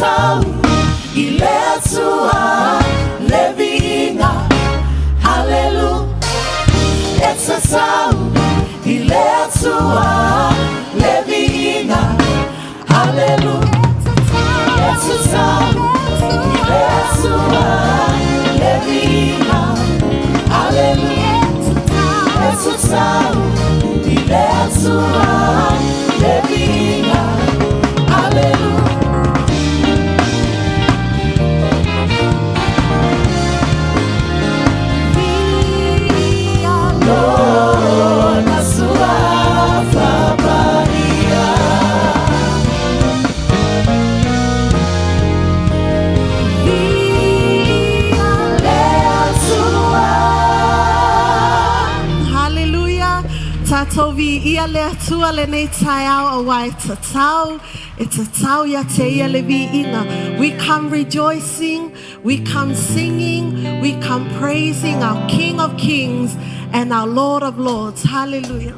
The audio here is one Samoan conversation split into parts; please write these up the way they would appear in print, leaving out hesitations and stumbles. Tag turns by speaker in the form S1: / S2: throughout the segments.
S1: tatau i le Atua le viiga. Hallelujah. E tatau i le Atua le viiga. Hallelujah. E tatau i le Atua le viiga. Hallelujah. E tatau i le Atua le viiga. Hallelujah. Lona suafa paia. Le Atua.
S2: Hallelujah. Tatou viia le Atua lenei taeao auā e tatau, e tatau ia te ia le viiga. We come rejoicing, we come singing, we come praising our King of Kings and our Lord of Lords. Hallelujah.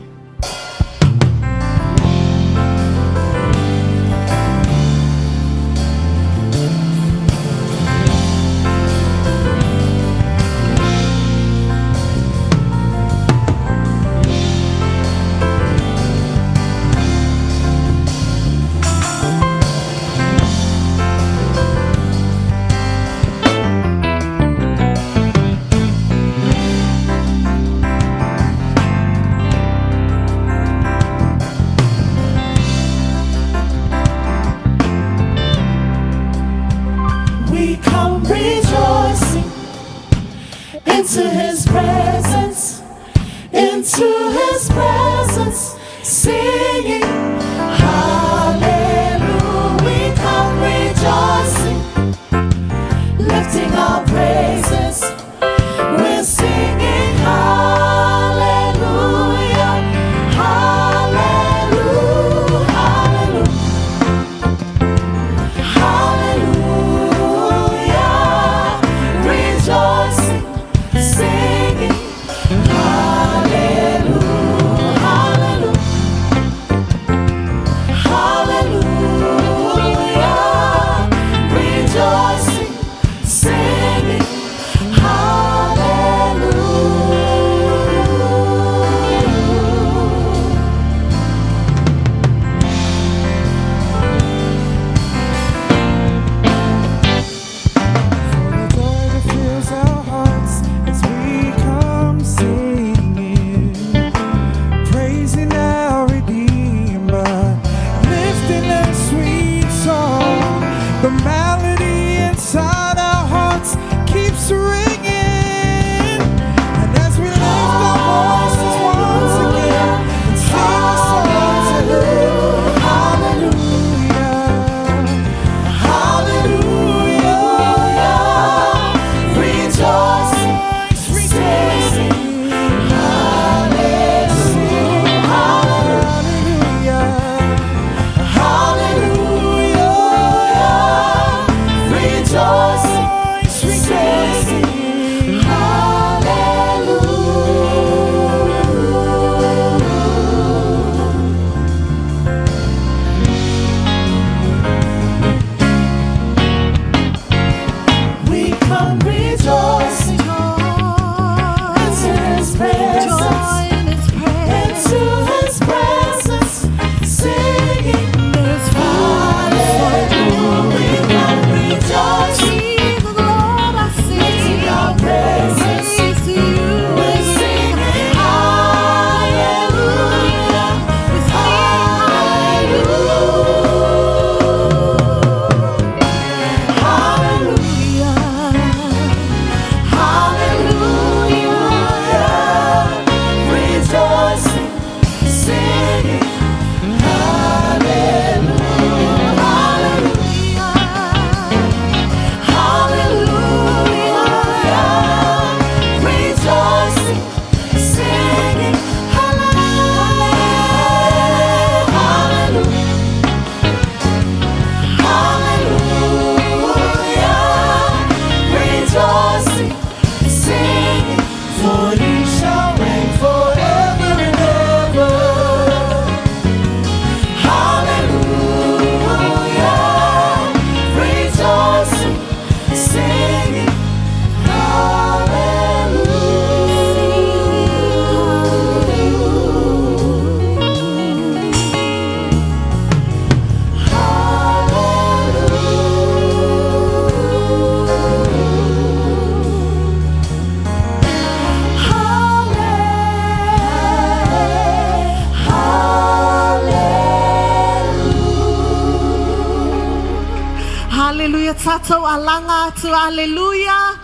S2: Tatou alaga atu. Hallelujah.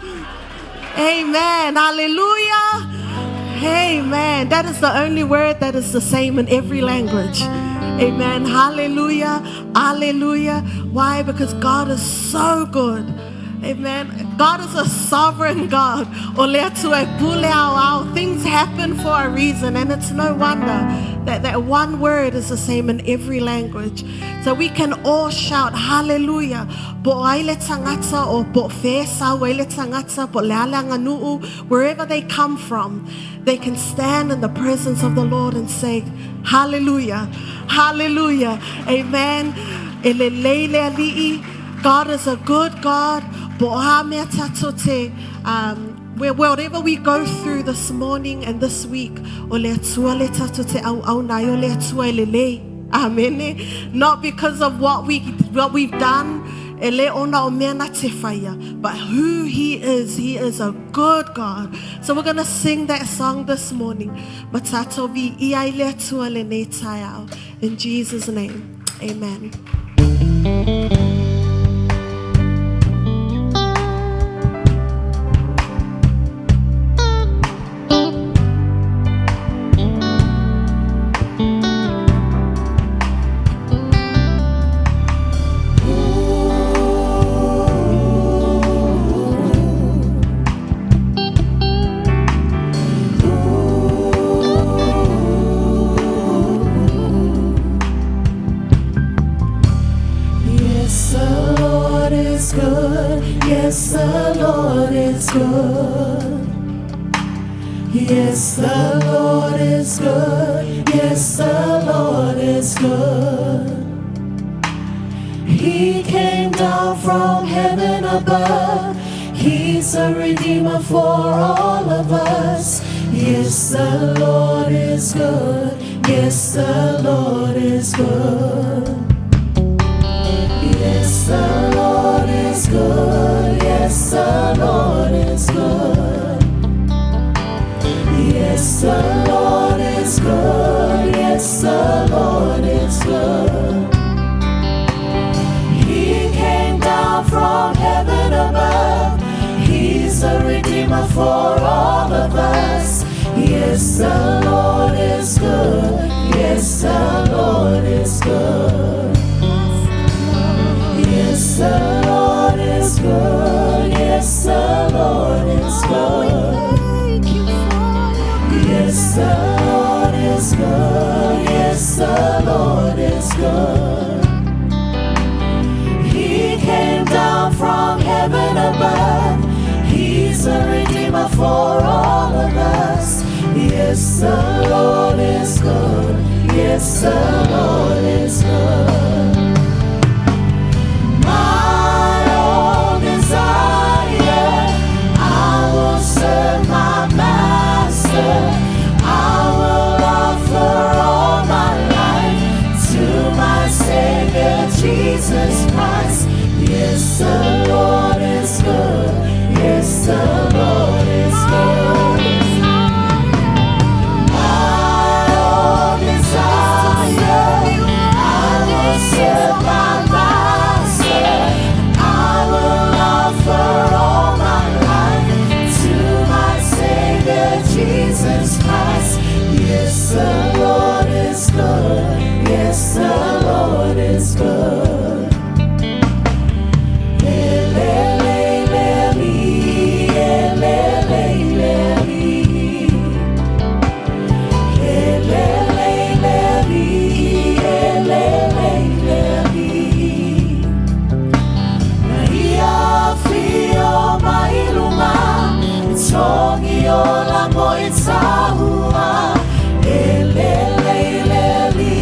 S2: Amen. Hallelujah. Amen. That is the only word that is the same in every language. Amen. Hallelujah. Hallelujah. Why? Because God is so good. Amen. God is a sovereign God. O le Atua e pule au au. Things happen for a reason, and it's no wonder that that one word is the same in every language. So we can all shout hallelujah. Po ai le tangata o po whēsau ai le tangata, po le ale anganu'u, wherever they come from, they can stand in the presence of the Lord and say, hallelujah, hallelujah, amen. E le leile ali'i, God is a good God. Po a mea tatou te, whatever we go through this morning and this week, o le Atua le tatou te au au nai o le Atua e le lei. Amen. Not because of what we've done, e le ona o mea na te whaia, but who he is. He is a good God. So we're going to sing that song this morning. Ma tatou vi i ai le Atua le nei taeao. In Jesus' name, amen.
S1: Yes, the Lord is good. Yes, the Lord is good. Yes, the Lord is good. Yes, the Lord is good. He came down from heaven above. He's a redeemer for all of us. Yes, the Lord is good. Yes, the Lord is good. Yes, the Lord is good. Yes, the Lord is good. Yes, the Lord is good. Yes, the Lord is good. He came down from heaven above. He's a redeemer for all of us. Yes, the Lord is good. Yes, the Lord is good. Yes, the Lord is good. Yes, the Lord is good.
S2: Thank you for your
S1: Yes, the Lord is good. Yes, the Lord is good. He came down from heaven above. He's a redeemer for all of us. Yes, the Lord is good. Yes, the Lord is good. My own desire, I will serve my master. I will offer all my life to my Savior Jesus Christ. Yes, the Lord is good. Yes, the Lord is good. My own desire, I will serve my master. I will offer all my life to my Savior Jesus Christ. Yes, the Lord is good. Yes, the Lord is good. Le, le, le, le, li, le, le, le, li. Le, le, le, le, li, le, le, le, li. Na ia whio mai luma, tongi o la mo i tahua. E le le le li,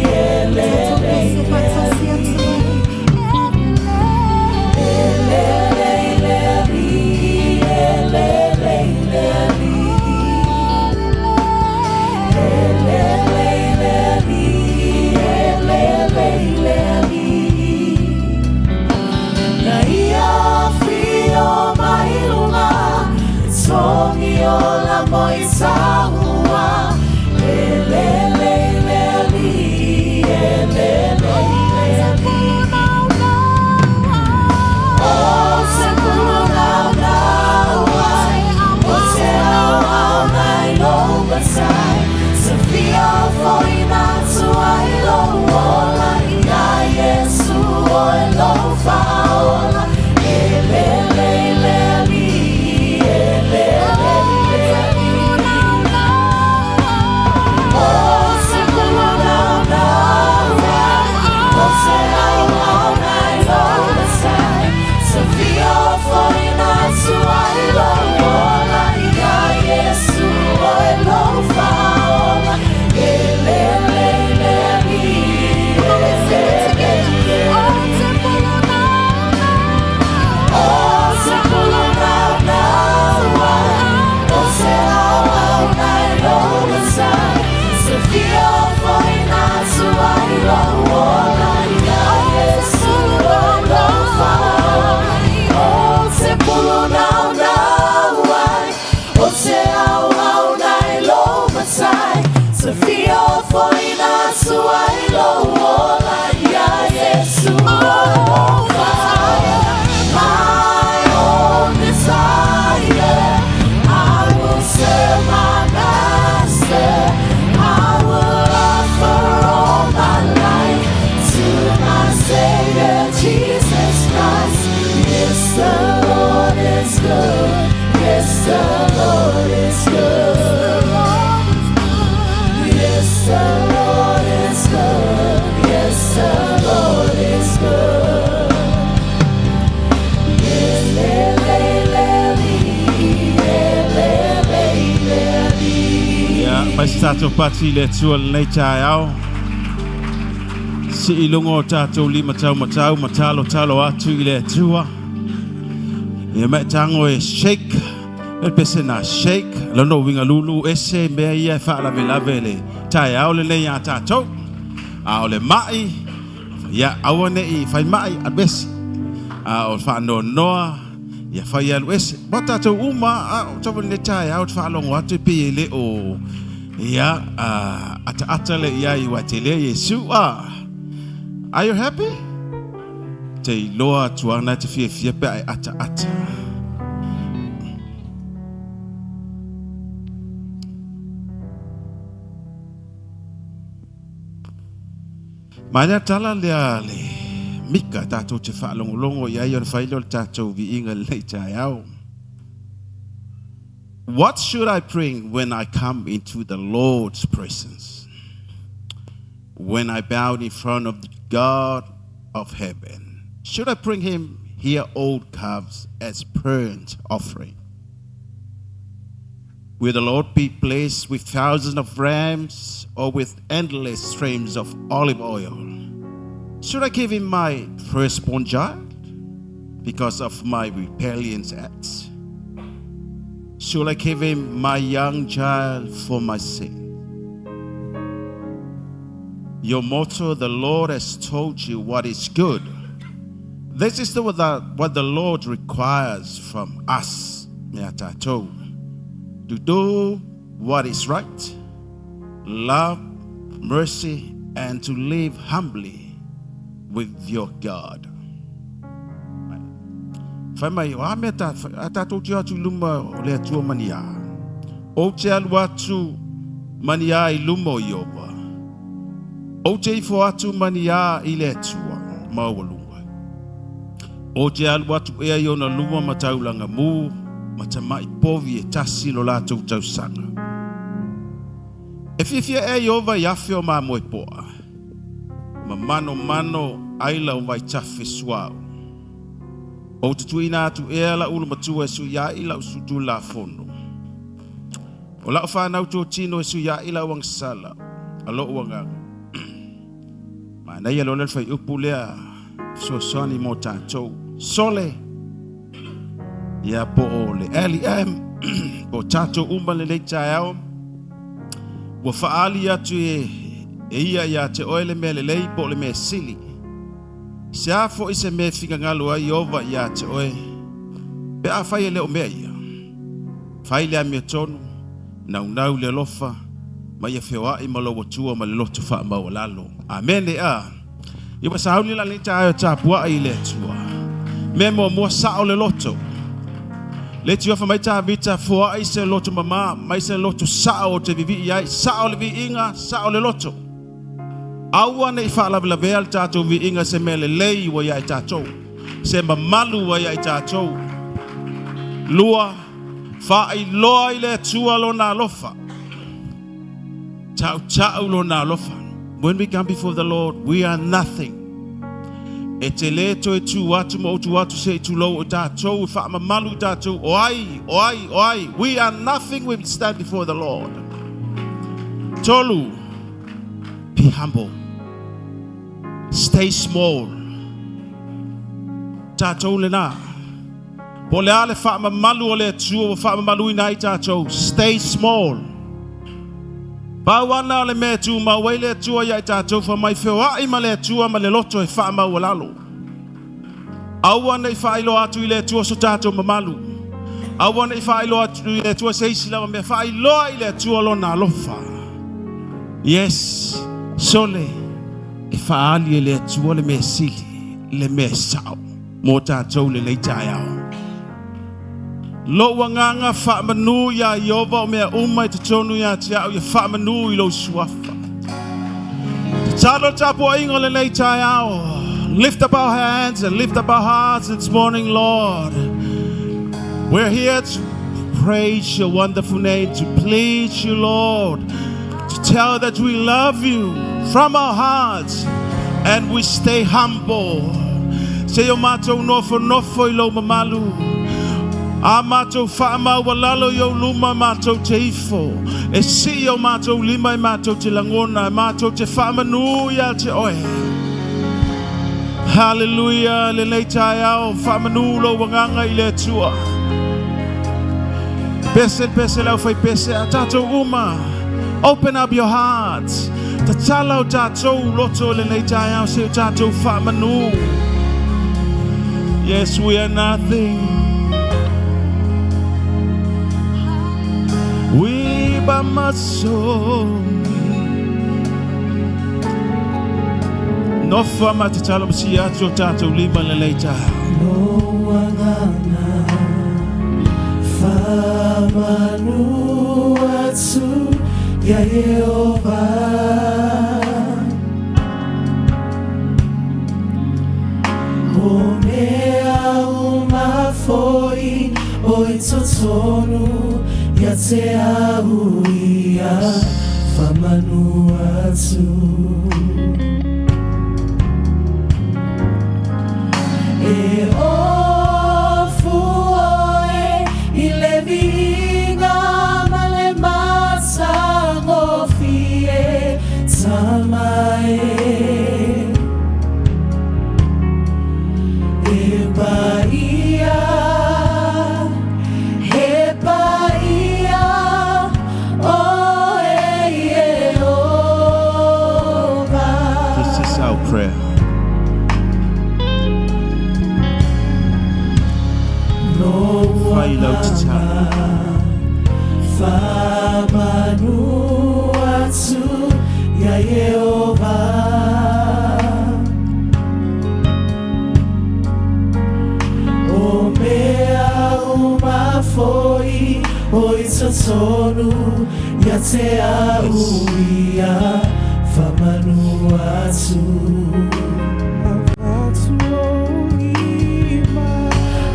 S1: e le le le li.
S3: Se tatou pati i le Atua i lenei taeao. Sii i luga o tatou lima taumatau ma talotalo atu i le Atua. Ia ma e tago e shake, le pese na shake, lona uiga lulu ese mea ia e faalavelave le taeao lenei iā tatou. A o le mai, ia aua ne i fai mai, alu ese. A o le faanoanoa, ia fai alu ese. Mo tatou uma, a o tau lenei taeao te faalogo atu e pei e le o, ia, ataata le iai ua tele Iesu. Are you happy? Te iloa atu ana te fiafia pe a e ataata. Maea tala lea le Mika tatou te faalogologo i ai ona fai lea o le tatou viiga i lenei taeao. What should I bring when I come into the Lord's presence? When I bow in front of the God of heaven? Should I bring him here old calves as burnt offering? Will the Lord be pleased with thousands of rams or with endless streams of olive oil? Should I give him my firstborn child because of my rebellious acts? Should I give him my young child for my sin? Your motto, the Lord has told you what is good. This is the, what the Lord requires from us, mea tatou, to do what is right, love mercy, and to live humbly with your God. Fai mai, o a mea ta, a tatou te atu i luma o le Atua mani a. Ou te alu atu mani a i luma o Iova. Ou te ifo atu mani a i le Atua maualuga. Ou te alu atu ea i ona luma ma taulaga mu ma tamai povi e tasi lo latou tausaga. E fiafia ea Iova i afe o mamoe poa, ma manomano aila o vaitafe suauu. Ou te tuuina atu ea la'u ulumatua e suia'i la'u tulafono. O la'u fanau totino e suia'i la'u agasala a lo'u agaga. Manaia loa le fuaiupu lea fesoasoani mo tatou. Sole, ia po o le LEM, po o tatou uma lenei taeao, ua faaali atu e ia ia te oe le mea lelei po o le mea sili. Se a foi se mea e finagalo ai Ieova ia te oe, pe afai e le o mea ia, fai le amiotonu, naunau i le alofa, ma ia feoai ma lou Atua ma le loto faamaualalo. Amene. A ia ua sauni la lenei taeao e tapuai i le Atua. Mea muamua, sao le loto. Le tiofa mai Tavita, foai se loto mama, mai se loto sao o te vivii ai, sao le viiga, sao le loto. Aua ne i faalavelavea le tatou viiga se mea lelei ua ia i tatou, se mamalu ua ia i tatou. Lua, faailoa i le Atua lona alofa. Tautau lona alofa. When we come before the Lord, we are nothing. E te lē toe tū atu ma utu atu se i tulou o tatou e faamamalu i tatou o ai, o ai, o ai. We are nothing when we stand before the Lord. Tolu, be humble. Stay small. Tatou lena. Po le a le faamamalu o le Atua ua faamamaluina ai tatou. Stay small. Pau ana o le mea e tumau ai le Atua ia i tatou fa mai feoai ma le Atua ma le loto e faamaualalo. Aua ne i faailoa atu i le Atua so tatou mamalu. Aua ne i faailoa atu i le Atua se isi lava mea. Faailoa i le Atua lona alofa. Yes, sole e faaali e le Atua le mea sili, le mea sao mo tatou lenei taeao. Lou agaga faamanu iā Ieova o mea uma i totonu ia te au ia faamanu i lou suafa. Tatalo le tapuaiga o lenei taeao. Lift up our hands and lift up our hearts this morning, Lord. We're here to praise your wonderful name, to please you, Lord, to tell that we love you from our hearts and we stay humble. Se o matou nofonofo i lou mamalu. A mātou whaamaualalo i ou luma mātou te ifo. E si o mātou lima e mātou te langona, e mātou te whaamanu ia te oe. Hallelujah, le nei taeao, whaamanu lo wanganga i le Atua. Pese, pese lau whai pese, a tātou uma. Open up your hearts. Tatala o tātou loto le nei taeao, se o tātou whaamanu. Yes, we are nothing. We by my soul. No fa ma te talo si atu o tātou lima le nei taeao.
S1: Lo wanganga Whamanu atu Ia Yehova O mea umafoi O i totonu Ia te au ia Whamanu atu E ofu oe i le viiga ma le matagofie tama e. E paia, he paia, oe Iehova.
S3: This is our prayer.
S1: Lo
S3: Whai lau te talo.
S1: Whamanu atu ia Yehova. O mea umafoi o i totonu ia te au ia whamanu atu.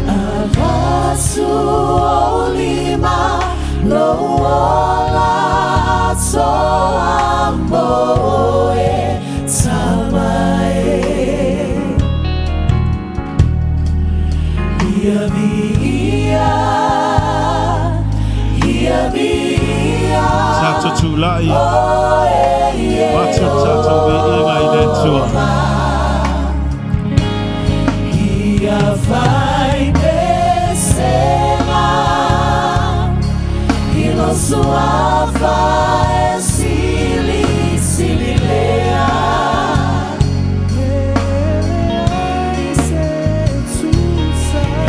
S1: Avatu o lima lo ola atoa mo e tama e. Ia via, ia via,
S3: Tātou tūlai.
S1: o e
S3: Mātou tātou viiga i le Atua.
S1: Ia fai pesega I lo suafa e sili sili lea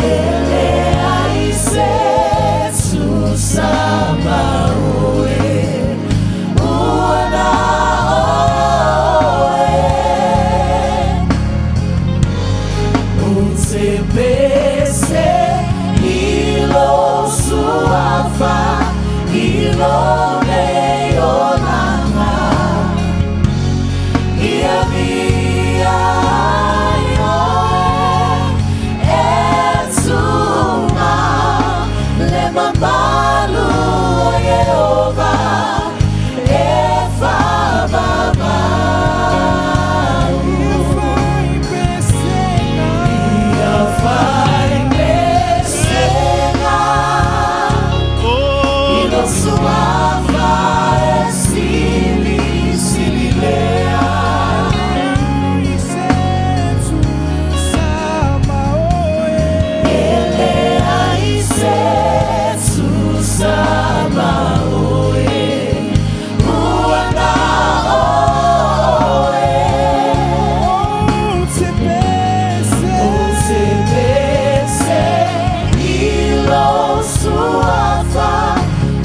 S1: Ele ai se tusa ma oe Uana oe O te pese i lo suafa i lo nei olanga Ia via ai oe e tunga le mamalu o Yehova e whamamalu. Ia fai pesega
S3: Oh,
S1: i lo suafa e sili sili lea. Ele ai se tusa ma oe Uana oe O te pese i lo suafa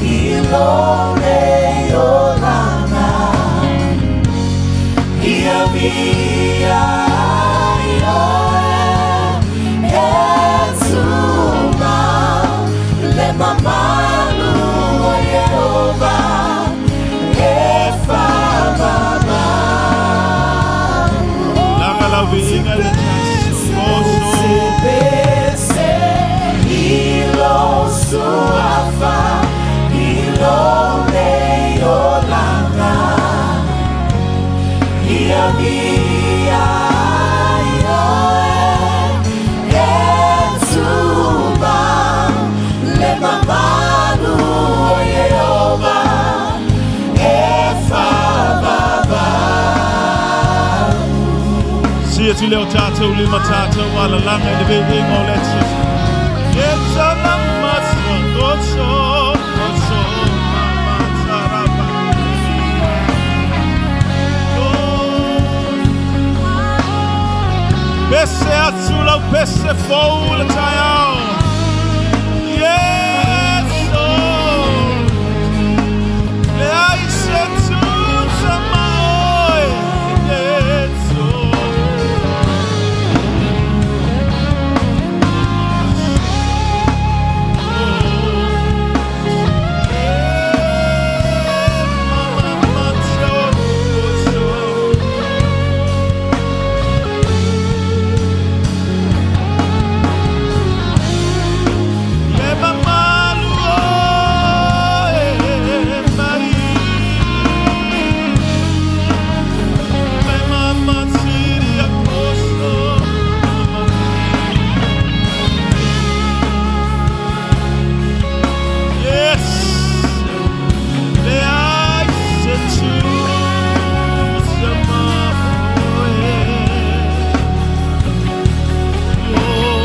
S1: i lo nei olanga Ia via ai oe e tunga le mamalu o Yehova e whamamalu.
S3: Langa lau viiga i le taso.
S1: O te pese i lo suafa i lo nei olanga Ia via ai oe e tunga
S3: Sia tu leo tātou lima tātou alalanga i le veinga o le Atua. Yes, mama, goso, goso, mama, taraba. Pese atu lau pese fou le taeao. Yes, oh. Le ai se tusa ma oe. Yes, oh. Yes. Le ai se tusa ma oe. Oh.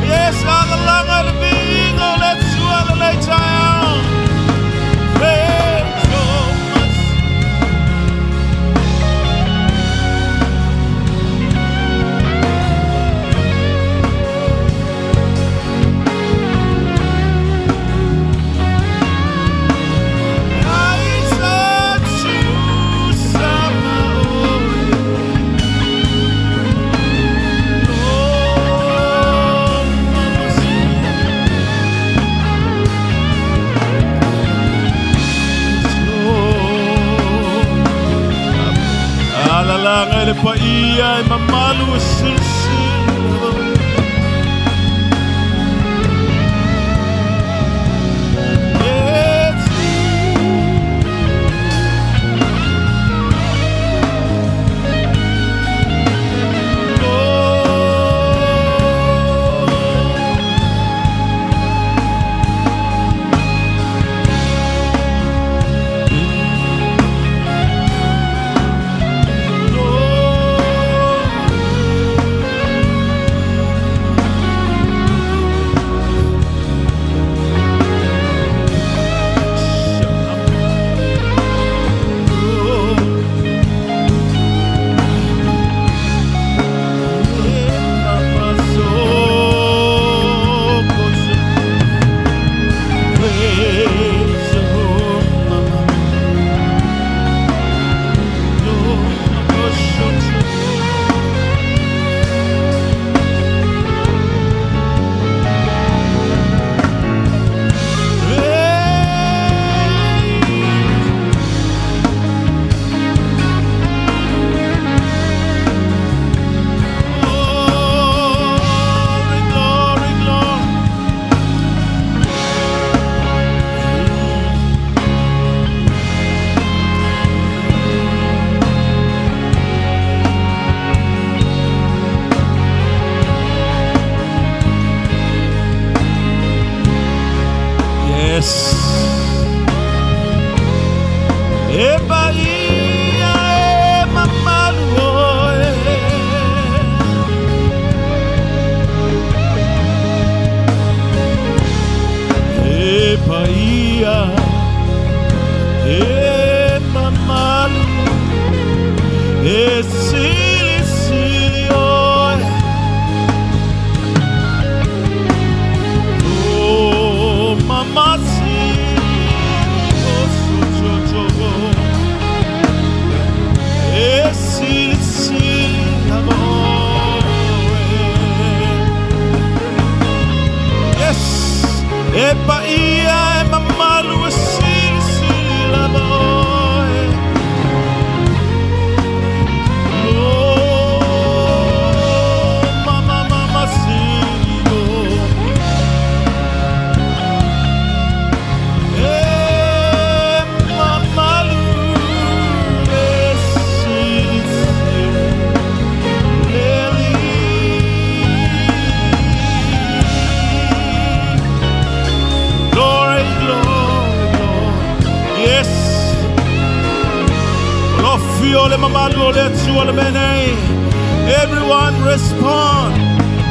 S3: Yes, alalanga le viinga o le Atua le lei taeao. Praise. Ai se tusa ma oe. Oh, mama, Alalanga i le paia e mamalu e silasila. Yes. Oh. Glory, glory, glory. Yes. E paia e mamalu oe. E paia e mamalu e sili sili oe. Oh, mama si, oh, so, jo, jo. Afio le mamalu o le Atua le mea nei. Everyone respond.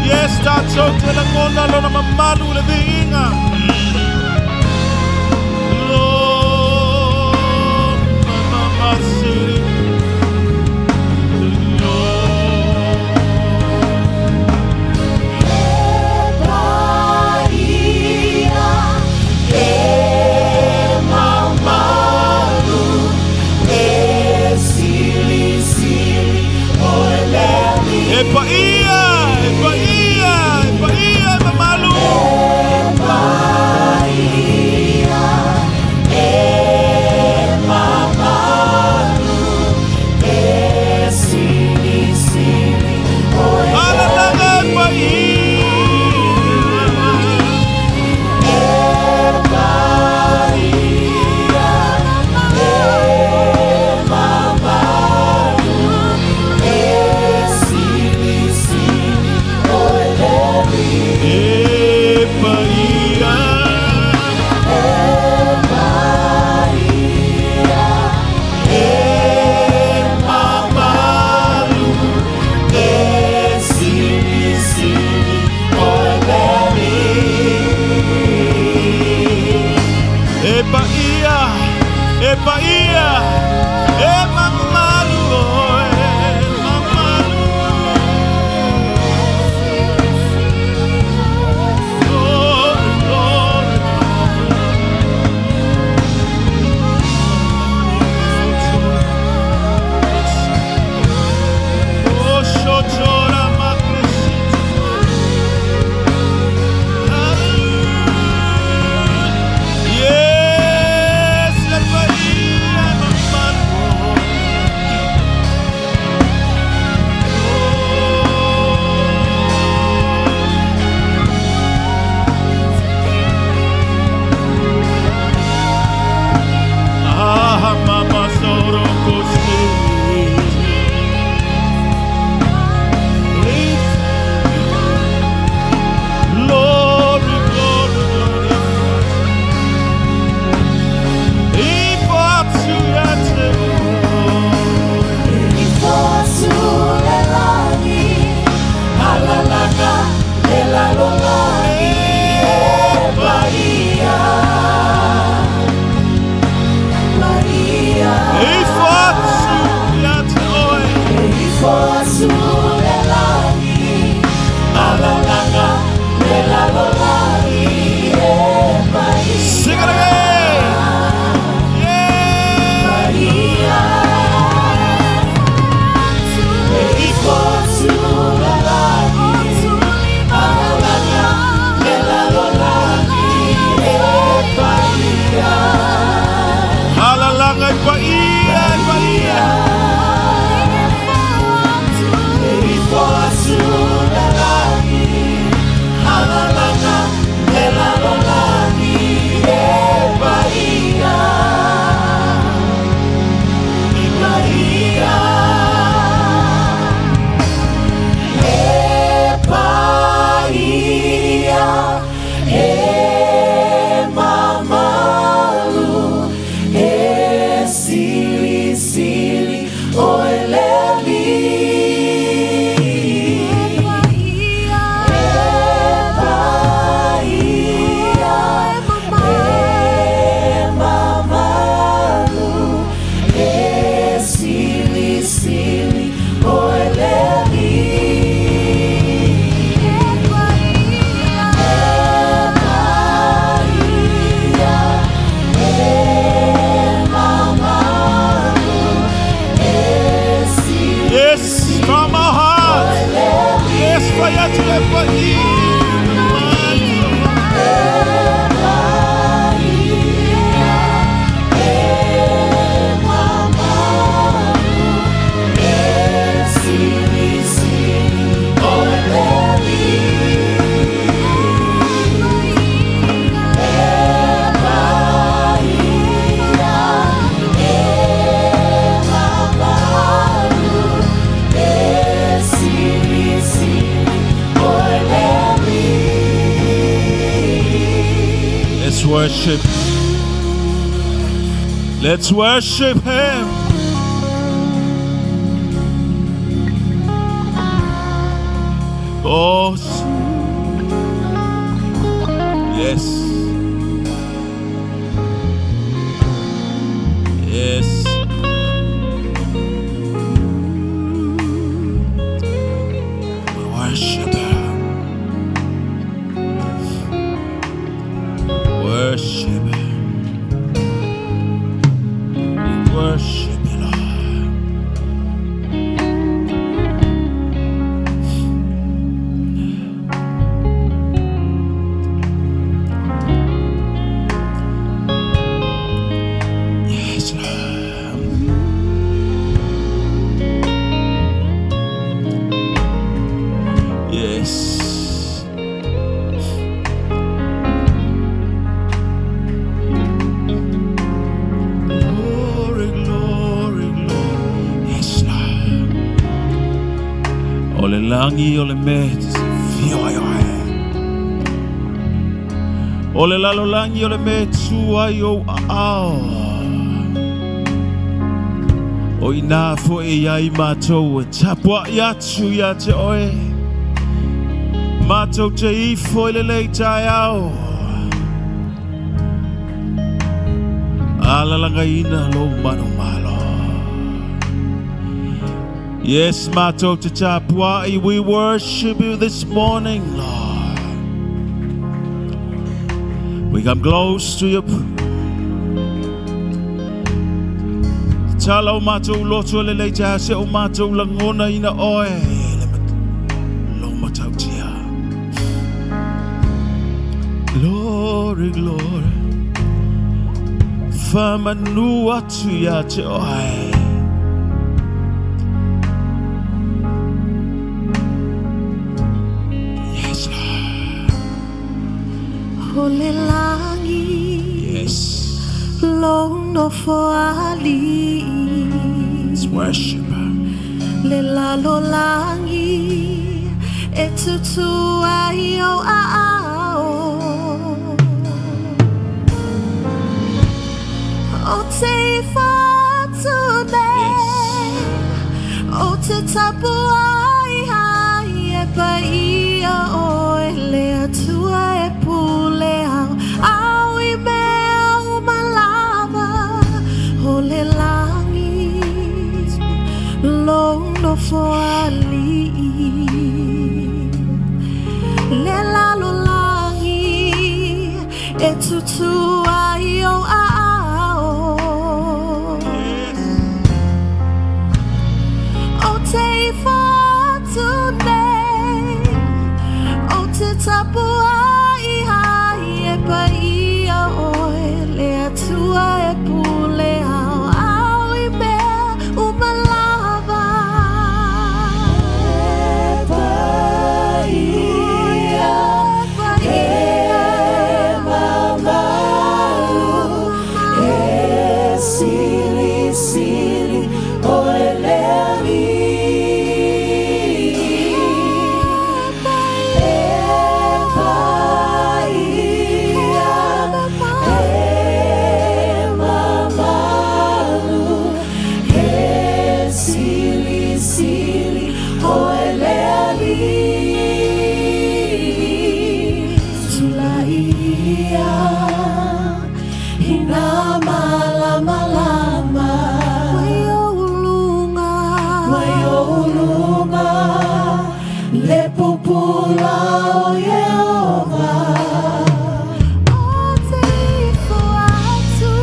S3: Yes, tatou te lagona lona mamalu le viiga. Lord, mama city. Lord.
S1: Paia e mamalu e silisili o le
S3: E paia, e paia, e paia, e mamalu.
S1: Paia e mamalu e silisili o
S3: Alalaga e paia.
S1: Paia e mamalu e silisili o le
S3: E paia.
S1: Paia e mamalu e silisili o le
S3: E paia, e paia, e mamalu, oh, e mamalu. Glory, glory, glory. Oh, shochora makresita. Hallelujah. Yes, le paia, mamalu. Ah, mama soro kosi. Lift. Glory, glory, glory. Ifo atu
S1: Ifo alalaka le lalolagi e paia paia
S3: Ifo atu yate oe.
S1: Ifo atu le lagi alalaka le lalolagi e paia
S3: Sing it again. Yeah.
S1: Paia Ifo atu le lagi alalaka le lalolagi e paia
S3: Alalanga i paia, i paia.
S1: Ifo atu le lagi alalaka le lalolagi e paia e paia e paia e mamalu e silisili o le alii e paia e mamalu e silisili o le alii e paia e mamalu e silisili
S3: Yes, from our heart. Yes, paia tu e paia.
S1: Paia e mamalu e silisili o le alii e paia e mamalu e silisili o le alii.
S3: Let's worship. Let's worship him. Oh, yes. Yes. We worship. Worship. We worship you, Lord. Yes, Lord. Yes. Glory, glory, glory. Yes, Lord. O le langi o le mea te whio ai oe. O le lalo langi o le mea tu ai o ao. O ina fo e iai mātou e tapua i atu ia te oe. Mātou te ifo i le lei tai ao. Alalanga ina lo manu malo. Yes, mātou te tapuai, we worship you this morning, Lord. We come close to your Tala o mātou loto le lei te ase o mātou langona ina oe. Le lo matautia. Glory, glory. Whamanu atu ia te oe. Yes, Lord.
S2: O le langi
S3: Yes.
S2: Lo no fo ali
S3: Let's worship.
S2: Le lalo langi E tutu ai o a ao O te whatu nei O te tapu ai ai e pa ia o e le atua e pule au Au i mea o malava O le langi Lo no fo ali Le lalo langi E tutu ai o ao O te whatu nei O te tapu ai ai e pa ia oe Le atua e pule au Au i mea o malava
S1: E paia,
S2: E
S1: e mamalu, e sili sili o e le alii. E paia, e mamalu, e sili sili o e le alii. Tulai ia, ina malama lama.
S2: Waiolunga
S1: Waiolunga, le pupula o Yehova.
S2: O te ifo atu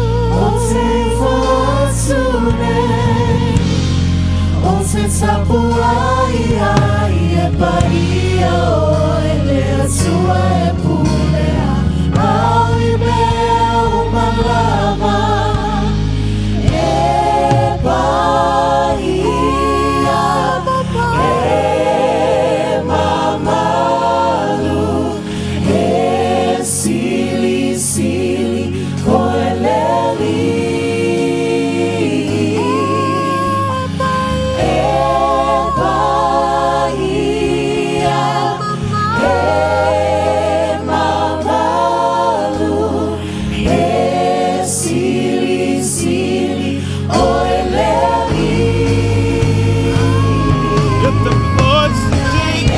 S1: O te ifo atu nei, o te tapu ai ai e paia o e le atua e pule au i mea o malava. E paia, e mamalu, e sili sili o e le alii. E paia, e mamalu, e sili sili o e le alii.
S3: Lift the voice, sing.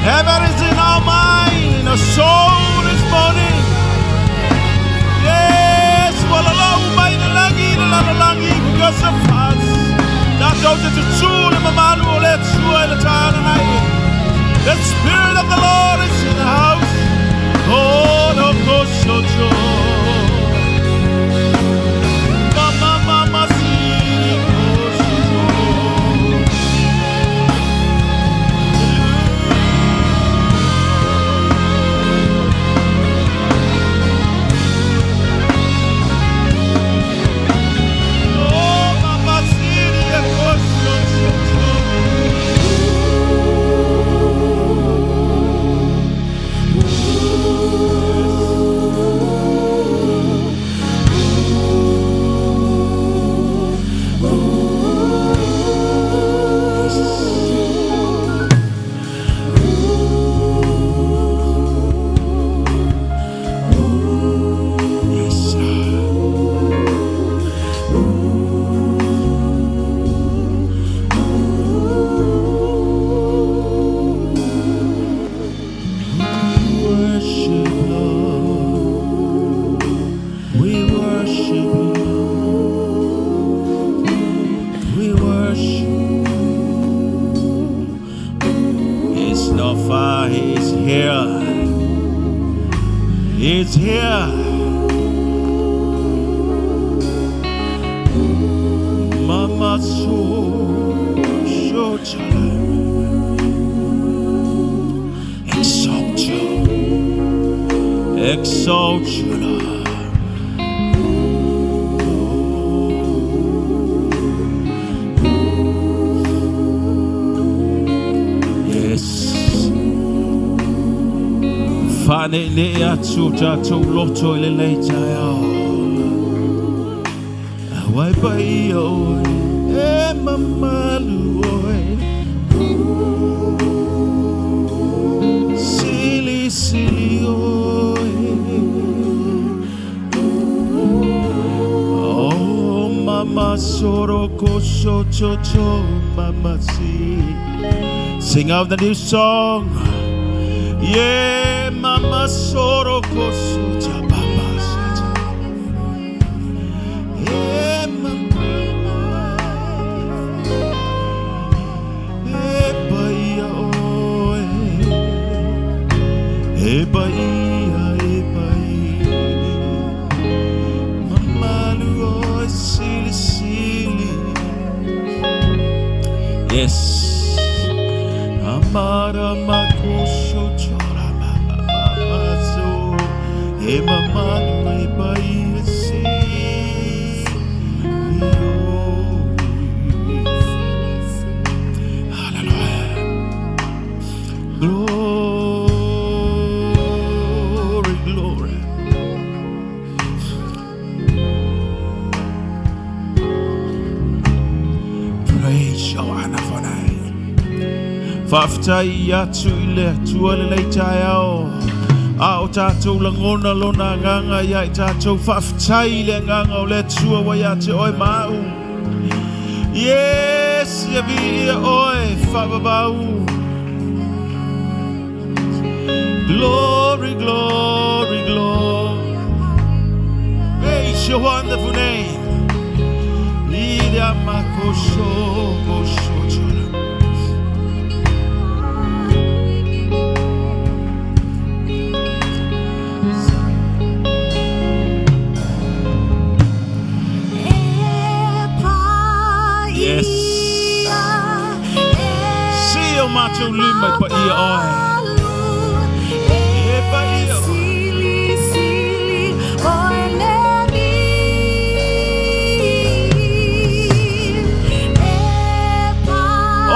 S3: Heaven is in our mind, in our soul this morning. Yes, walalau mai le lagi le lalolagi because of us. Tatou te tutū le mamalu o le Atua i le taeao lenei. The Spirit of the Lord is in the house. Oh, no, go, so, so. Mama, mama, si, go, so, so. Oh, mama, si, go, so, so, so. Yes, Lord. Worship, Lord. We worship you. We worship. It's not far, He's here. He's here. Mama so so Exalt you. Exalt you, Lord. Yes. Fane le atu tatou loto i lenei taeao. Wai pai oe, e mamalu oe. Sili sili oe. Oh, mama soro ko so cho cho mama si. Sing out the new song. Yeah, mama soro ko so cha baba sa cha. Yeah, mama. E pai oe. E pai e pai. Mamalu oe sili sili. Yes. Amara makosho chora mama so. E mamalu e pai e si. Hallelujah. Glory, glory. Praise your wonderful name. Faafetai atu i le Atua lenei taeao. A o tātou lagona lona agaga ia i tātou faafetai i le agaga o le Atua ua ia te oe ma au. Yes, ia viia oe faavavau. Glory, glory, glory. Praise your wonderful name. Ida makosho kosho chora. Yes. Si o matou lima e paia oe. E paia.
S2: Sili, sili, oe le alii.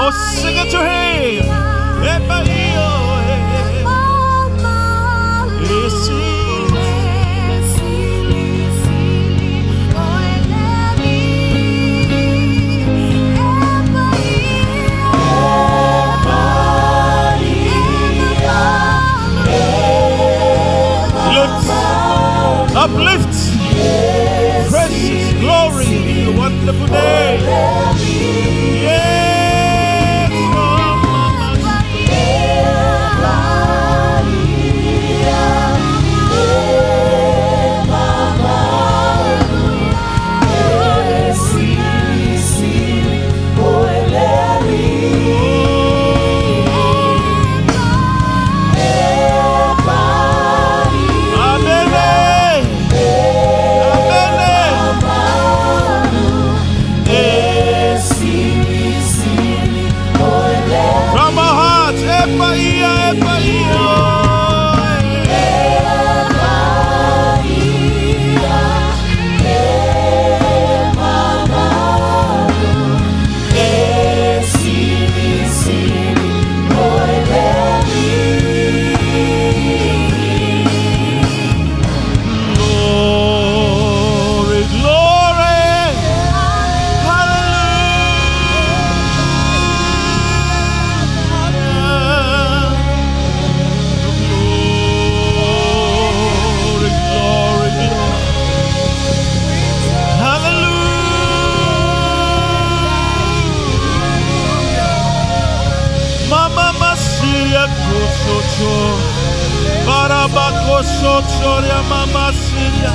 S3: Oh, sing it to him. E paia oe. E sili.
S2: Sili, sili, oe le alii. E paia. E
S3: Lift, uplift, precious glory in your wonderful name. Yes, oh, mama. E paia, e paia. Glory, glory. Hallelujah. Glory, glory, glory. Hallelujah. Mama Masia Kosoto. Barabakosotoria Mama Siria.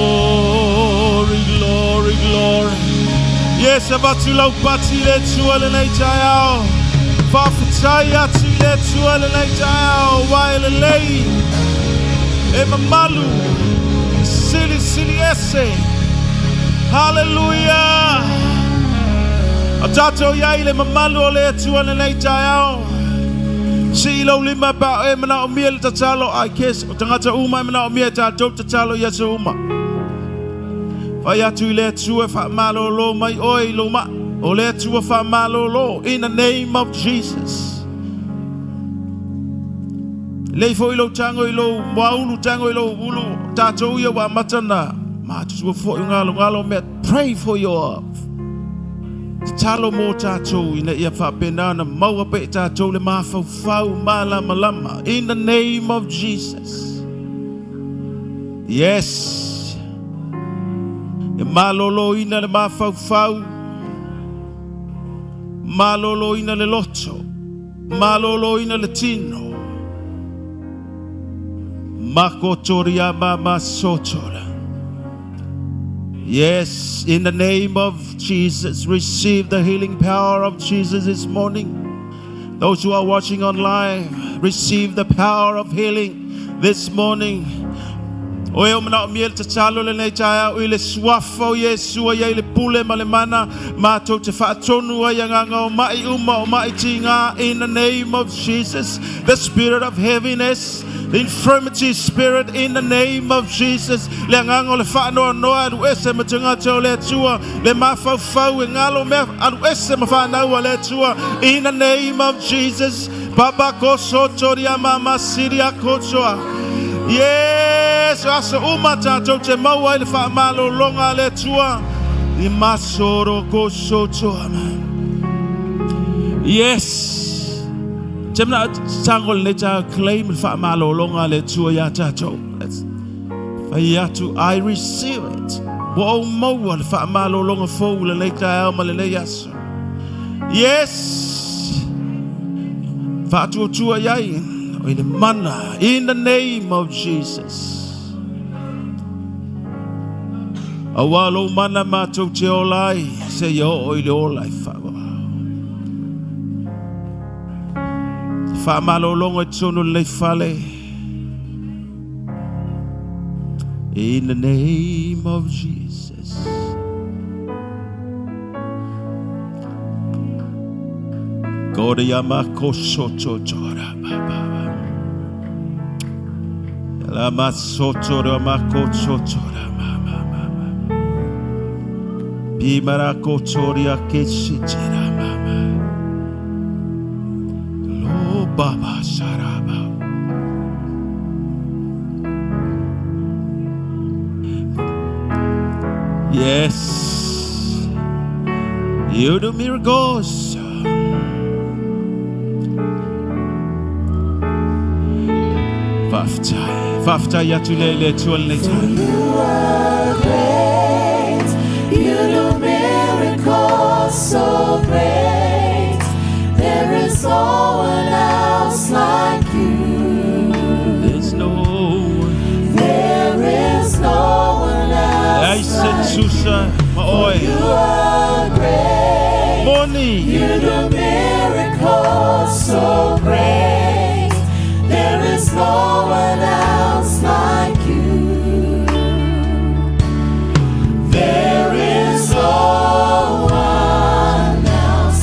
S3: Glory, glory, glory. Yes, avatu lau pati le tua le nei taeao. Whawhitai atu i le tua le nei taeao. Wai le lei. E mamalu. Sili sili ese. Hallelujah. A tātou iai le mamalu o le tua le nei taeao. Si i lau lima pa e mana o mia le tatalo ai kes o tangata uma e mana o mia tātou tatalo i aso uma. Whai atu i le Atua wha malolo mai oi lo ma. O le Atua wha malolo in the name of Jesus. Lei fo i lo tango i lo mwaulu tango i lo ulu tātou ia wa matana. Ma tua fo i ngalo ngalo mea. Pray for your tatalo mō tātou ina ia whaapenana maua pe tātou le mawhauwhau malama lama. In the name of Jesus. Yes. E malolo ina le mawhauwhau. Malolo ina le loto. Malolo ina le tino. Makotoria mama sotora. Yes, in the name of Jesus, receive the healing power of Jesus this morning. Those who are watching online, receive the power of healing this morning. O e o mana o miel tatalo le nei taia o i le suafa o Yesu ai le pule ma le mana mātou te whaatonu ai ngā o mai uma o mai tinga in the name of Jesus. The spirit of heaviness, the infirmity spirit in the name of Jesus. Le nganga o le whaanoa noa alu ese ma tangata o le atua le mawhauwhau e ngalo mea alu ese ma whanau le atua in the name of Jesus. Baba kosotoria mama siria kotoa. Yes, aso uma tātou te maua i le whaamalo longa le atua. I masoro kosotoa. Yes. Te mna tango le tā claim le whaamalo longa le atua ia tātou. Whai atu, I receive it. Wa o maua le whaamalo longa fou le nei taeo ma le nei aso. Yes. Whaatua tua iai. O i le mana. In the name of Jesus. Awa lo mana mātou te olai. Se ia o i le olai whawa. Whaamalo longo e tonu le fale. In the name of Jesus. Koriyama kosoto tora baba. Lama soto rama kosoto rama mama. Bimara kotoria kesitera mama. Lo baba saraba. Yes. You do miracles. Whaftai. Whaftai atu le le tua le
S1: For
S3: tai.
S1: you are great, you do miracles so great. There is no one else like you.
S3: There's no one.
S1: There is no one
S3: Ai
S1: else
S3: se
S1: like
S3: tusa ma
S1: you.
S3: oi.
S1: You are great.
S3: Moni.
S1: You do miracles so great. There is no one else like you. There is no one else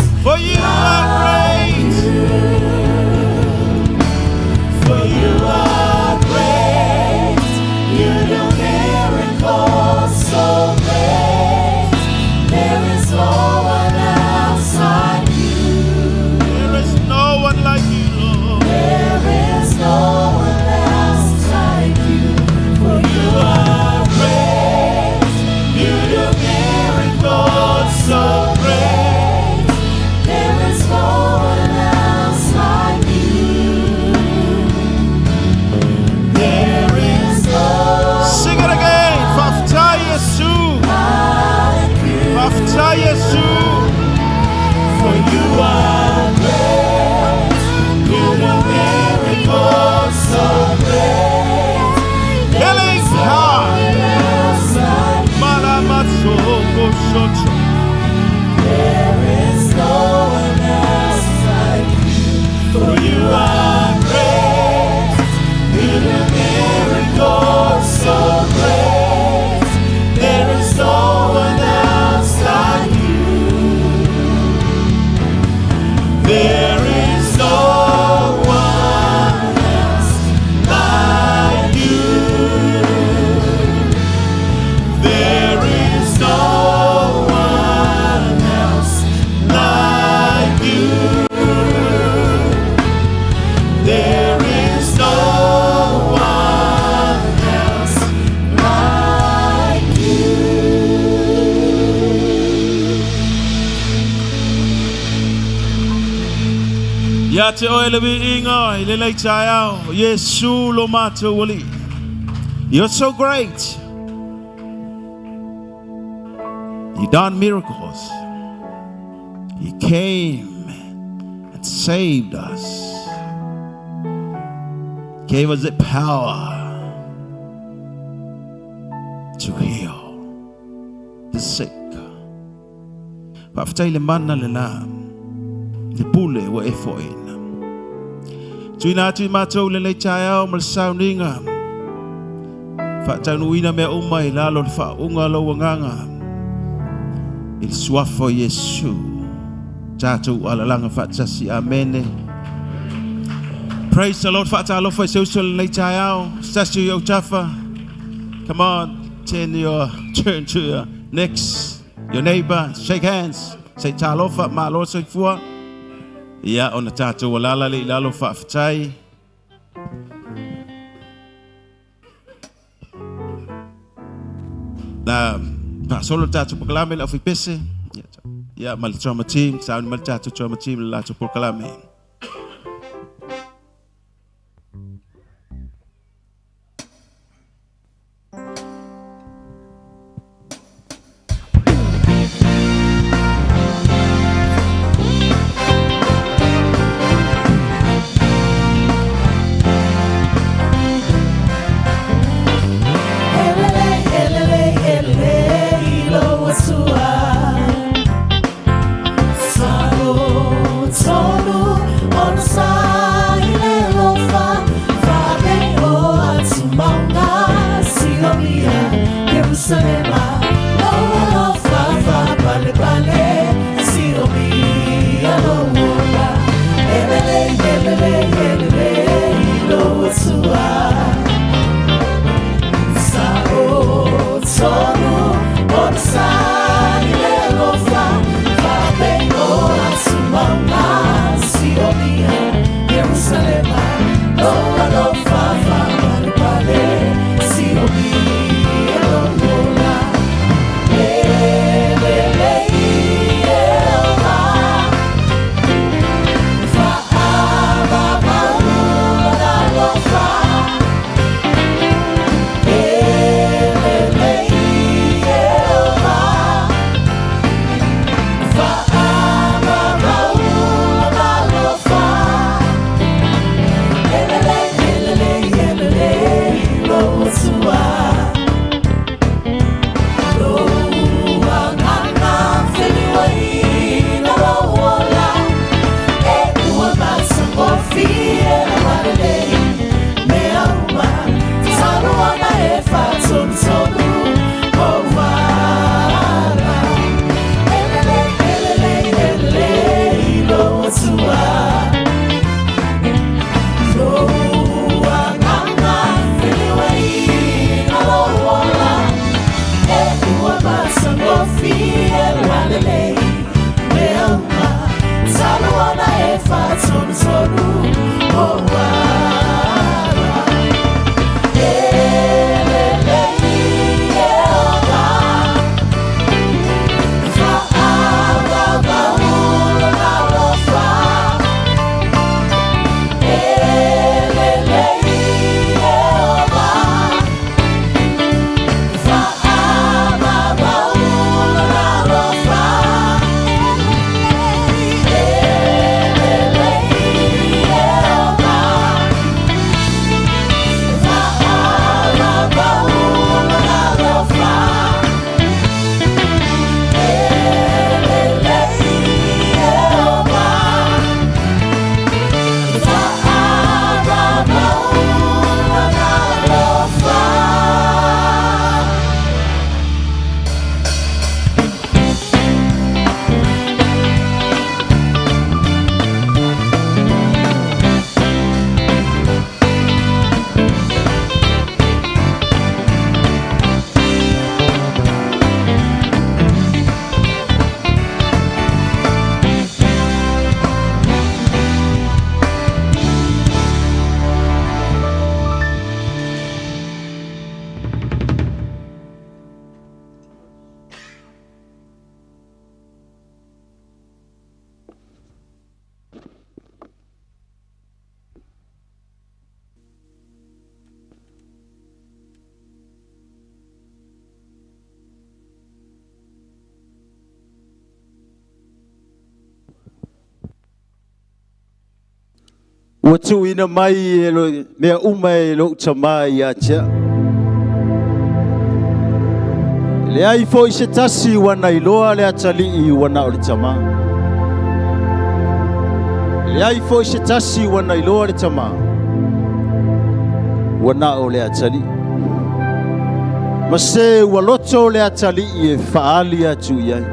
S3: Ia te oe le viiga i lenei taeao, Iesu lo matou Alii. You're so great. You done miracles. You came and saved us. Gave us the power to heal the sick. Faafetai le mana lena, le pule ua e foaiina. Tuuina atu i matou lenei taeao ma le sauniga. Faataunuuina mea uma i lalo o le faauuga o lou agaga. I le suafa o Iesu, tatou alalaga faatasi. Amene. Praise the Lord. Faatalofa i se uso lenei taeao. Se tasi o i ou tafa. Come on, turn to your next, your neighbor, shake hands. Say talofa, malo soifua. Ia, ona tatou alala lea i lalo faafetai. Na faasolo le tatou polokalame le aufaipese. Ia, ma le drama team, sauni mai le tatou drama team le latou polokalame.
S4: Ua tuuina mai e lo, mea uma e lou Tamā ia te au. E leai foi se tasi ua na iloa le Atalii ua na o le Tamā. E leai foi se tasi ua na iloa le Tamā ua na o le Atalii. Ma se ua loto le Atalii e faaali atu i ai.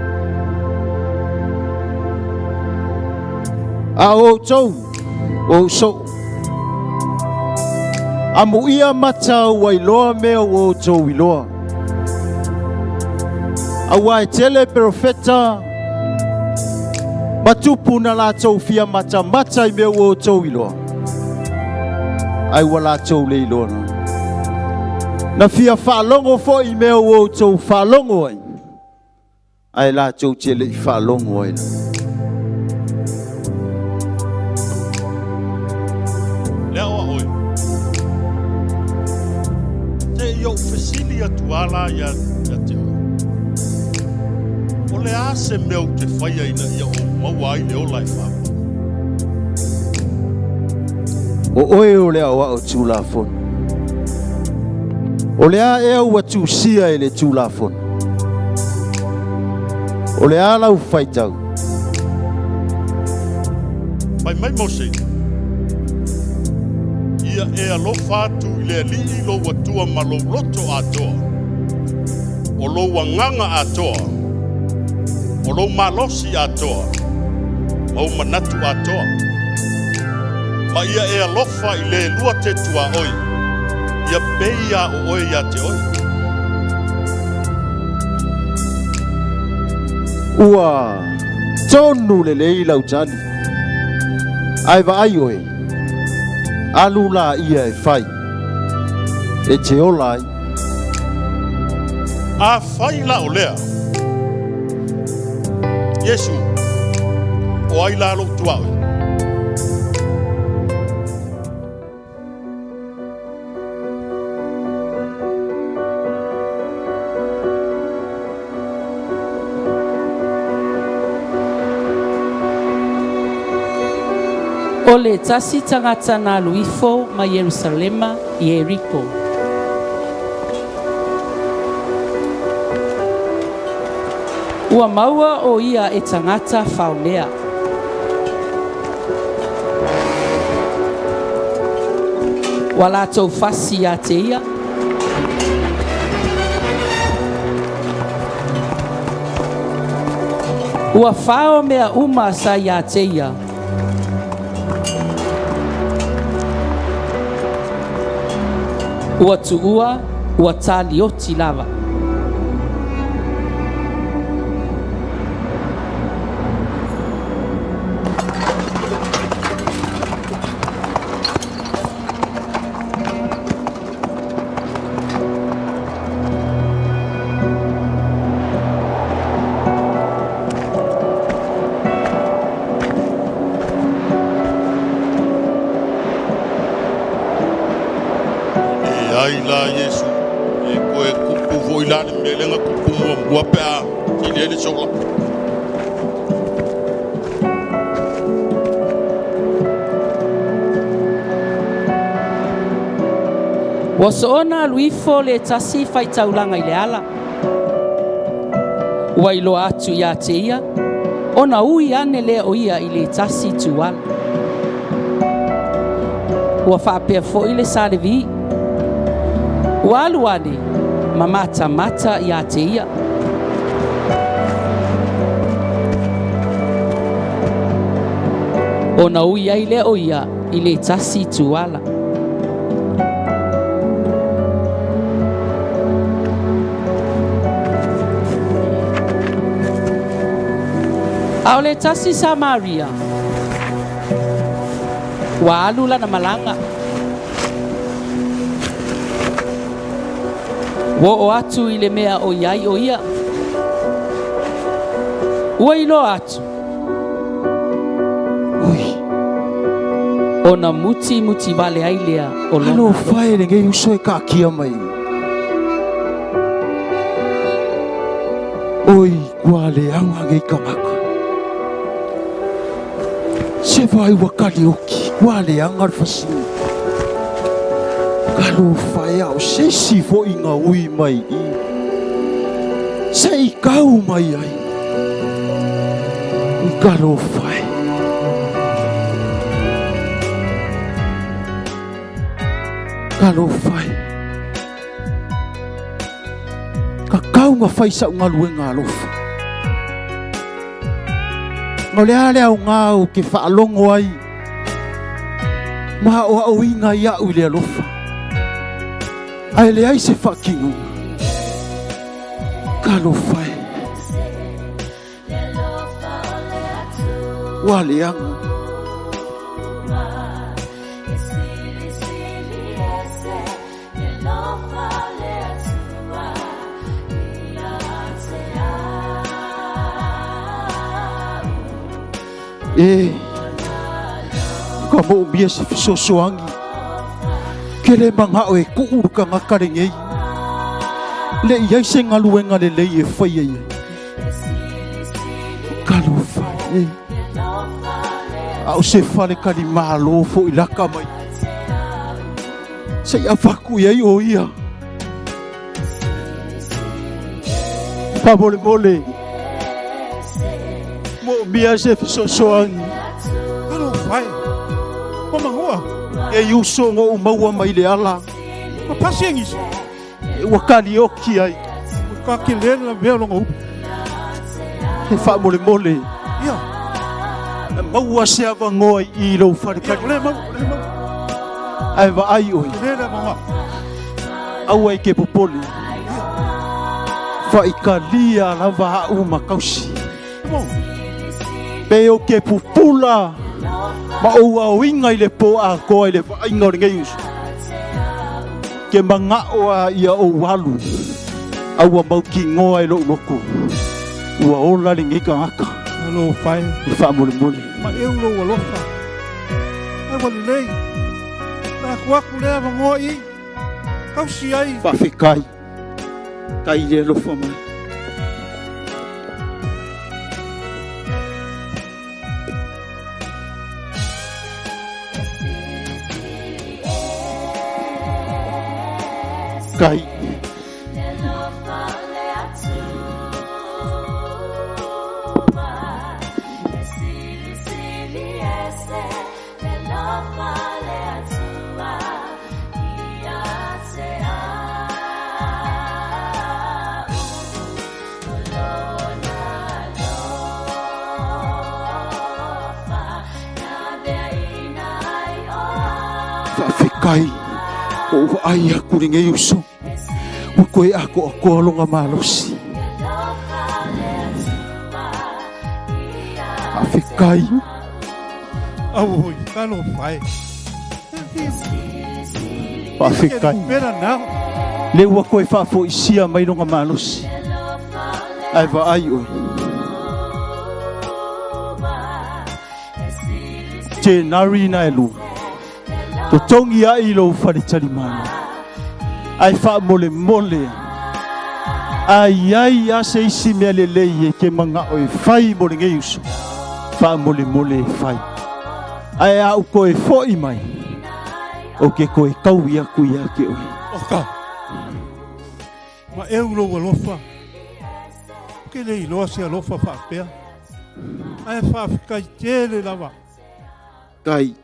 S4: A o outou, o usou, amuia mata ua iloa mea ua outou iloa. Aua e tele perofeta ma tupu na latou fia matamata i mea ua outou iloa, ai ua latou le iloa na. Na fia faalogo foi i mea ua outou faalogo ai, ae latou te le i faalogo ai lava.
S5: Le aoao e. Se i ou fesili atu lava la ia te oe, o le a se mea ou te faia ina ia ou maua ai le ola e faapau?
S4: O oe o le aoao Tulafono. O le a ea ua tusia e le Tulafono? O le a lau faitau?
S5: Fai mai Mose, Ia e alofa atu i le Alii lou Atua ma lou loto atoa, o lou agaga atoa, o lou malosi atoa, ma ou manatu atoa. Ma ia e alofa i le lua te tuaoi, ia pei a o oe ia te oe.
S4: Ua tonu lelei lau tali. Ae vaai oe, alu laia e fai, e te ola ai.
S5: Afai la o lea, Iesu, o ai la lou tuaoi?
S6: O le tasi tagata na alu ifo ma Ierusalema i Ieriko. Ua maua o ia e tagata faonea. Ua latou fasi ia te ia. Ua fao mea uma sa ia te ia. Ua tuua, ua talioti lava.
S5: Leai la Iesu, e toe tupu foi la le mea lea na tupu muamua pe a tili ai le sola.
S6: Ua soona alu ifo le tasi faitaulaga i le ala. Ua iloa atu ia te ia, ona ui ane lea o ia i le tasi tuala. Ua faapea foi le sa Levi. Ua alu ane ma matamata ia te ia. Ona ui ai lea o ia i le tasi tuala. A o le tasi Samaria, ua alu lana malaga. Ua oo atu i le mea o i ai o ia. Ua iloa atu.
S4: Ui.
S6: Ona mutimuti vale ai lea o lona
S4: Alofa e lenei uso e kaakia mai. Oi, kua leaga nei tagata. Se vai ua kalioki. Matua leaga le fasina. Talofa e a o se isi foi na ui mai i i. Se i kau mai ai. Talofa e. Talofa e. Ka kau na fai sa'u galuega alofa. O le a le aoga ou te faalogo ai ma aoaoina iaʻu i le alofa, ae leai se faatinoga. Talofa e. Ua leaga. E ka moomia se fesoasoani ke le manao e kuu le tagata lenei le i ai se galuega lelei e faia i ai. Talofa e. A o se fale talimalo foi laka mai. Se i avatu i ai o ia. Faamolemole. Moomia se fesoasoani.
S7: Talofa e. Ua magoa.
S4: E uso na ou maua mai le ala.
S7: Ua pasi e nisi.
S4: Ua kalioki ai.
S7: Ua ka ke le la mea longa upu.
S4: E faamolemole.
S7: Ia.
S4: E maua se avanoa i i lou fale
S7: Ia,
S4: tali.
S7: o le mau, o le mau.
S4: Ae vaai oe.
S7: O le le magoa.
S4: Aua e ke popole. Faaikalia lava au ma kausi.
S7: Mo.
S4: Pe o ke pupula ma ou aoiga i le pō atoa i le vaaiga o lenei uso. Ke magao a ia ou alu, a ua mautinoa e lou loto, ua ola lenei tagata.
S7: Talofa e.
S4: I faamolemole.
S7: Ma eu lou alofa. Ai ua lelei. Na aku aku lea avanoa i. Kausi ai.
S4: Faafetai. Tai le alofa mai. Kai. Faafetai o ou vaai aku lenei uso. Ua koe atoatoa longa malosi. Faafetai.
S7: Auoi, talofa e.
S4: Faafetai.
S7: Pera nao.
S4: Le ua koe faafoisia mai longa malosi. Ae vaai oe. January na e lua. Totogi ai i lou fale talimalo. Ae faamolemole a i ai a se isi mea lelei e ke magao e fai mo lenei uso. Faamolemole e fai. Ae a ou toe foi mai, ou te toe taui atu ia te oe.
S7: Oka. Ma eu lou alofa. Ke le iloa se alofa faapea. Ae faafetai tele lava.
S4: Tai.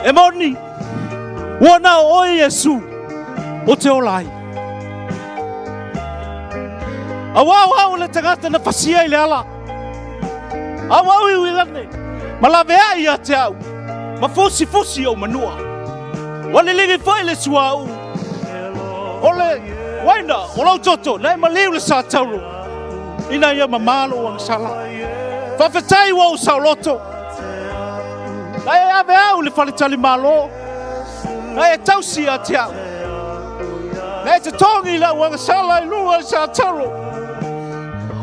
S4: E moni, ua na o oe Iesu o te ola ai. Auā o au o le tagata na fasia i le ala. A ua ui ui lane, ma laveai ia te au, ma fusifusi ou manua. Ua liligi foi le suauu o le uaina o lou toto na e maliu le sa taulo, ina ia mamā lou agasala. Faafetai ua ou saoloto, na e ave au i le faletalimalo, na e tausi ia te au. Na e totogi i lau agasala i luga o le sa taulo.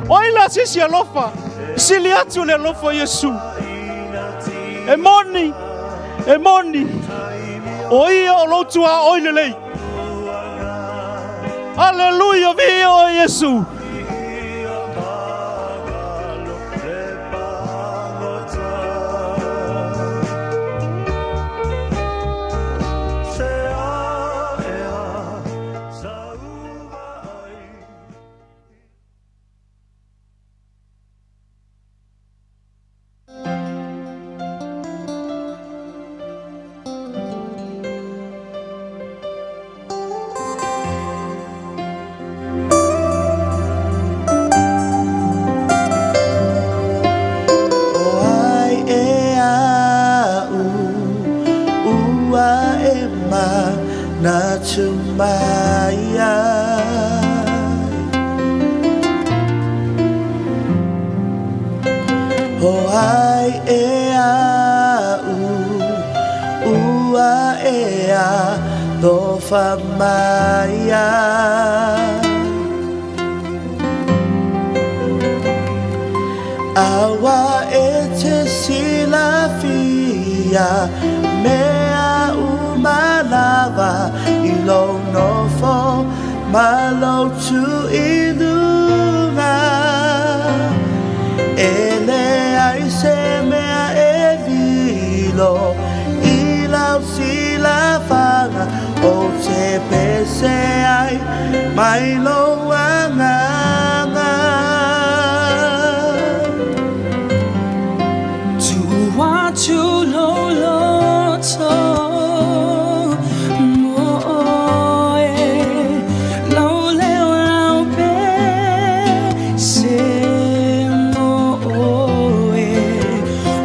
S4: O ai la se isi alofa e sili atu le alofa o Iesu? E moni, e moni, o ia o lou tuaoi lelei. Aleluia, viia oe Iesu.
S1: O ai e a'u ua e manatu mai ai. O ai e a'u ua e alofa mai ai. Aua e te silafia mea uma lava i lou nofo ma lou tu i luga. E leai se mea e lilo i lau silafaga ou te pese ai mai lou agaga.
S8: Tuu atu lou loto mo oe, lau leo lau pese mo oe,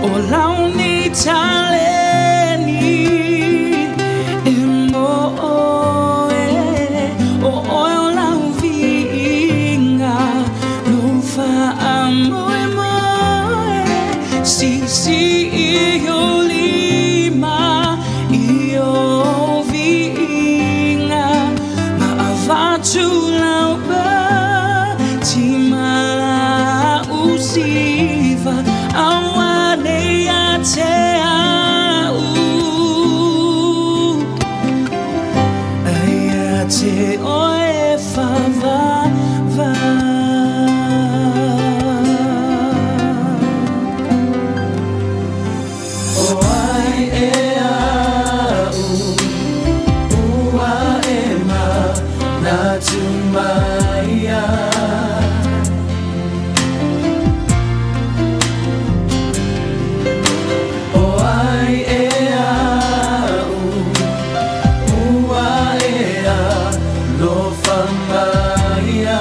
S8: o lau nei taleni e mo oe, o oe o lau viiga, lou faamoemoe, siisii i ou lima i ou viiga, ma avatu lau pati ma lau siva, aua nei ia te a'u, ae ia te oe e faavavau. O ai e a'u ua e manatu mai ai. O ai e a'u ua e alofa mai ai.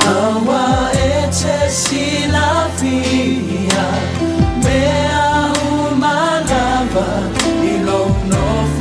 S8: Aua e te silafia mea uma lava i lou nofo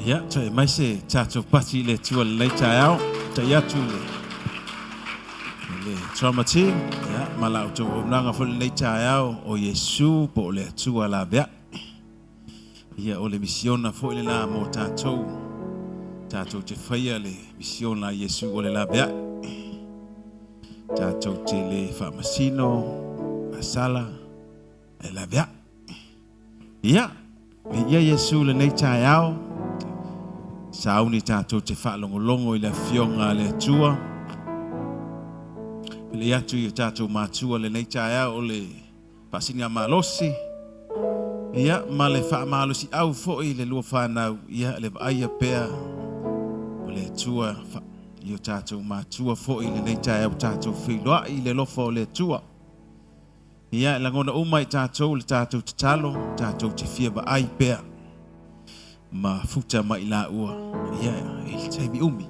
S3: Ia, toe mai se tatou pati i le Atua i lenei taeao. Tai atu i le, le drama team, ia, ma la outou auaunaga foi lenei taeao o Iesu po o le Atua laveai. Ia, o le misiona foi lena mo tatou, tatou te faia le misiona a Iesu o le laveai. Tatou te le faamasino, asala, e laveai. Ia, viia Iesu i lenei taeao. Sauni tatou te faalogologo i le Afioga a le Atua. Pele atu i o tatou matua lenei taeao o le faasiligamalosi. Ia, ma le faamalosiau foi i le lua fanau, ia, le vaaia pea o le Atua i o tatou matua foi i lenei taeao tatou feiloai i le alofa o le Atua. Ia, e lagona uma e tatou le tatou tatalo, tatou te fia vaai pea ma futa mai laua, ia, i le taimi umi.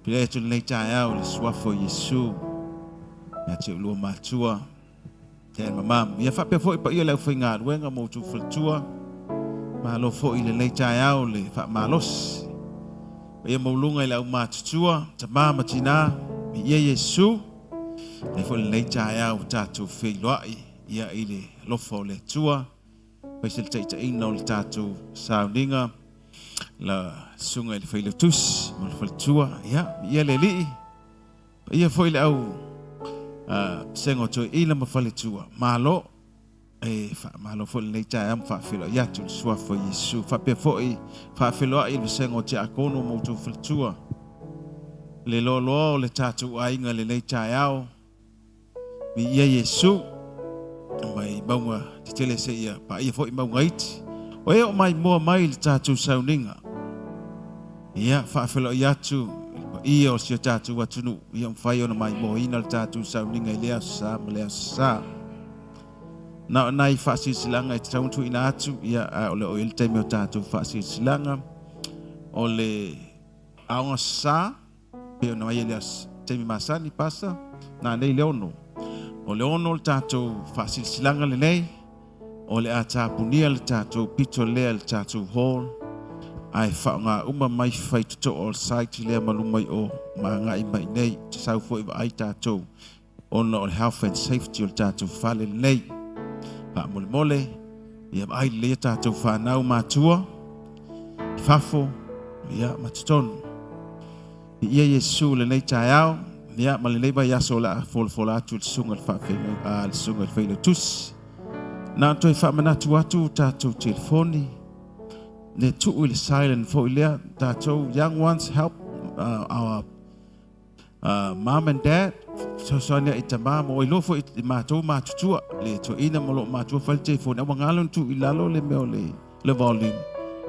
S3: Pele atu lenei taeao i le suafa o Iesu, ia te ulua matua, te ma mamu. Ia faapea foi paia le aufaigaluega ma outou faletua, malo foi i lenei taeao le faamalosi. Paia maualuga i le aumatutua, tama ma tina, viia Iesu. Lea foi lenei taeao ua tatou feiloai ia i le alofa o le Atua, aemaise le taitaiina o le tatou sauniga, la susuga i le Failautusi ma le faletua, ia, viia le Alii, paia foi le au vasega o toeaina ma faletua, malo. E faamalo foi lenei taeao ma faafeiloai atu i le suafa o Iesu. Faapea foi faafeiloai i le vasega o Tiakono ma outou faletua. Le loaloa o le tatou aiga i lenei taeao. Viia Iesu mai mauga tetele seia paia foi mauga iti. O e o mai moa mai i le tatou sauniga. Ia faafeiloai atu i le paia o si o tatou atunuu. Ia mafai ona maimoaina le tatou sauniga i lea aso Sa ma lea aso Sa. Na o nai faasilasilaga e tatau ona tuuina atu, ia, ae o le o i ai le taimi o tatou faasilasilaga. O le aoga sa, pei ona mai ai le taimi masani, pasa, na nei le 6. O le 6 le tatou faasilasilaga lenei, o le a tapunia le tatou pito lea i le tatou hall, ae faaaoga uma mai fai totoo o le site lea ma luma i o, ma agai mai nei, te sau foi vaai tatou ona o le health and safety o le tatou fale lenei. Faamolemole, ia vaai lelei a tatou fanau matua, i fafo, ia, ma totonu. Viia Iesu i lenei taeao, ia, ma lenei vaiaso o le a folafola atu i le susuga i le faafeagai, a, le susuga i le Failautusi. Na ona toe faamanatu atu tatou telefoni, le tuu i le silent foi lea, tatou young ones help our Mom and Dad, fesoasoani ai i tama ma oi loa foi i matou matutua, le toeaina ma loo matua fai le telefoni, a ua galo ona tuu i lalo le mea o le, le volume.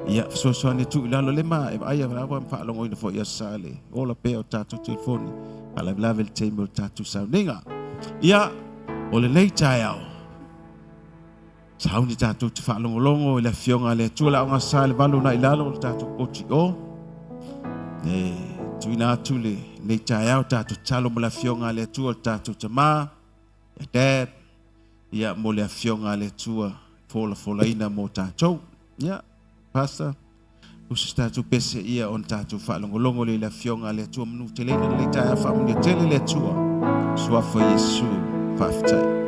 S3: Ia, fesoasoani e tuu i lalo le ma e vaai a ma faalogoina foi i aso sa le ola pea o tatou telefoni, faalavelave le taimi o le tatou sauniga. Ia, o lenei taeao, sauni tatou te faalogologo i le Afioga a le Atua, le aoga sa i le 8 na i lalo o le tatou poti o. E tuuina atu lenei taeao tatou tatalo mo le Afioga a le Atua, le tatou tama, ia Dad, ia mo le Afioga a le Atua folafolaina mo tatou. Ia, Pastor, usu se tatou pese ia ona tatou faalogologo lea i le Afioga a le Atua manu teleina lenei taeao faamanuia tele le Atua. Suafa Iesu, faafetai.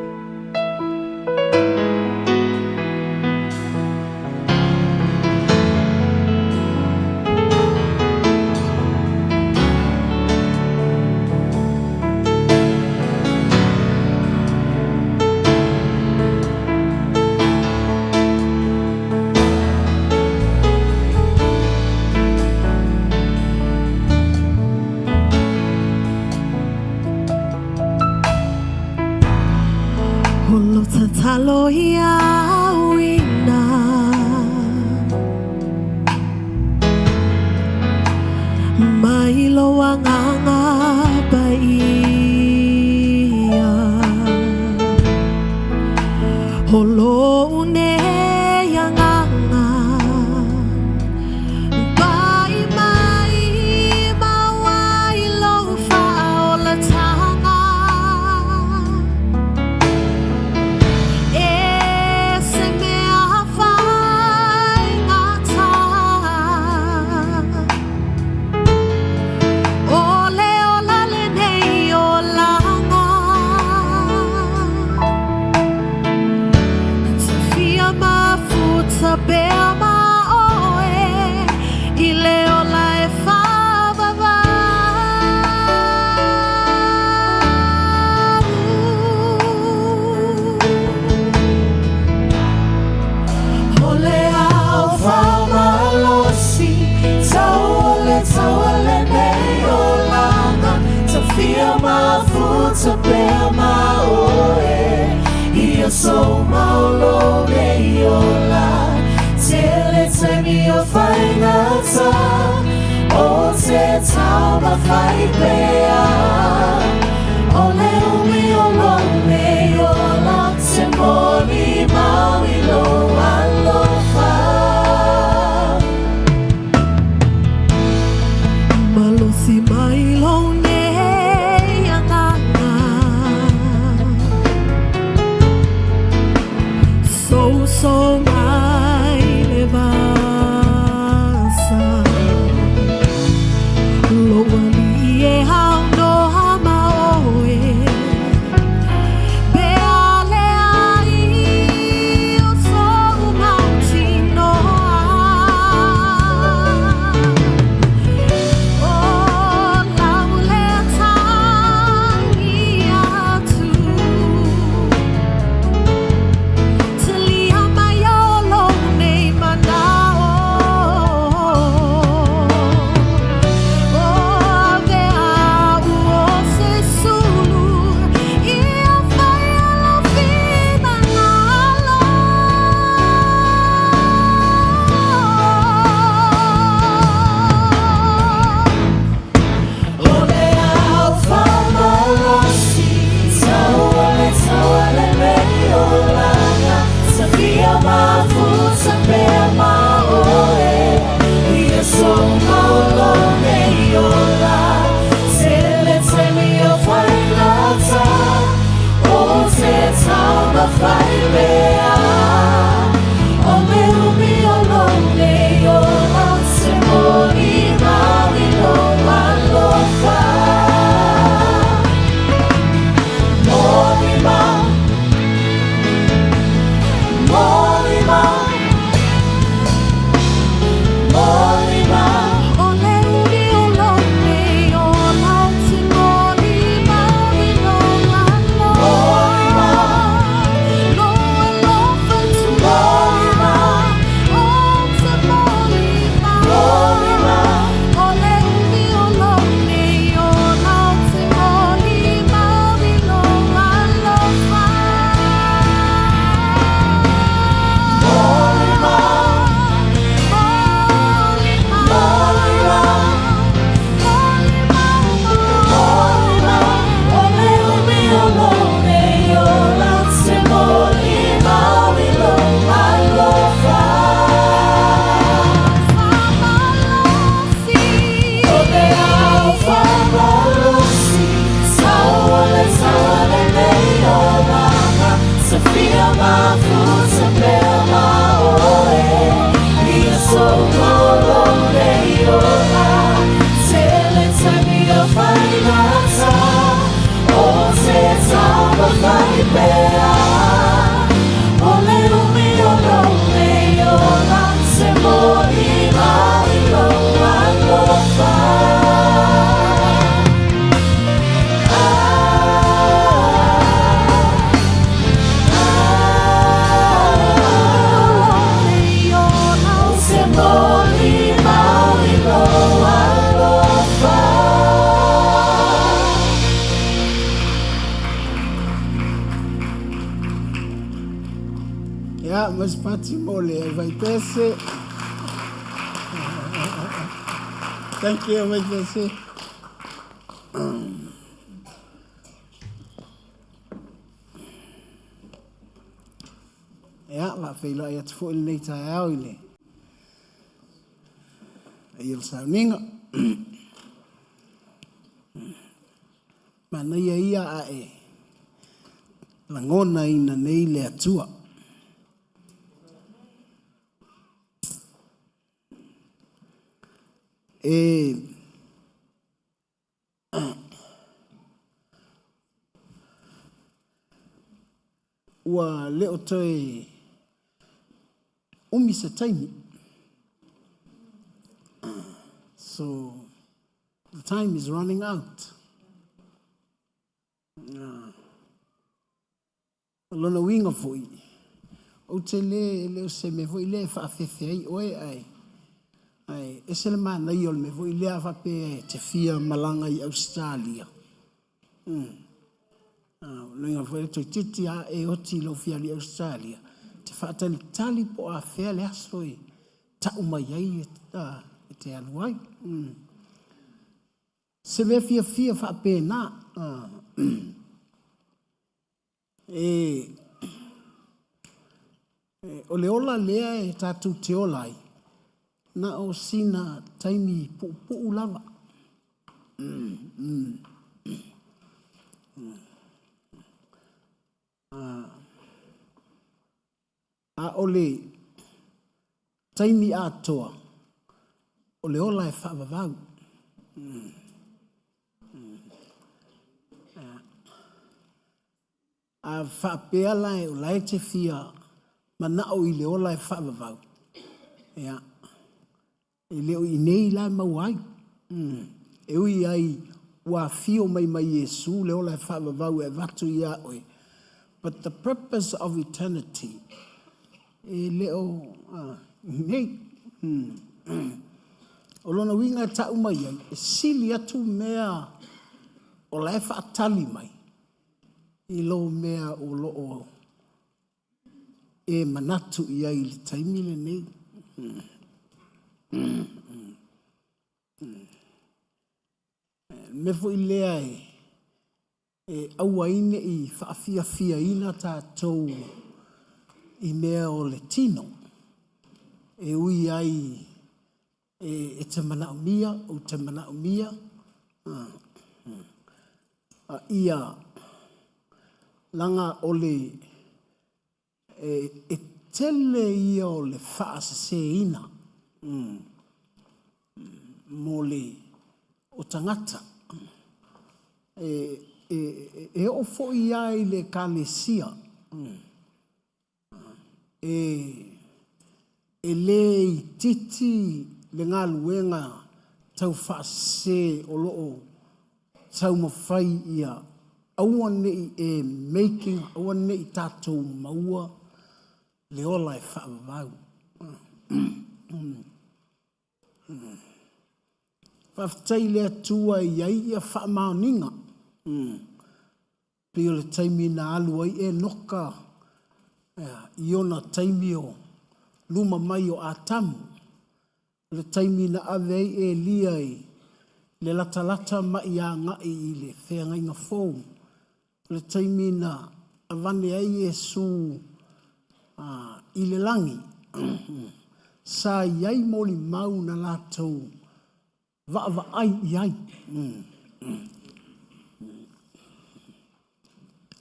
S1: o faigata o te taumafai pea. O le umi o lou nei ola te molimau i lou alofa.
S2: Malosi mai lou nei agaga. Soso mai le vasa. Lou alii e aunoa ma oe. Pe a leai o sou mautinoa. O lau lea tagi atu. Talia mai o lou nei manao. O avea au o se sulu ia faia lou finagalo.
S1: O le aufamalosi, taua le taua lenei olaga, ta fia mafuta pea ma oe, ia soumau lou nei ola, tele taimi o faigata, o te taumafai pea. O le umi o lou nei ola, te molimau i lou alofa. Molimau, molimau, molimau.
S2: O le umi o lou nei ola te molimau i lou alofa. Lou alofa tunoa, o te molimau. O le umi o lou nei ola te molimau i lou alofa.
S1: Molimau,
S2: Molimau,
S1: molimau. O le umi o lou nei ola te molimau i lou alofa. O le aufamalosi, taua le taua lenei olaga, ta fia mafuta pea ma oe, ia soumau lou nei ola, tele taimi o faigata, o te taumafai pea. O le umi o lou nei ola, te molimau i lou alofa. O te molimau i lou alofa.
S9: Ia, ma se pati mo le Vaitese. Thank you, Vaitese. Ia, la feiloai atu foi lenei taeao i le i le sauniga. Manaia ia a e lagonaina nei le Atua. E ua le o toe umi se taimi. So the time is running out. O lona uiga foi, ou te le, e le o se mea foi lea e faafefe ai oe, ae, ae ese le manaia o le mea foi lea a faapea e te fia malaga i Australia. O lona uiga foi lea toeitiiti lava e oti i lou fia alu i Australia, te faatalitali po o afea le aso e ta'u mai ai e te alu ai. Se mea fiafia fa'apena. E o le ola lea e tatou te ola ai, na o sina taimi pu'upu'u lava. A o le taimi atoa, o le ola e faavavau. A faapea la e o la e te fia mana'o i le ola e faavavau, ia, e le o i inei la e maua ai. E ui ai ua afio mai ma Iesu le ola e faavavau e avatu iā oe, but the purpose of eternity, e le o i inei. O lona uiga e ta'u mai ai, e sili atu mea o la e fa'atali mai i lou mea o lo'o e manatu i ai i le taimi lenei. Mea foi lea e aua ai ne'i faafiafiaina tatou i mea o le tino, e ui ai e te manaomia, ou te manaomia, a ia laga o le e tele ia o le faaseseina mo le o tagata. E oo foi lava i le Ekalesia, e le itiiti le galuega taufaasese o lo o taumafai ia aua ne i e making, aua ne i tatou maua le ola e faavavau. Faafetai i le Atua e i ai ia faamaoniga. Pei o le taimi na alu ai Enoka i ona taimi o luma mai o Atamu, o le taimi na ave ai Elia i le latalata ma'i aga'i i le feagaiga fou, o le taimi na avane ai Iesu i le lagi, sa i ai molimau na latou vaavaai i ai.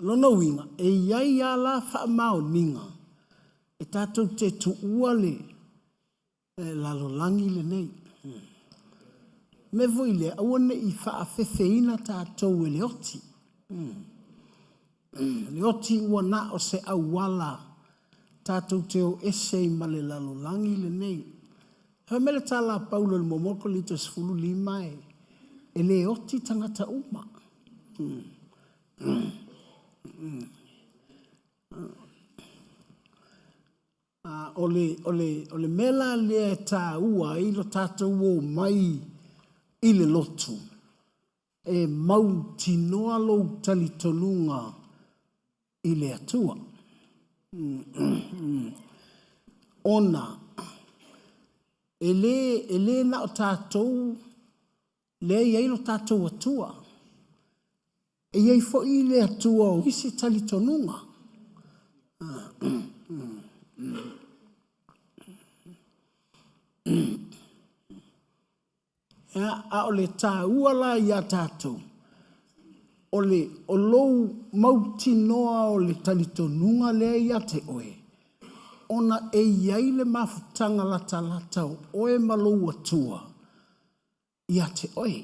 S9: Lona uiga, e i ai lava la faamaoniga e tatou te tuua le lalolagi lenei. Mea foi lea, aua ne i faafefeina tatou e le oti. Le oti ua na o se auala tatou te o ese ai ma le lalolagi lenei. Fai mai le tala a Paulo i le 1 Korinito 15, e le oti tagata uma. O le mea la lea e tāua ai lo tatou omai i le lotu, e mautinoa lou talitonuga i le Atua. Ona e le na o tatou lea e i ai lo tatou Atua, e i ai foi le Atua o isi talitonuga. A o le tāua la iā tatou, o le o lou mautinoa o le talitonuga lea ia te oe, ona e i ai le mafutaga latalata o oe ma lou Atua ia te oe.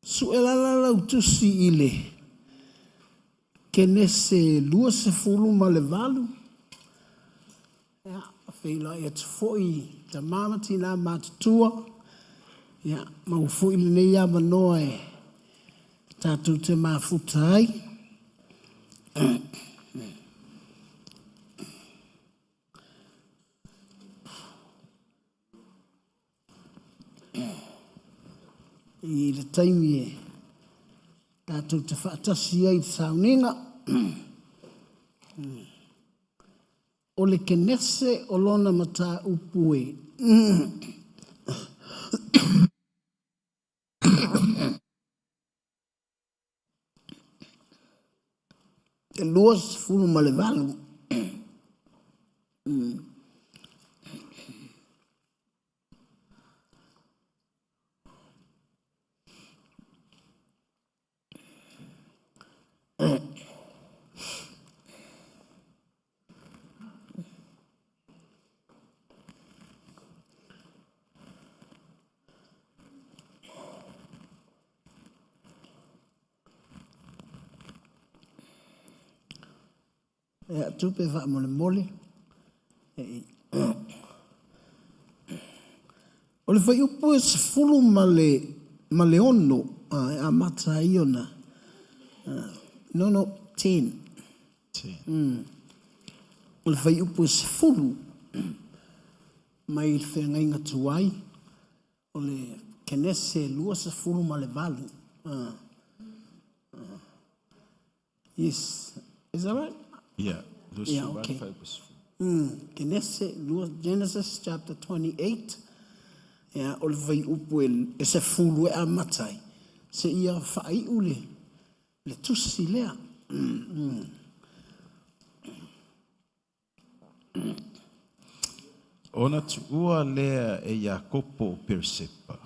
S9: Sue la la lau tusi i le Kenese 28. Ia, feiloai atu foi tamā ma tinā matutua. Ia, maua foi lenei avanoa e tatou te mafuta ai. I le taimi e tatou te faatasi ai i le sauniga. O le Kenese o lona mataupu e e 28. Ia tupe faamolemole. O le fuaiupu e 16 e amata ai ona. No, 10. O le fuaiupu e 10 mai le feagaiga tuai o le Kenese 28. Yes. Is that right?
S3: Yeah.
S9: Yeah, okay. Kenese, Genesis chapter 28. Ia, o le fuaiupu e 10 e amata ai. Se ia faaiu le tusi lea.
S3: Ona tuua lea e Iakopo o Peresepa,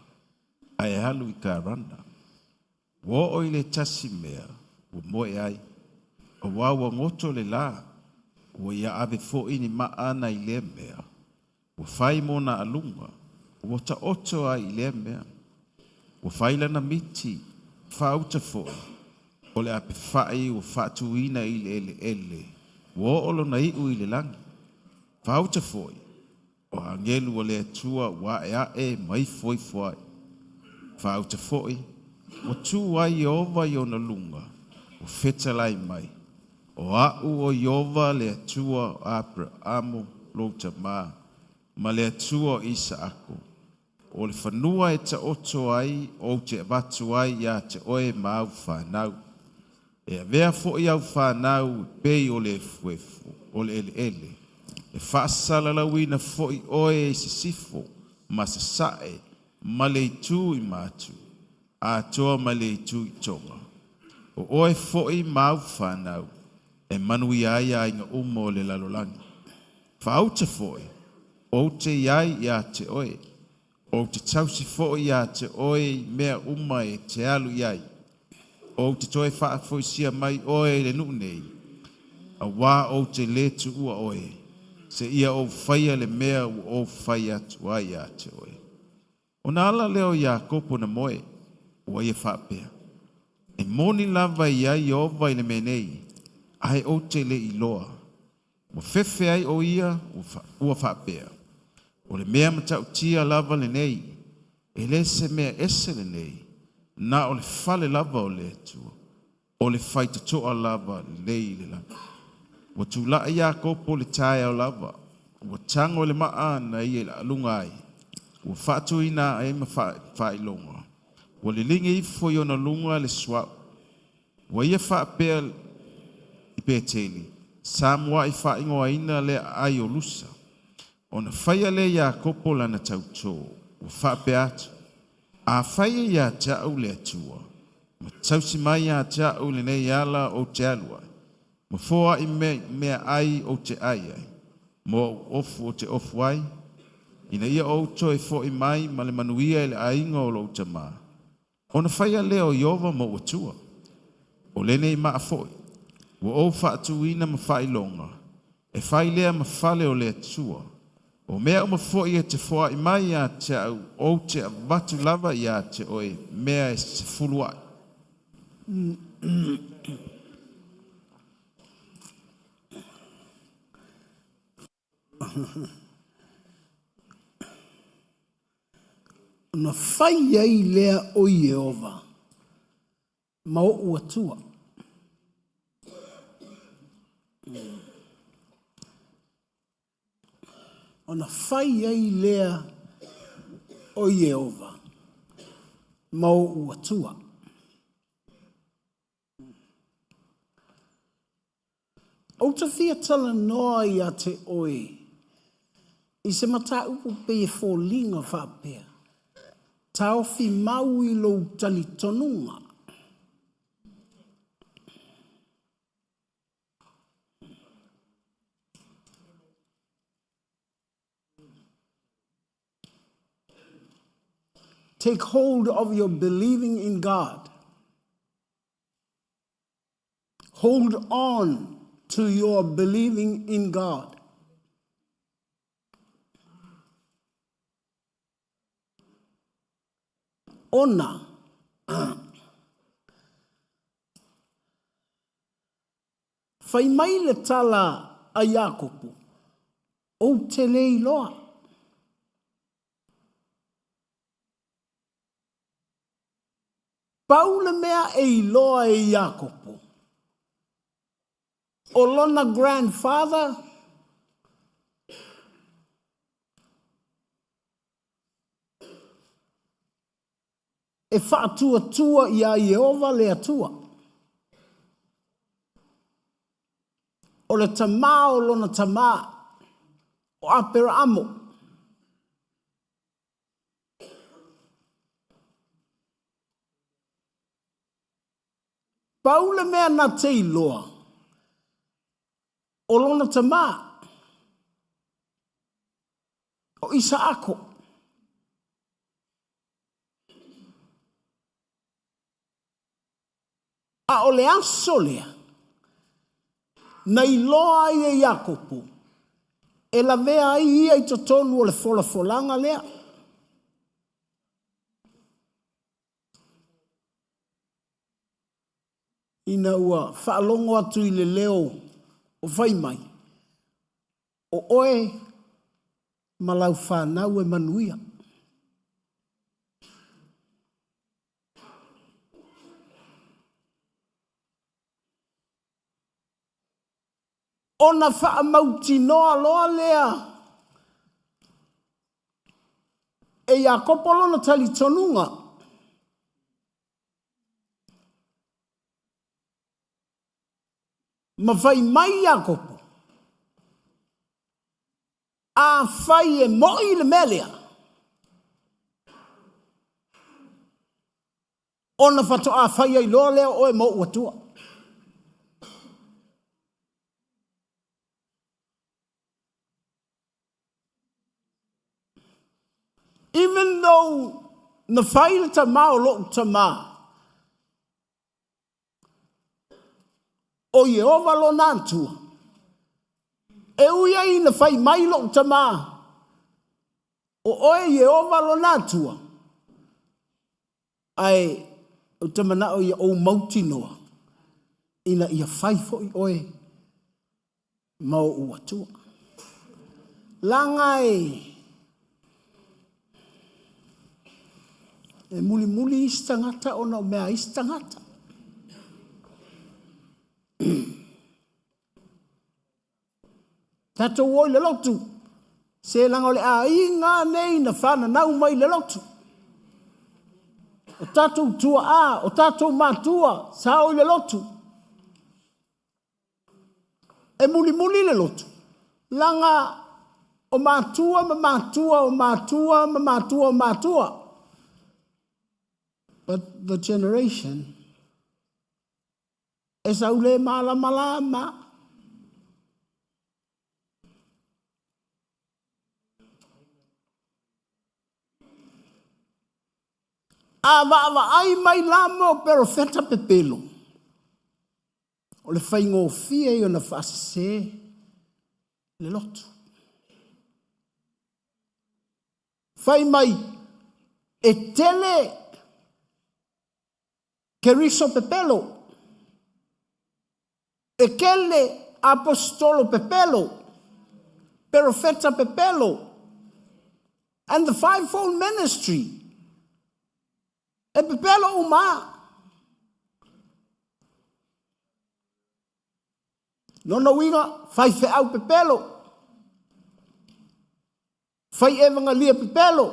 S3: ae alu i Karana. Ua oo i le tasi mea, ua moe ai. Auā ua goto le lā, ua ia ave foi ni maa na i lea mea. Ua fai mo na aluga, ua taoto ai i lea mea. Ua fai lana miti, faauta foi, o le apefai ua faatuina i le eleele, ua oo lona iu i le lagi. Faauta foi, o agelu o le Atua ua ae ae ma ifo ifo ai. Faauta foi, ua tu ai Ieova i ona luga, ua fetalai mai. O a'u o Ieova le Atua o Aperaamo lou tamā, ma le Atua o Isaako. O le fanua e taoto ai ou te avatu ai ia te oe ma au whanau. E avea foi au whanau pei o le efuefu, o le eleele. E faasalalauina foi oe i sisifo, ma sasae, ma le itu i matu, atoa ma le itu i toga. O oe foi ma au whanau, e manuia ai aiga uma o le lalolagi. Faauta foi, ou te iai ia te oe, ou te tausi foi ia te oe i mea uma e te alu i ai. Ou te toe faafoisia mai oe i le nuu nei, auā ou te le tuua oe, se ia ou faia le mea ua ou fai atu ai ia te oe. Ona ala lea o Iakopo na moe, ua ia faapea. E moni lava i ai Ieova i le mea nei, ae ou te le iloa. Ua fefe ai o ia ua faapea. O le mea matautia lava lenei, e le se mea ese lenei, na o le fale lava o le Atua, o le faitotoa lava lenei i le lagi. Ua tula'i Iakopo le taeao lava, ua tago i le maa na ia i le aluga ai, ua faatuina ai ma faailoga. Ua liligi ifo i ona luga le suauu. Ua ia faapea i Peteli, sa mua'i faaigoaina le aai o Lusa. Ona faia lea Iakopo lana tautō, ua faapea atu, a faia ia te a'u le Atua, ma tausi mai ia te a'u lenei ala ou te alu ai, ma foa'i mea ai ou te ai ai, mo ou ofu o te ofu ai, ina ia ou toe fo'i mai ma le manuia i le aiga o lou tamā. Ona faia lea o Ieova ma ou Atua. O lenei maa foi, ua ou faatuina ma faailoga, e fai lea ma fale o le Atua. O mea uma foi e te foa'i mai ia te a'u, ou te avatu lava ia te oe mea e 10 a'i.
S9: Ona fai ai lea o Ieova ma oʻu Atua. Ona fai ai lea o Ieova ma oʻu Atua. Ou te fia talanoa ia te oe i se mataupu pei e foliga faapea, taofi mau i lou talitonuga. Take hold of your believing in God. Hold on to your believing in God. Ona fai mai le tala a Iakopo, Ou te le iloa. Pau le mea e iloa e Iakopo, o lona grandfather e faatuatua iā Ieova le Atua. O le tamā o lona tamā, o Aperaamo. Pau le mea na te iloa, o lona tamā, o Isaako. A o le aso lea, na iloa ai e Iakopo, e lavea ai ia i totonu o le folafolaga lea. Ina ua faalogo atu i le leo o fai mai, o oe ma lau fanau e manuia. Ona faamautinoa loa lea e Iakopo lona talitonuga. Ma fai mai Iakopo, Afai e moʻi le mea lea, ona faatoa fai ai loa lea o oe ma ou atua. Even though na fai le tamā o loʻu tamā, o Ieova lona Atua, e ui ai ina fai mai loʻu tamā, o oe Ieova lona Atua, ae ou te manaʻo ia ou mautinoa, ina ia fai foʻi oe ma oʻu Atua. Laga e e mulimuli isi tagata ona o mea a isi tagata. Tatou o i le lotu, se laga o le aiga nei na whananau mai le lotu. O tatou tuaa, o tatou matua, sa o i le lotu. E mulimuli le lotu, laga o matua ma matua o matua ma matua o matua. But the generation e sau le malamalama. A vaavaai mai la mo perofeta pepelo, O le faigofie ia ona faasese le lotu. Fai mai, e tele Keriso pepelo, e kele apostolo pepelo, perofeta pepelo, and the fivefold ministry. E pepelo uma. Lona uiga, faifeau pepelo. Fai evangalia pepelo.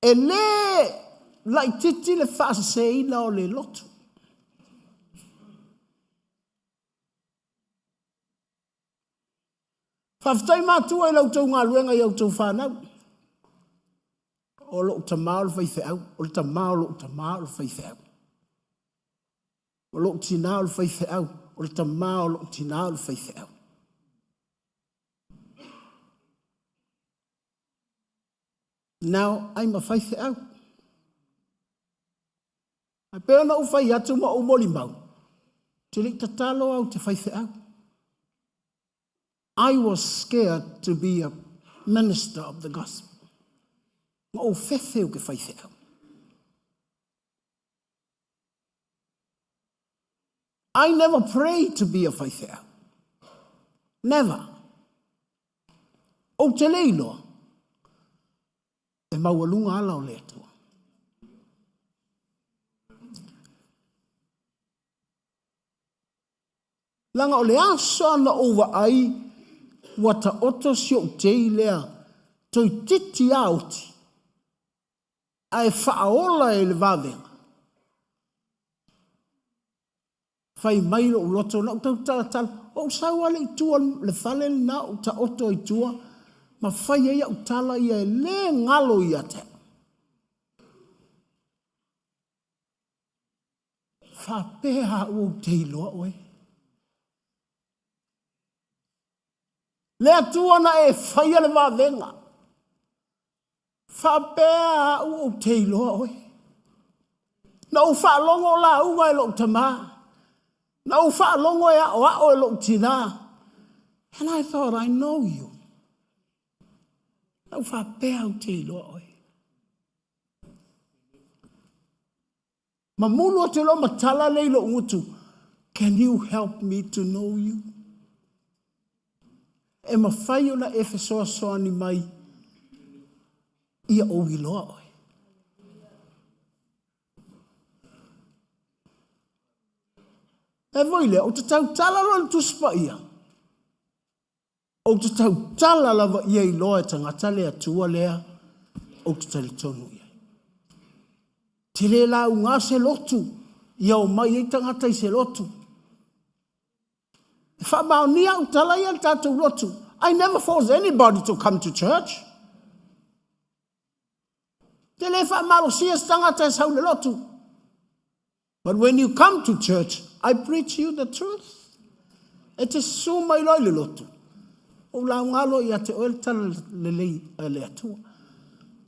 S9: E lē laitiiti le faaseseina o le lotu. Faafetai matua i la outou galuega i a outou fanau. O lou tamā o le faifeau, o le tamā o lou tamā o le faifeau. O lou tinā o le faifeau, o le tamā o lou tinā o le faifeau. Now I'm a faifeau. Ae pei ona ou fai atu ma ou molimau, ou te le i tatalo au te faifeau. I was scared to be a minister of the gospel. Ma ou fefe ou ke faifeau. I never prayed to be a faifeau. Never. Ou te le iloa, e maualuga ala o le Atua. Leaga o le aso na ou vaai ua taoto si ou tei lea toeitiiti lava oti ae faaola e le vavega. Fai mai lou loto, na ou tau talatala, ou sau lava lea i tua le fale lena ou taoto ai i tua ma fai ai au tala ia e le galo ia te au. Faapea au ou te iloa oe. Le Atua na e faia le vavega. Faapea au ou te iloa oe. Na ou faalogo o lauga e lou tamā. Na ou faalogo e aoao e lou tinā. And I thought I know you. Na ou faapea ou te iloa oe. Mamulu atu loa ma tala lea i lou gutu, Can you help me to know you? E mafai ona e fesoasoani mai ia ou iloa oe. E voi lea, ou te tautala loa i le Tusi Paia, Ou te tautala lava ia iloa e tagata le Atua lea ou te talitonu i ai. Te le lauga se lotu, ia omai ai tagata i se lotu. E faamaonia au tala ia le tatou lotu. I never force anybody to come to church. Te le faamalosia se tagata e sau le lotu. But when you come to church, I preach you the truth. E te susu mai loa i le lotu. Ou lauga loa ia te oe le tala lelei a le Atua.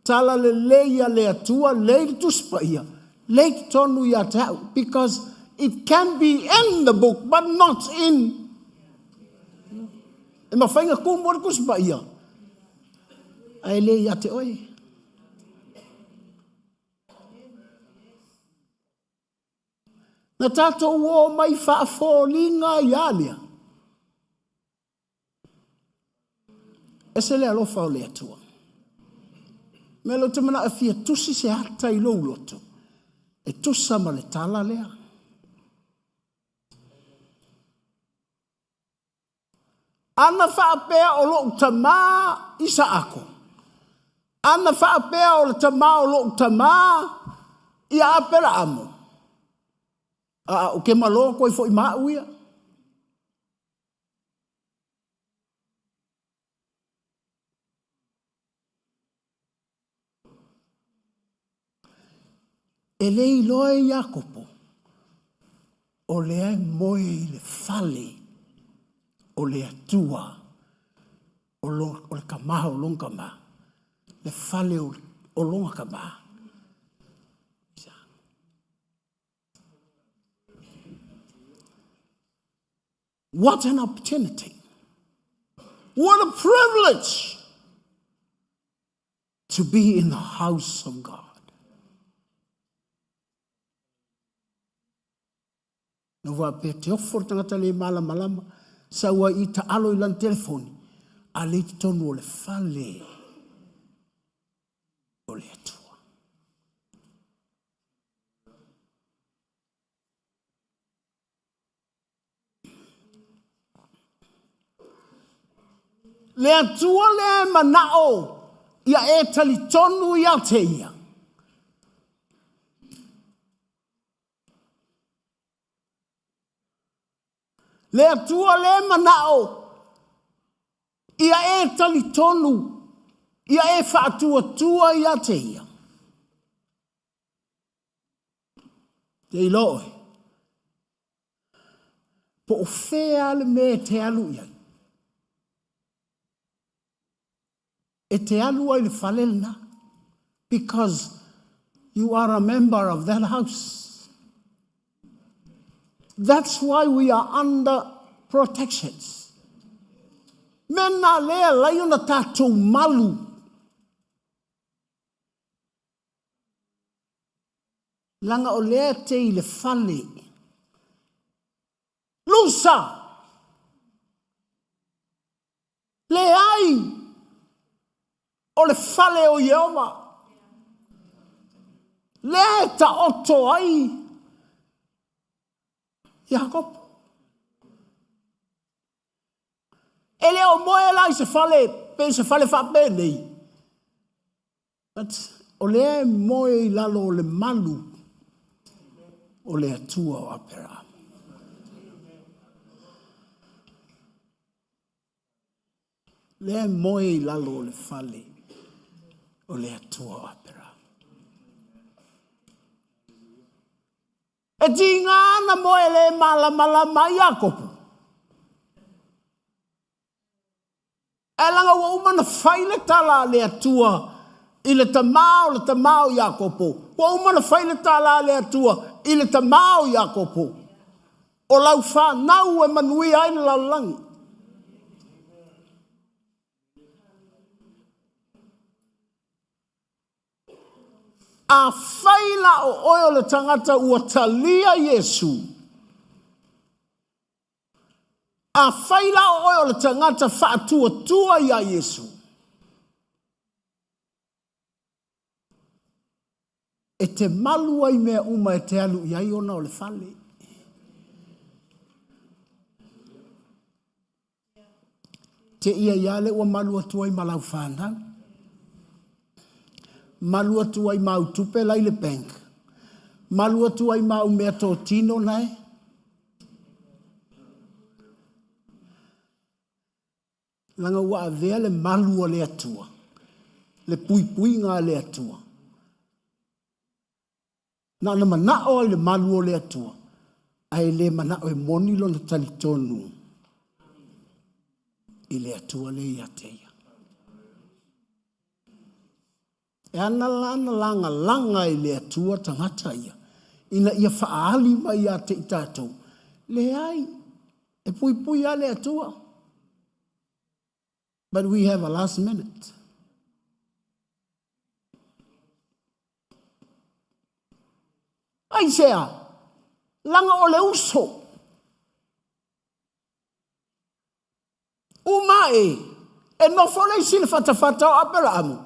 S9: Tala lelei a le Atua, lei le Tusi Paia, lei totonu ia te au. Because it can be in the book, but not in. E mafai na kumu le Tusi Paia, ae le ia te oe. Na tatou o mai faafoliga ia lea. Ese le alofa o le Atua. Mea lea ou te manao e fia tusi se ata i lou loto e tusa ma le tala lea. Ana faapea o lou tamā Isaako, ana faapea o le tamā o lou tamā ia Aperaamo, a o ke malo koe foi ma au ia. E le iloa e Iakopo, o lea e moe i le fale o le Atua, o, lo, o le kamā o lona kamā, le fale o, o lona kamā. What an opportunity! What a privilege to be in the house of God. Na wā pea te ofo le tangata le malamalama, sau ai i ta alo i lana telefoni, a le i totonu o le fale o le Atua. Le Atua lea e manao ia e talitonu ia te ia. Le Atua lea e manao Ia e talitonu, ia e faatuatua ia te ia. Te iloa oe, po o fea le mea e te alu i ai. E te alu ai le fale lena. Because you are a member of that house. That's why we are under protections. Me nā lea lai ona tātou malu. Langa o lea te i le fale. Lusa! Leai! O le fale o Ieova. Lea e taoto ai Iakopo. E le o moe la i se fale, pe se fale faapenei. But o lea e moe i lalo o le malu o le Atua o Aperahama. Lea e moe i lalo o le fale o le Atua o Aperahama. E tiga ana moe le malamalama ai Iakopo. Ae laga ua uma ona fai le tala a le Atua i le tamā o le tamā o Iakopo. Ua uma ona fai le tala a le Atua i le tamā o Iakopo. O lau fanau e manuia ai le lalolagi. Afai la o oe o le tagata ua talia Iesu, afai la o oe o le tagata faatuatua iā Iesu, e te malu ai mea uma e te alu i ai ona o le fale. Te ia ia le ua malu atu ai ma lau whanau. Malu atu ai ma au tupe lai le bank. Malu atu ai ma au mea tōtino nae. Langa ua avea le malu o le Atua, le puipuiga a le Atua. Na ona manao ai le malu o le Atua, ae le manao e moni lona talitonu i le Atua le ia te ia. E ana la na lagalaga i le Atua tagata ia, ina ia faaali mai ia te i tatou, leai, e puipui lava le Atua. But we have a last minute. Aisea, laga o le uso. Uma e, e nofo le isi le fatafata o Aperaamu,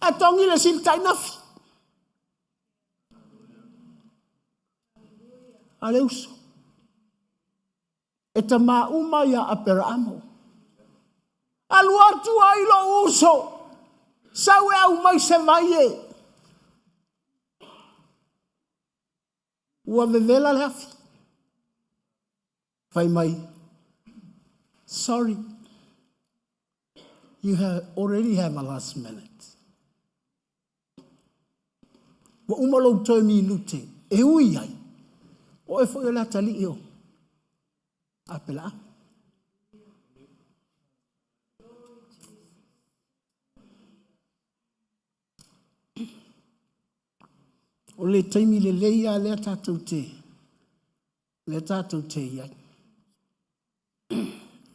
S9: ae togi le isi le tainafi. A le uso. E tamā uma iā Aperaamu. Alu atu ai lou uso, sau e aumai se vai e. Ua vevela le afi. Fai mai, sorry, you have already have a last minute. Ua uma lou toe minute e ui ai, o oe foi o le atalii o Apelaamu. O le taimi lelei lava lea tatou te lea tatou te i ai.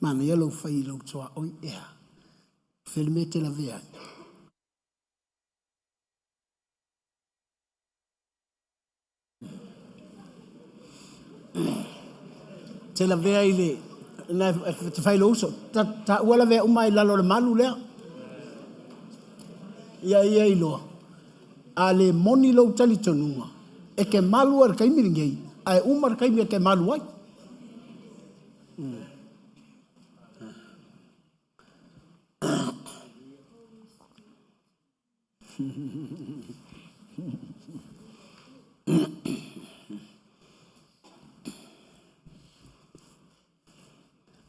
S9: Manaia lou fai i lou tuaoi ea. Fea le mea e te lavea ai. Te lavea i le na te fai lou uso. Ta, ta ua lavea uma i lalo o le malu lea. Ia ia iloa. A le moni lou talitonuga, e ke malu ai le taimi lenei, ae uma le taimi e te malu ai.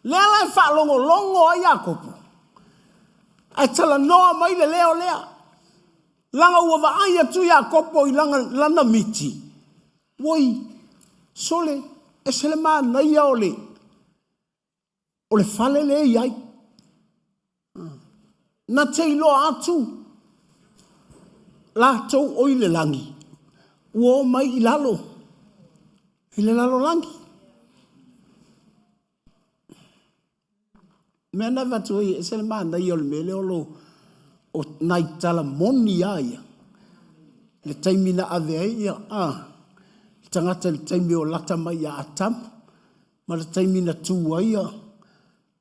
S9: Lea la e faalogologo ai Iakopo. Ae talanoa mai le leo lea. Laga ua vaai atu Iakopo i lana, lana miti. Oi, sole, ese le manaia o le, o le fale lea i ai. Na te iloa atu latou o i le lagi, ua o mai i lalo, i le lalolagi. Mea na avatu ai e ese le manaia o le mea lea o lo o nai tala moni a ia. Le taimi na ave ai ia a le tagata i le taimi o lata mai ia Atamu ma le taimi na tu ai ia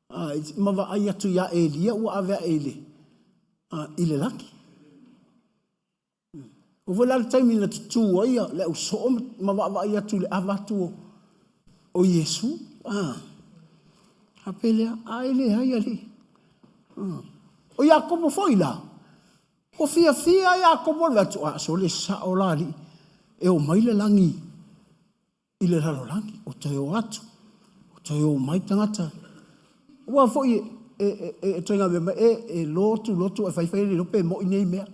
S9: a, ma vaai atu ia Elia ua ave ae i le a, i le lagi. Ua foi la le taimi na tutū ai le ausoo ma vaavaai atu i le ava atu o Iesu. Ah. A pele, a e leai alii. Ah. O Iakopo foi la, ua fiafia Iakopo le atu, a sole sao la alii, e o mai le lagi i le lalolagi, o toe o atu, o toe o mai tagata. Ua foi e, e, e, e toe ngā mea e, e lotu, lotu, e whai whai le lope mo i nei mea.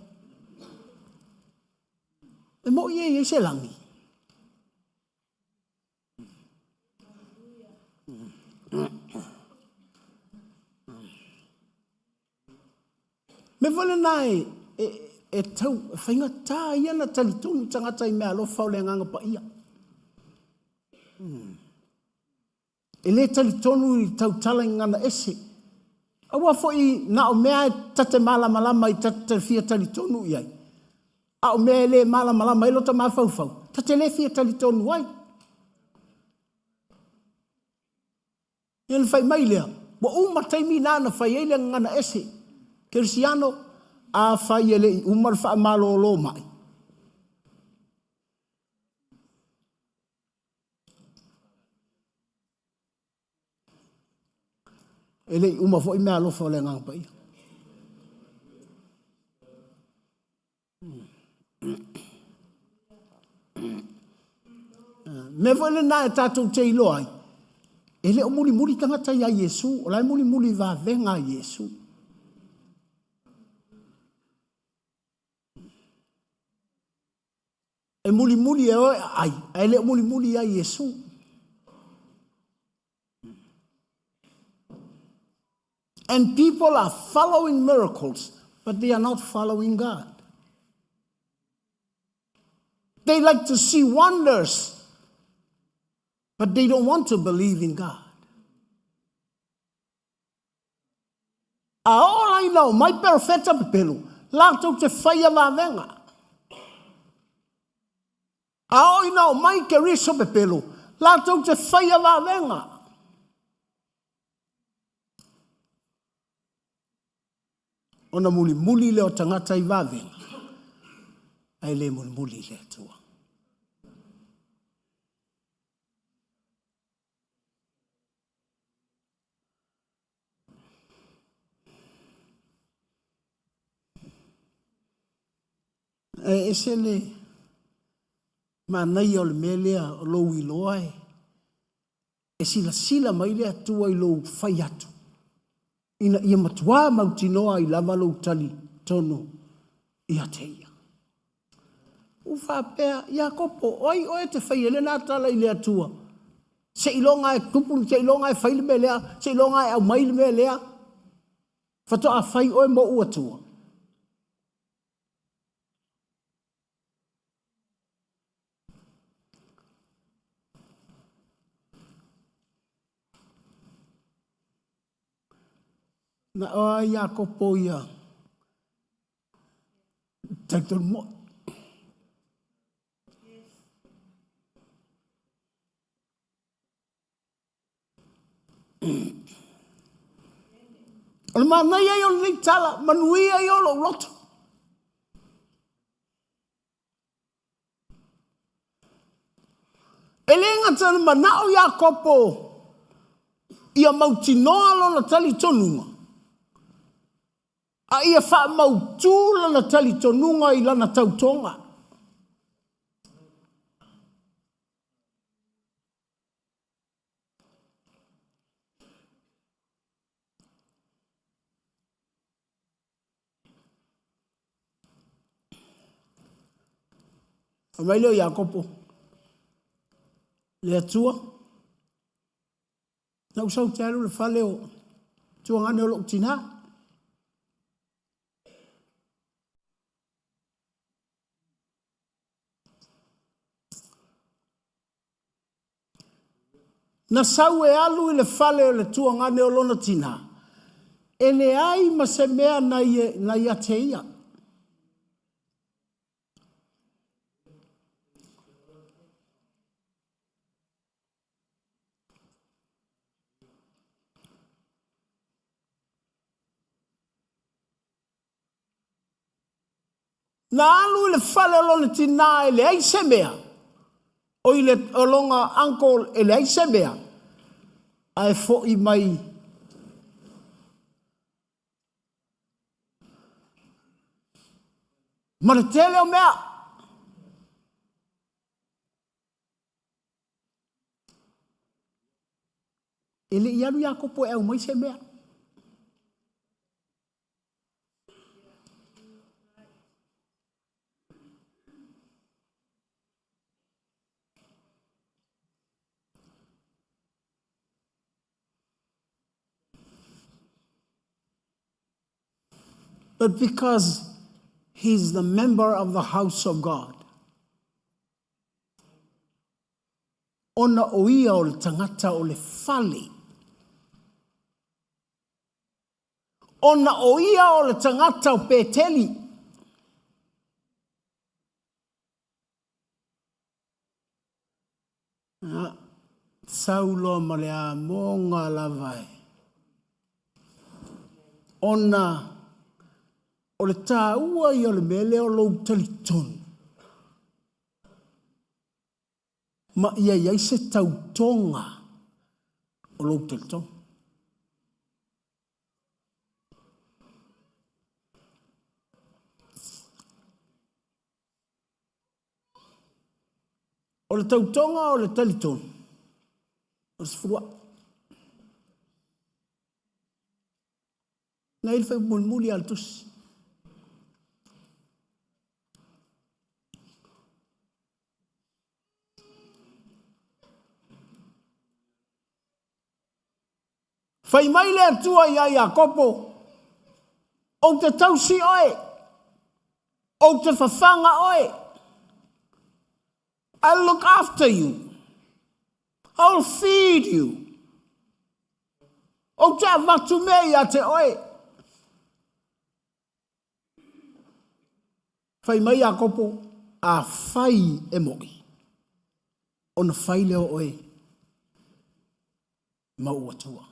S9: E mo i e i se langi. Me wale nā e, e, e tau, e whainga tā ia na talitonu tangata i mea alofa o le anganga pa ia. E lē talitonu i tautala i gagana ese. Aua foi na o mea e ta te malamalama ai ta te fia talitonu i ai, a o mea e lē malamalama ai lota mafaufau, ta te lē fia talitonu ai. Ia ona fai mai lea, ua uma taimi na na fai ai le gagana ese. Kerisiano, afai e le i uma le faamalolo mai, E le i uma foi meaalofa o le Agaga Paia. Mea foi lena e tatou te iloa ai, e le o mulimuli tagata iā Iesu, o la e mulimuli i vavega a Iesu. E mulimuli e oe aai, ae le o mulimuli ia Iesu. And people are following miracles, but they are not following God. They like to see wonders, but they don't want to believe in God. A oo la ina omai perofeta pepelo, latou te faia vavega. A oo ina omai Keriso pepelo, latou te faia vavega. Ona mulimuli lea o tagata i vavega, ae le mulimuli i le Atua. E ese le manaia o le mea lea o lou iloa e, e silasila mai le Atua i lou fai atu, ina ia matuā mautinoa ai lava lou talitonu ia te ia. Ua faapea, Iakopo, o ai oe e te faia lena tala i le Atua? Seiloga e tupu, seiloga e fai le mea lea, seiloga e aumai le mea lea, faatoa fai oe mo ou Atua. Na o a Iakopo ia talitonu moi. O le manaia ia o lenei tala, manuia ia o lou loto. E le gata na manao Iakopo ia mautinoa lona talitonuga, a ia faamautū lana talitonuga i lana tautoga. Fai mai lea o Iakopo, le Atua, na ou sau te alu le fale o tuagane o lou tinā. Na sau e alu i le fale o le tuagane o lona tinā, e leai ma se mea na ia te ia. Na alu i le fale o lona tinā e leai se mea, o i le o lona uncle e leai se mea, ae foi mai ma le tele o mea. E le i alu Iakopo e aumai se mea. But because he's the member of the house of God. Ona o ia o le tagata o le fale. Ona o ia o le tagata o Peteli. Sau loa ma le amoga lava e. Ona o le tāua ia o le mea lea o lou talitonu. Ma ia i ai se tautoga o lou talitonu. O le tautoga o le talitonu, o le sefuluai. Na i le fai mulimuli a le tusi. Fai mai le Atua iā Iakopo, Ou te tausi oe, ou te fafaga oe. I'll look after you. I'll feed you. Ou te avatu mea ia te oe. Fai mai Iakopo, a fai e moʻi, ona fai lea o oe ma ou Atua.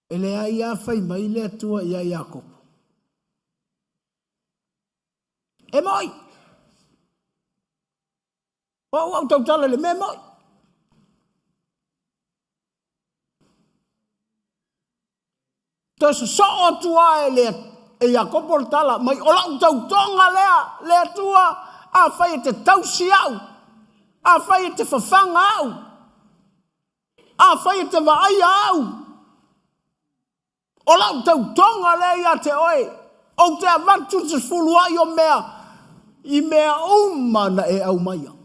S9: E leai a fai mai le Atua iā Iakopo. E moʻi! O au au tautala i le mea moʻi. Toe sosoo atu lava e le e Iakopo le tala mai, o lau tautoga lea, le Atua, afai e te tausi au, afai e te fafaga au, afai e te vaaia au, o lau tautoga lea ia te oe, ou te avatu le sefuluai o mea i mea uma na e aumaia.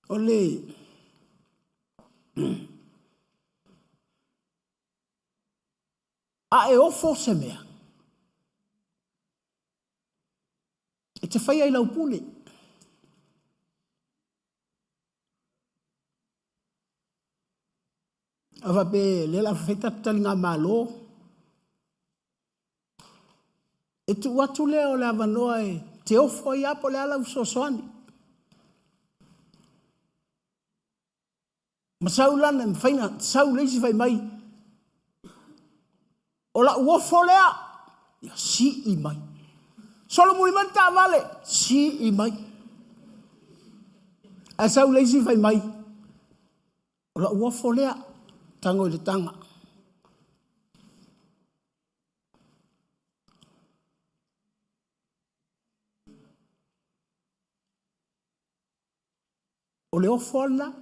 S9: O le A e ofo se mea, e te whai ai lau pule. A faapea lea o le a fai tatou taligamalo, e tuu atu lea o le avanoa e te ofo ai lava po o le a lau fesoasoani. Ma sau lana e mafai ona sau le isi fai mai, o lau ofo lea, ia sii mai. Solomuli mai le taavale, sii mai. Ae sau le isi fai mai, O lou ofo lea, tago i le taga. O le ofo lava lena.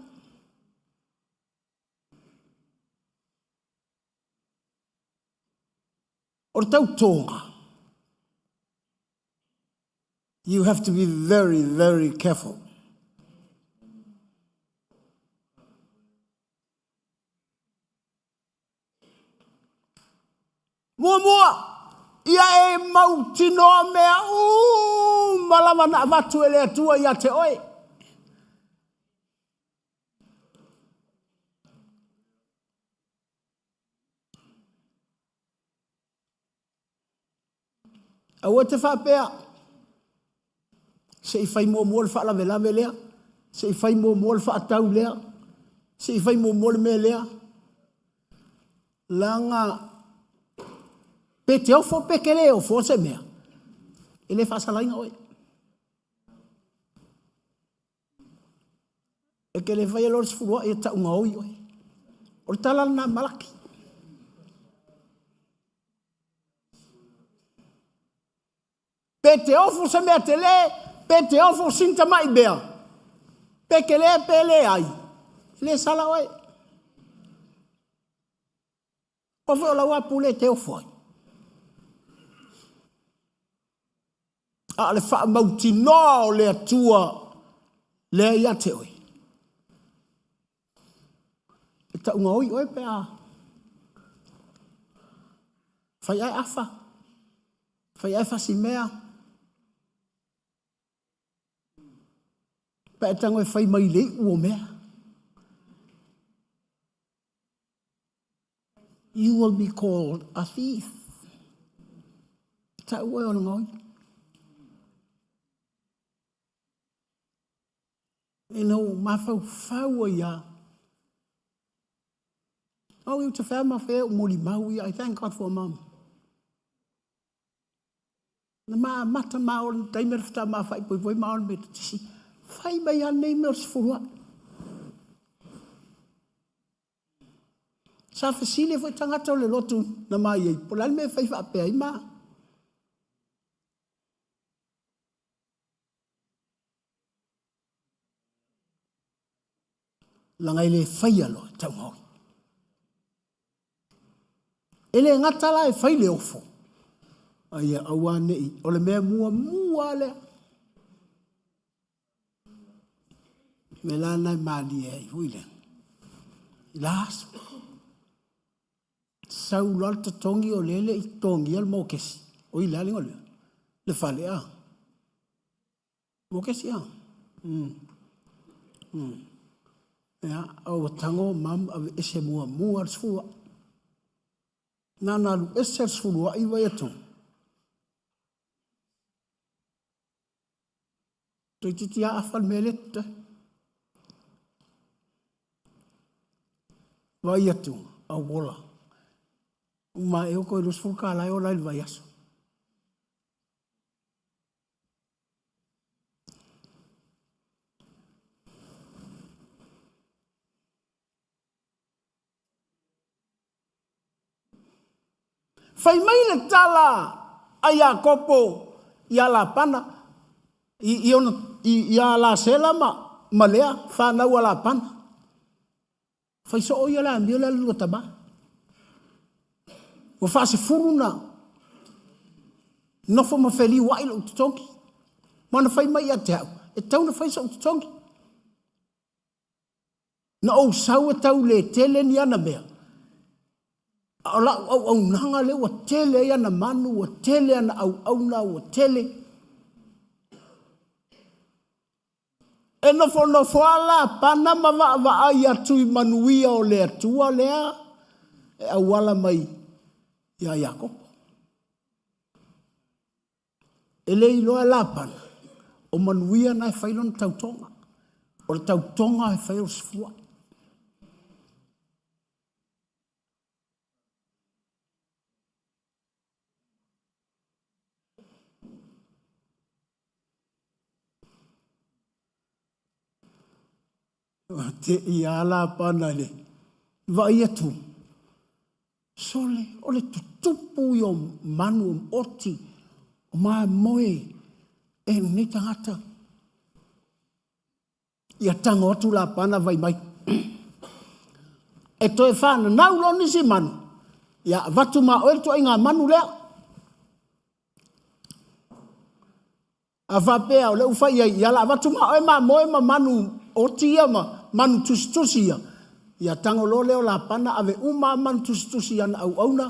S9: O le tautoga, you have to be very, very careful. Muamua, ia e mautinoa mea uma lava na avatu e le Atua ia te oe. Aua e te faapea, se i fai muamua le faalavelave lea, se i fai muamua le faatau lea, se i fai muamua le mea lea. Leaga pe te ofo pe te le ofo se mea, e le faasalaina oe. E te le faia loa le sefuluai e tau gaoi oe. O le tala lena a Malaki. Pe te ofo se mea tele, pe te ofo sina tamai mea, pe tele pe leai, e le sala oe. O foi o lau apule e te ofo ai. A o le faamautinoa o le Atua lea ia te oe. E taugaoi oe pe a fai ae afa, fai ae fasimea, pe a e tago e fai mai le iu o mea. You will be called a thief. Tau oe o le gaoi. Ina ua mafaufau ai a. Au i te whea ma whea o mulimau ia. I thank God for a mom. Na ma mata ma o le taimi le whata ma whai poi poi ma o le me tisi. Whai mai a nei me o se furua. Sa fesili foi tagata o le lotu na ma iai, po o le a le mea e fai faapea ai ma. Leaga e le faia loa e taugaoi. E le gata la e fai le ofo, a ia aua ne i, o le mea muamua lea. Me la na e malie ai foi lea. I la aso. Sau loa le totogi o lele i totogia le mokesi. O i le a le igoa o le fale a. Mokesi a. Ia, a ua tago mam aveese muamua le sefulu. Na na alu ese le 19 ia atu. Toeitiiti lava afa le mea lea totoe. Vaai atu, auola. Uma e oko i 20 kālā e ola ai le vaiaso. Fai mai le tala a Iakopo iā Lapana, i, i ona, i, iā Lasela ma, ma Lea, fanau a Lapana. Fai soo ia le amio lea le lua tama. Ua faasefulu na nofo ma feliuai lou totogi. Ma na fai mai ia te au, e tau na fai so'u totogi. Na ou sau e tau le tele ni ana mea, a o la'u auaunaga lea ua tele ai ana manu, ua tele ana auauna, ua tele. E nofonofo lava Lapana ma vaavaai atu i manuia o le Atua lea e auala mai iā Iakopo. E le iloa e Lapana, o manuia na e fai lona tautoga. O le tautoga e fai o le sefua. Te i a Lapana i le vaai atu. Sole, o le tutupu ia o manu o oti, o mamoe e lenei tagata. Ia tago atu Lapana fai mai. E toe whananau lo nisi manu. Ia avatu ma oe le tuaiga manu lea. A faapea o lea ua fai i ai, ia la avatu ma oe mamoe ma manu oti ia ma manu tusitusi ia. Ia tago loa lea o Lapana ave uma lava manu tusitusi i ana auauna,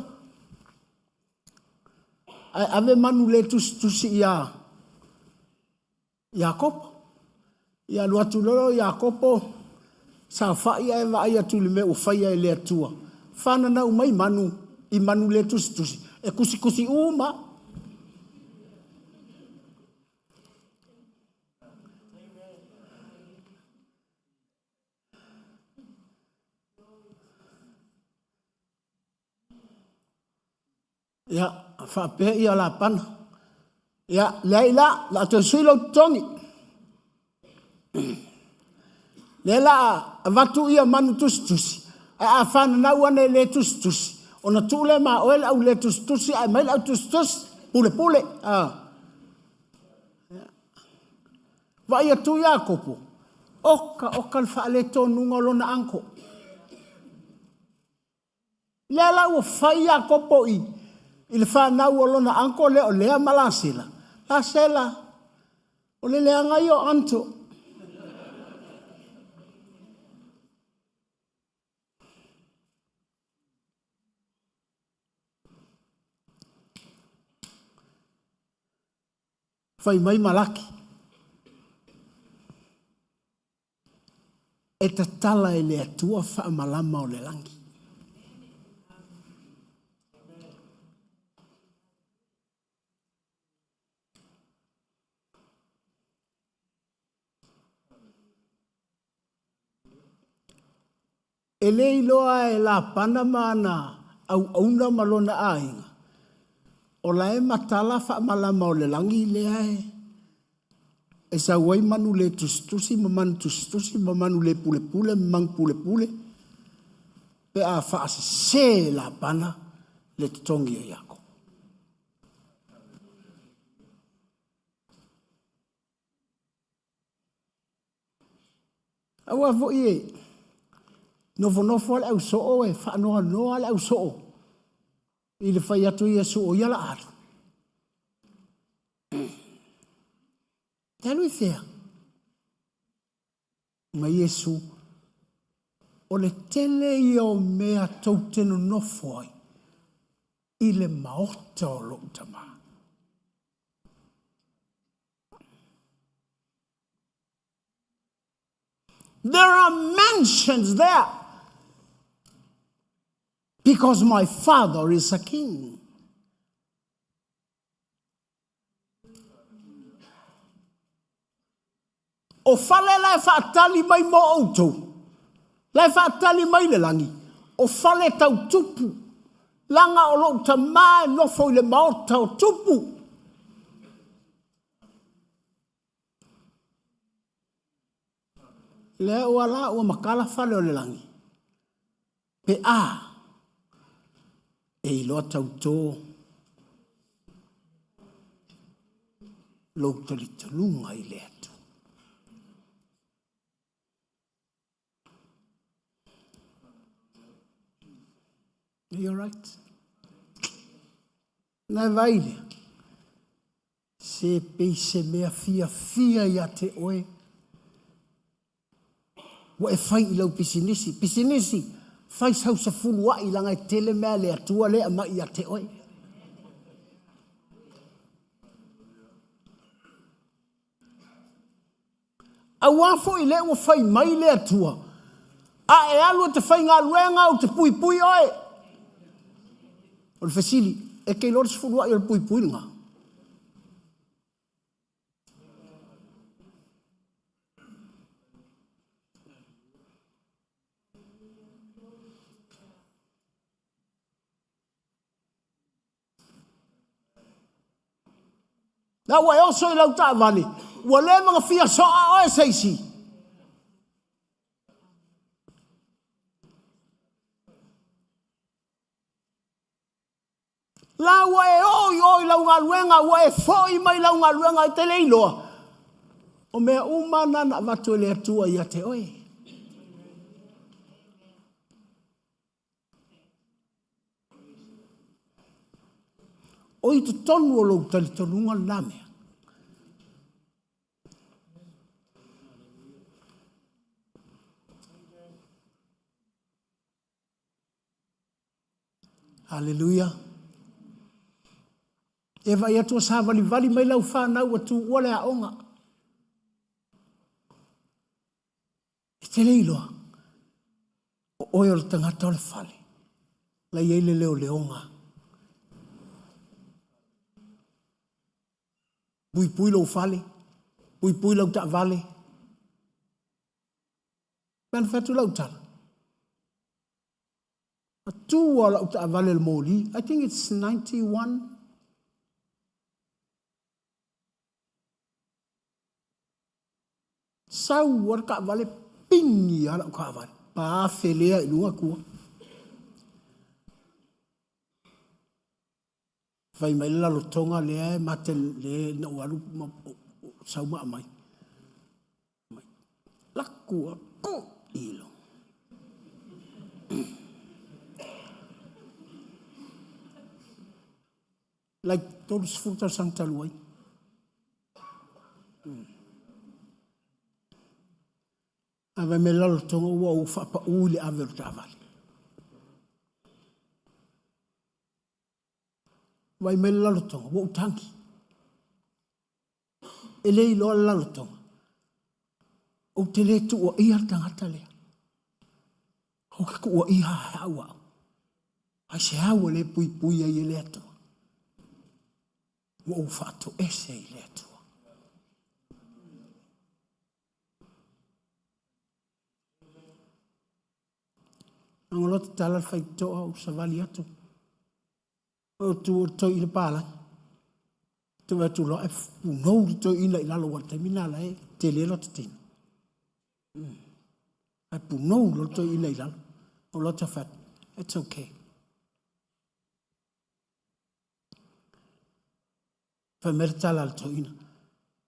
S9: ae ave manu le tusitusi ia Iakopo. Ia alu atu loa lea o Iakopo saofai ae vaai atu i le mea ua faia e le Atua. Fananau mai manu i manu le tusitusi, e kusikusi uma lava. Ia, faapea ia Lapana, ia, leai la, o le a toe sui lou totogi. Lea la a avatu ia manu tusitusi, ae a fananau ane le tusitusi, ona tuu lea ma oe le au le tusitusi ae aumai le au tusitusi, pulepule. A. Vaai atu Iakopo, oka oka le faaletonuga o lona uncle. Lea la ua fai Iakopo i, i le fanau o lona uncle lea o Lea ma Lasela. Lasela, o le leaga ia o uncle. Fai mai Malaki, E tatala e le Atua faamalama o le lagi. E le iloa e Lapana ma ana auauna ma lona aiga, o la e matala faamalama o le lagi lea e sau ai manu le tusitusi ma manu tusitusi ma manu le pulepule ma manu pulepule, pe a faasese e Lapana le totogi o Iakopo. Aua foi e nofonofo lava le ausoo e faanoanoa lava le ausoo i le fai atu o Iesu o ia la alu. E alu i fea? Ma Iesu, o le tele ia o mea tou te nonofo ai i le maota o lou Tama. There are mansions there because my father is a king. O fale la e faatali mai mo outou, la e faatali mai le lagi, o fale tau tupu, laga o lou tama e nofo i le maota o tupu. Lea ua la ua matala fale o le lagi, pe a e iloa tauto lou talitonuga i le Atua. Are you alright? Nai vai lea. Se pei se mea fiafia ia te oe ua e fai i lau pisinisi. Pisinisi, fai sau sefuluai leaga e tele mea a le Atua lea e aumai ia te oe. Auā foi lea ua fai mai le Atua, A e alu e te faigaluega ou te puipui oe. O le fesili, e te iloa le sefuluai o le puipui lena? La ua e oso i lau taavale, ua leva ona fia soa oe se isi. La ua e oo i o i lau galuega, ua e foi mai lau galuega e te le iloa. O mea uma na na avatu e le Atua ia te oe. O i totonu o lou talitonuga lena mea. Haleluia. E vaai atu o savalivali mai lau fanau ua tuua le aoga. E te le iloa, o oe o le tagata o le fale, la i ai le leoleoga. Puipui lou fale, puipui lau taavale. Pe ana fai atu lau tala, na tu lava lau taavale i le moli, I think it's 91. Sau lava le taavale, pigi lava lau taavale, pa felea i luga tua. Fai mai le lalotoga lea e mate le na ou alu ma sau ma aumai. Laku a ku ilo. Like 30 tausaga talu ai. Ae fai mai le lalotoga ua ou faapau i le ave o le taavale. Vaai mai le lalotoga, ua ou tagi. E le iloa le lalotoga. Ou te le tuuaia le tagata lea. Ou te tuuaia au au. Aisea ua le puipui ai e le Atua? Ua ou faatoese i le Atua. Aga loa tatala le faitotoa ou savali atu. O tu o le toeaina i le palagi. Te vaai atu loa e punou le toeaina i lalo aua o le taimi lena la e tele lota tino. Ae punou loa le toeaina i lalo. O lota fai atu, it's okay. Fai mai le tala a le toeaina,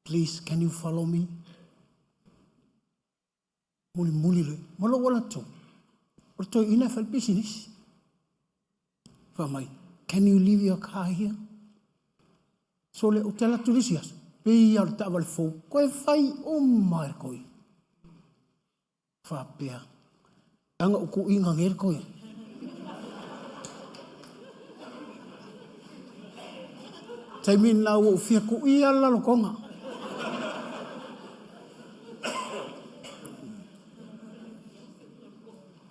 S9: please can you follow me? Mulimuli loa, ma lou ala atu, o le toeaina e fai le pisinisi. Fai mai, can you leave your car here? So le, ou te alu atu le isi aso, pei lava o le taavale fou, koe fai uma e le toeaina. Faapea, aga ou kuiga nei le toeaina. Taimi lena ua ou fia kuia le lalotoga.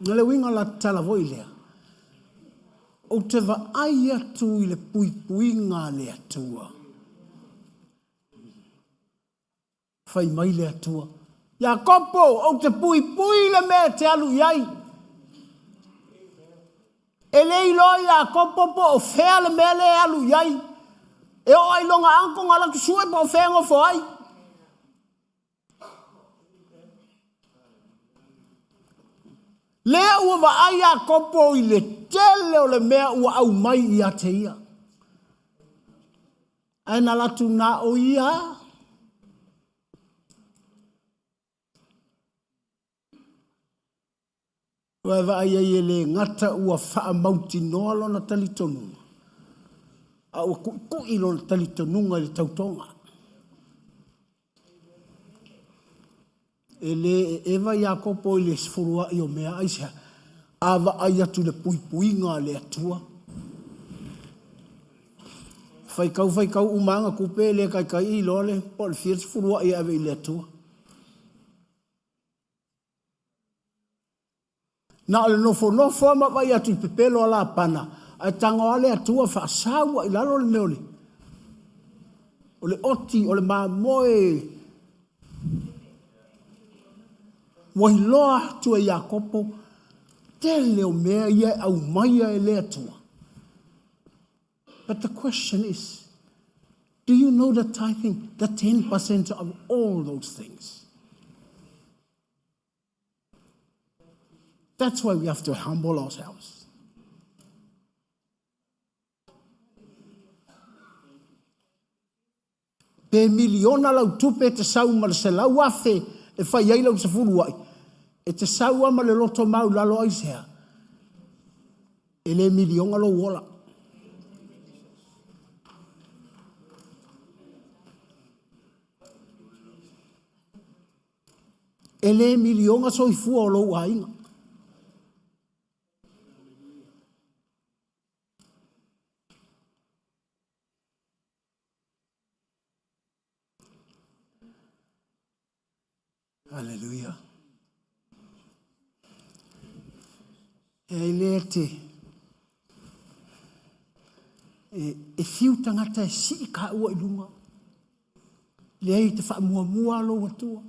S9: O le uiga o la tala foi lea, ou te vaai atu i le puipuiga a le Atua. Fai mai le Atua, Iakopo, ou te puipui le mea e te alu i ai. E le iloa Iakopo po o fea le mea lea e alu i ai. E oo lava i lona uncle na alu atu sue po o fea e nofo ai. Lea ua vaai Iakopo i le tele o le mea ua aumai ia te ia. Ae na alu atu na o ia. Ua e vaai ai e le gata ua faamautinoa lona talitonuga, a ua tuitui lona talitonuga i le tautoga. E le eva Iakopo i le sefuluai o mea, aisea? A vaai atu i le puipuiga a le Atua. Faitau faitau uma lava na tupe e le taitai iloa le po o le fia le sefuluai e ave i le Atua. Na o le nofonofo lava ma vaai atu i pepelo a Lapana, ae tago lava le Atua faasau i lalo le mea o le o le oti, o le mamoe. Ua iloa atu e Iakopo tele o mea ia e aumaia e le Atua. But the question is, do you know the tithing, the 10% of all those things? That's why we have to humble ourselves. Pe miliona lau tupe e te sau ma le 100,000 e fai ai lau sefuluai, e te sau lava ma le loto maulalo aisea? E le miliona lou ola. E le miliona soifua o lou aiga. Aleluia. E ai lea te e, e fiu tagata e sii kaua i luga. Leai te faamuamua lou Atua.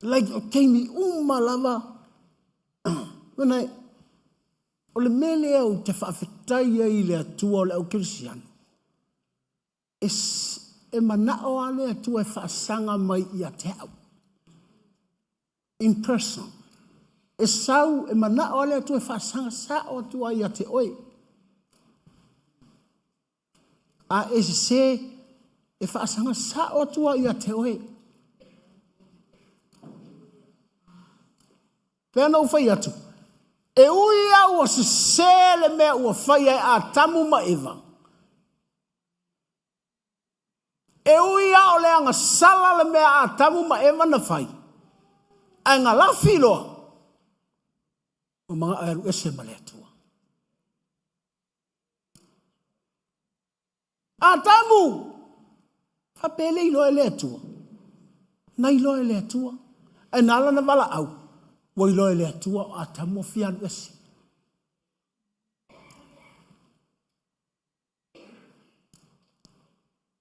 S9: Like o taimi uma lava, ona o le mea lea ou te faafetai ai i le Atua o le au kerisiano, e, e manao lava le Atua e faasaga mai ia te au. In person. E sau, e manao lava le Atua e faasaga sao atu ai ia te oe. A e sesē, e faasaga sao atu lava ia te oe. Pei ona ou fai atu, e ui lava ua sesē le mea ua faia e Atamu ma Eva, e ui lava o le agasala le mea a Atamu ma Eva na fai, ae na lafi loa, ua manao e alu ese ma le Atua. Atamu! Faapea e le iloa e le Atua. Na iloa e le Atua. Ae na ala ona valaau, ua iloa e le Atua o Atamu ua fia alu ese.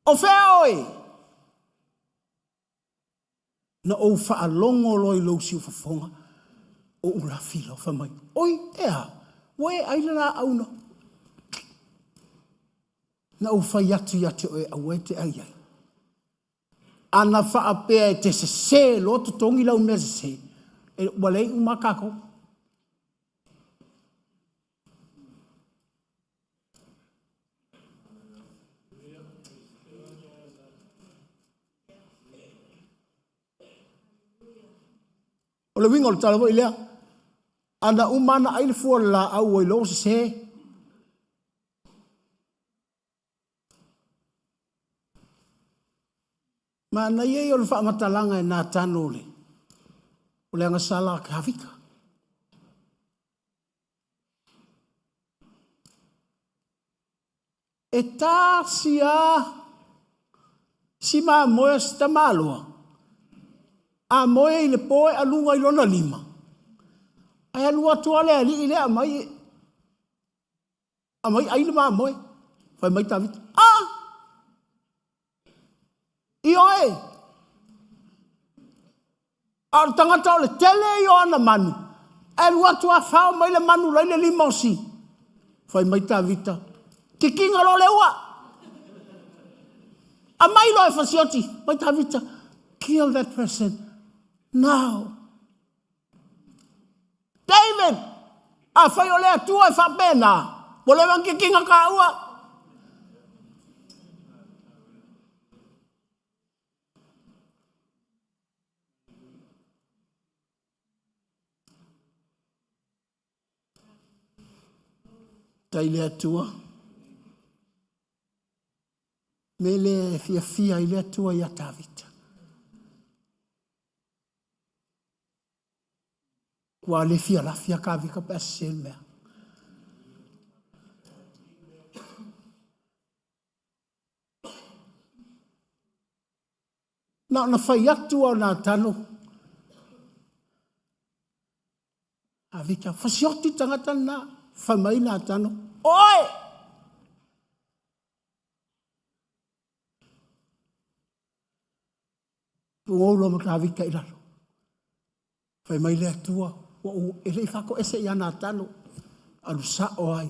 S9: O fea oe? Na ou faalogo loa i lou siufofoga, ou lafi loa, fai mai, Oi, e a? Ua e ai le laau na, na ou fai atu ia te oe aua e te ai ai. A na faapea e te sese loa totogi lau mea sese, e, ua leai uma lava tatou. O le uiga o le tala foi lea, ana uma ana ai le fua o le laau ua iloa ua sese. Manaia ia o le faamatalaga e Natano o le, o le agasala a Tavita. E tasi a si mamoe a si tamaloa, a moe i le po e aluga i lona lima, ae alu atu lava le alii lea aumai, aumai ai le mamoe. Fai mai Tavita, a! Ioe! A o le tagata o le tele ia o ana manu, ae alu atu lava fao mai le manu la i le lima o si. Fai mai Tavita, Tikiga loa le ua! Aumai loa e fasioti. Mai Tavita, Kill that person now. David, afai o le Atua e faapena, ua leva ona tikiga taua. Tai le Atua. Me lea e fiafia ai le Atua iā Tavita. Ua le fia lafi a Tavita pe a sese le mea. Na ona fai atu lava o Natano, Tavita, fasioti le tagata lena. Fai mai Natano, oe! Tuou loa ma Tavita i lalo. Fai mai le Atua, ua ou, e le i faatoese ia Natano, alu sao ai.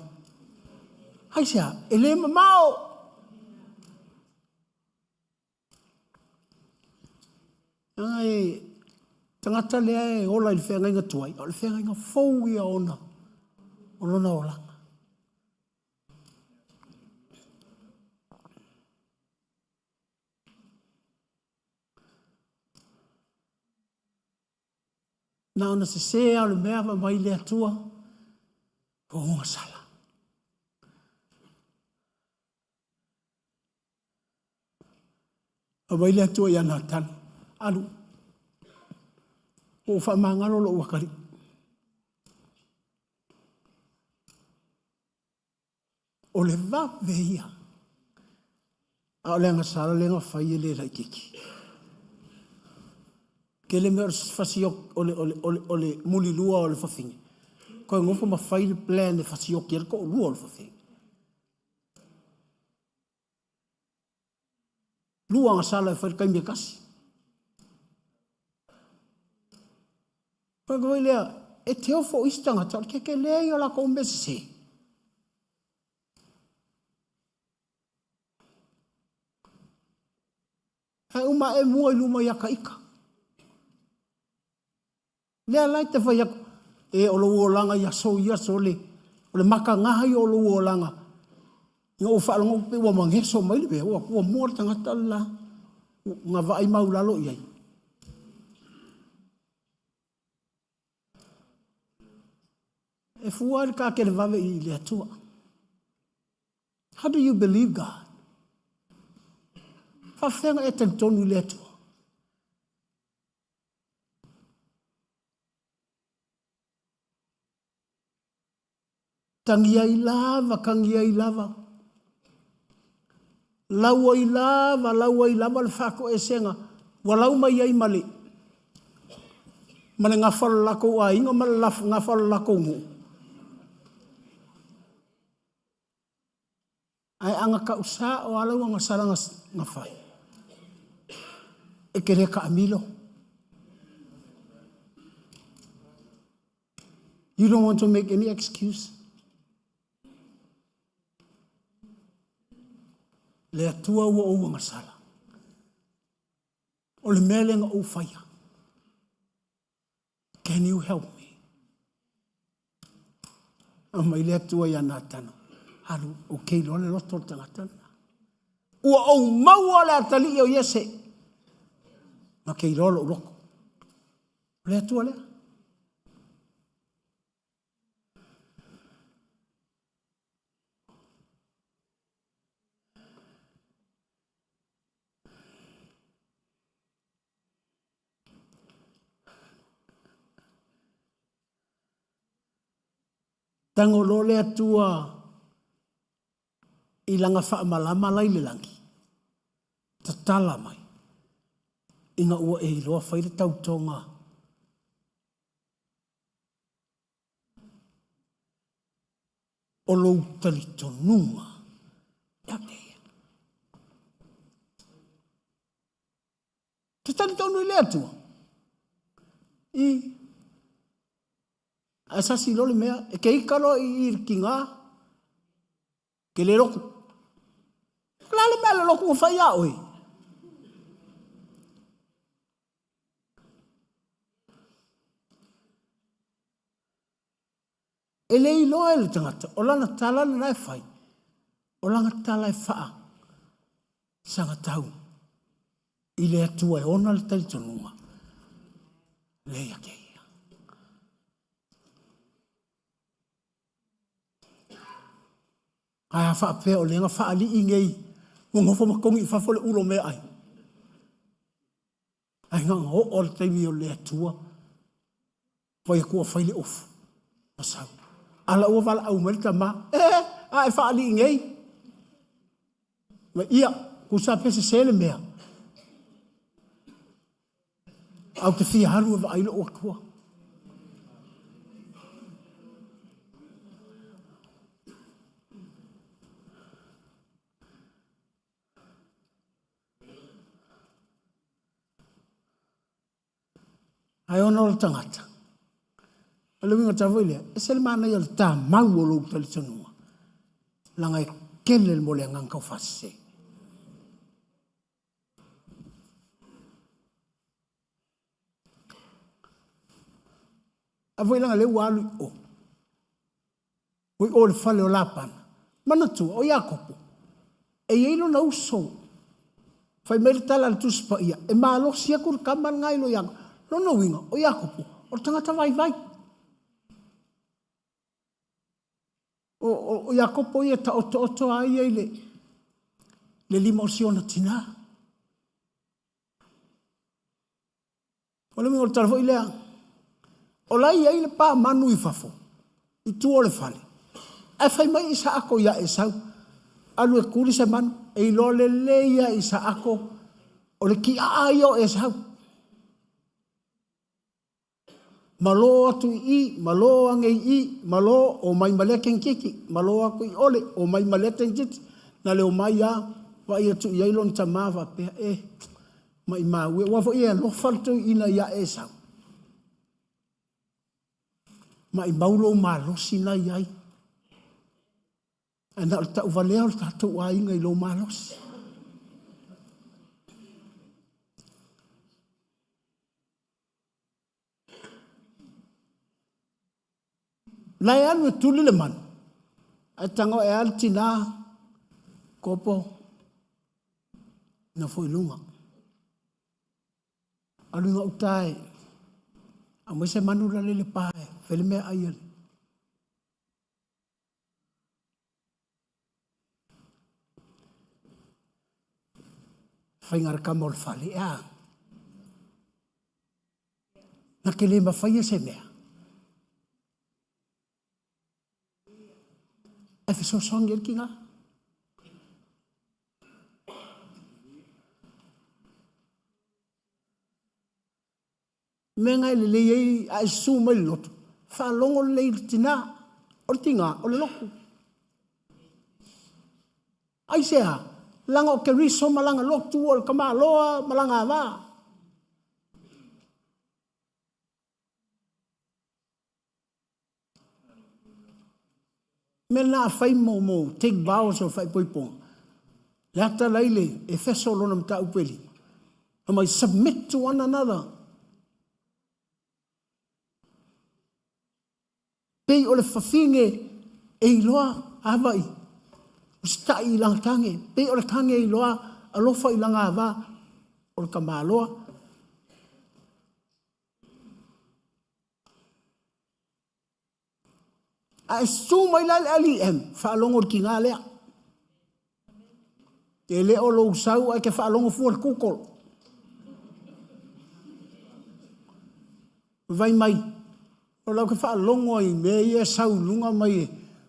S9: Aisea, e le mamao. Leaga e tagata lea e ola i le feagaiga tuai, a o le feagaiga fou ia ona o lona olaga. Na ona sesē lava o le mea fai mai le Atua, ua ogasala. Fai mai le Atua ia Natana, alu, ua ou faamagalo lou atalii. O le vave ia. A o le agasala lea na fai e le laitiiti. Tele mea o le fasioti, o le, o le, o le, o le mulilua o le fafine. Toe nofo ma fai le plan e fasioti ai le toalua o le fafine. Lua agasala e fai i le taimi e tasi. Ona foi lea, e te ofo i isi tagata, o le tetele ia o latou mea sese. Ae uma ae mua i luma ia ta ita. Lea la e te fai atu, e o lou olaga i aso ia aso le, o le matagaha ia o lou olaga. Ina ua faalogo pe ua mageso mai le mea, ua, ua mua le tagata le la, na vaai maulalo i ai. E fua le ta televave i le Atua. How do you believe God? Faafefea ona e talitonu i le Atua? Tagi ai lava, tagi ai lava. Lau ai lava, lau ai lava le faatoesega. Ua lau mai ai ma le ma le gafa o le latou aiga ma le gafa o le latou nuu. Ae a na tau sao lava lau agasala na fai, e te le taamilo. You don't want to make any excuse. Le Atua ua ou agasala. O le mea lea na ou faia. Can you help me? Aumai le Atua ia Natana. Alu, o ke iloa le loto o le tagata lena. Ua ou maua le atalii o Iese. Ma ke iloa lou loto. O le Atua lea. Tago loa le Atua i lana faamalama la i le lagi, tatala mai, ina ua e iloa fai le tautoga. O lou talitonuga ia te ia. Te talitonu i le Atua. I. Ae sasi loa le mea, e ke ika loa i i le tiga, ke le lotu. O le a le mea le lotu na fai ia oe? E le iloa e le tagata, o lana tala lena e fai, o lana tala e faa sagatau i le Atua e ona le talitonuga lea ia te ia. Ae a faapea o lea na faalii nei, ua nofo ma togi i fafo le ulo meaai. Ae na ona oo le taimi o le Atua, fai atu ua fai le ofu, ma sau. A la ua valaau mai le tama, e, a e faalii nei. Ma ia, tusa pe sese le mea. Ae ou te fia alu e vaai lou Atua. Ae ona o le tagata, o le uiga tau foi lea, ese le manaia o le tamau o lou talitonuga, leaga e tele mo le agaga taufaasese. A foi leaga lea ua alu i o, ua i o i le fale o Lapana, manatua, o Iakopo, e i ai lona uso. Fai mai le tala a le Tusi Paia, e malosi atu le tama lena i lo Iakopo. Lona uiga, o Iakopo, O le tagata vaivai. O, o, o Iakopo ia taotooto a ia i le, le lima o si ona tinā. O le uiga o le tala foi lea, o la e i ai le pa manu i fafo, i tua o le fale, ae fai mai Isaako ia Esau, alu e kuli se manu, e iloa lelei ia Isaako, o le kiaa ia o Esau. Malo atu i i, malo age i i, malo o mai ma lea tengititi, malo atu i ole, o mai ma lea tengititi, na le omai a, vaai atu i ai lona tama faapea, e, maimau e, aua foi e alofa le toeaina ia Esau. Maimau lou malosi na i ai. Ae na o le tauvalea o le tatou aiga i lou malosi. La e alu e tuli le manu, ae tago e alu tinā, kopo, nofo i luga. Alu i gauta e aumai se manu la le i le pa e fai le meaai a le faiga a le tama o le fale, ea. Na te le mafaia se mea. Ae fesoasoani ai le tina. Mea na e lelei ai a e susu mai le lotu, faalogo lelei i le tina, o le tina, o le lotu. Aisea? Leaga o Keriso ma lana lotu o le tamaloa ma lana ava. Mea lena a fai mo, mo take vows o faaipoipoga, le ata la i le Efeso lona mataupu e lima, fai mai submit to one another. Pei o le fafine e iloa ava i usitai i lana tane, pei o le tane e iloa alofa i lana ava o le tamaloa. A e susu mai la le LEM, faalogo i le tiga lea. E le o lou sau ae te faalogo fua i le Google. Vai mai, o lau te faalogo ai i mea ia e sau i luga mai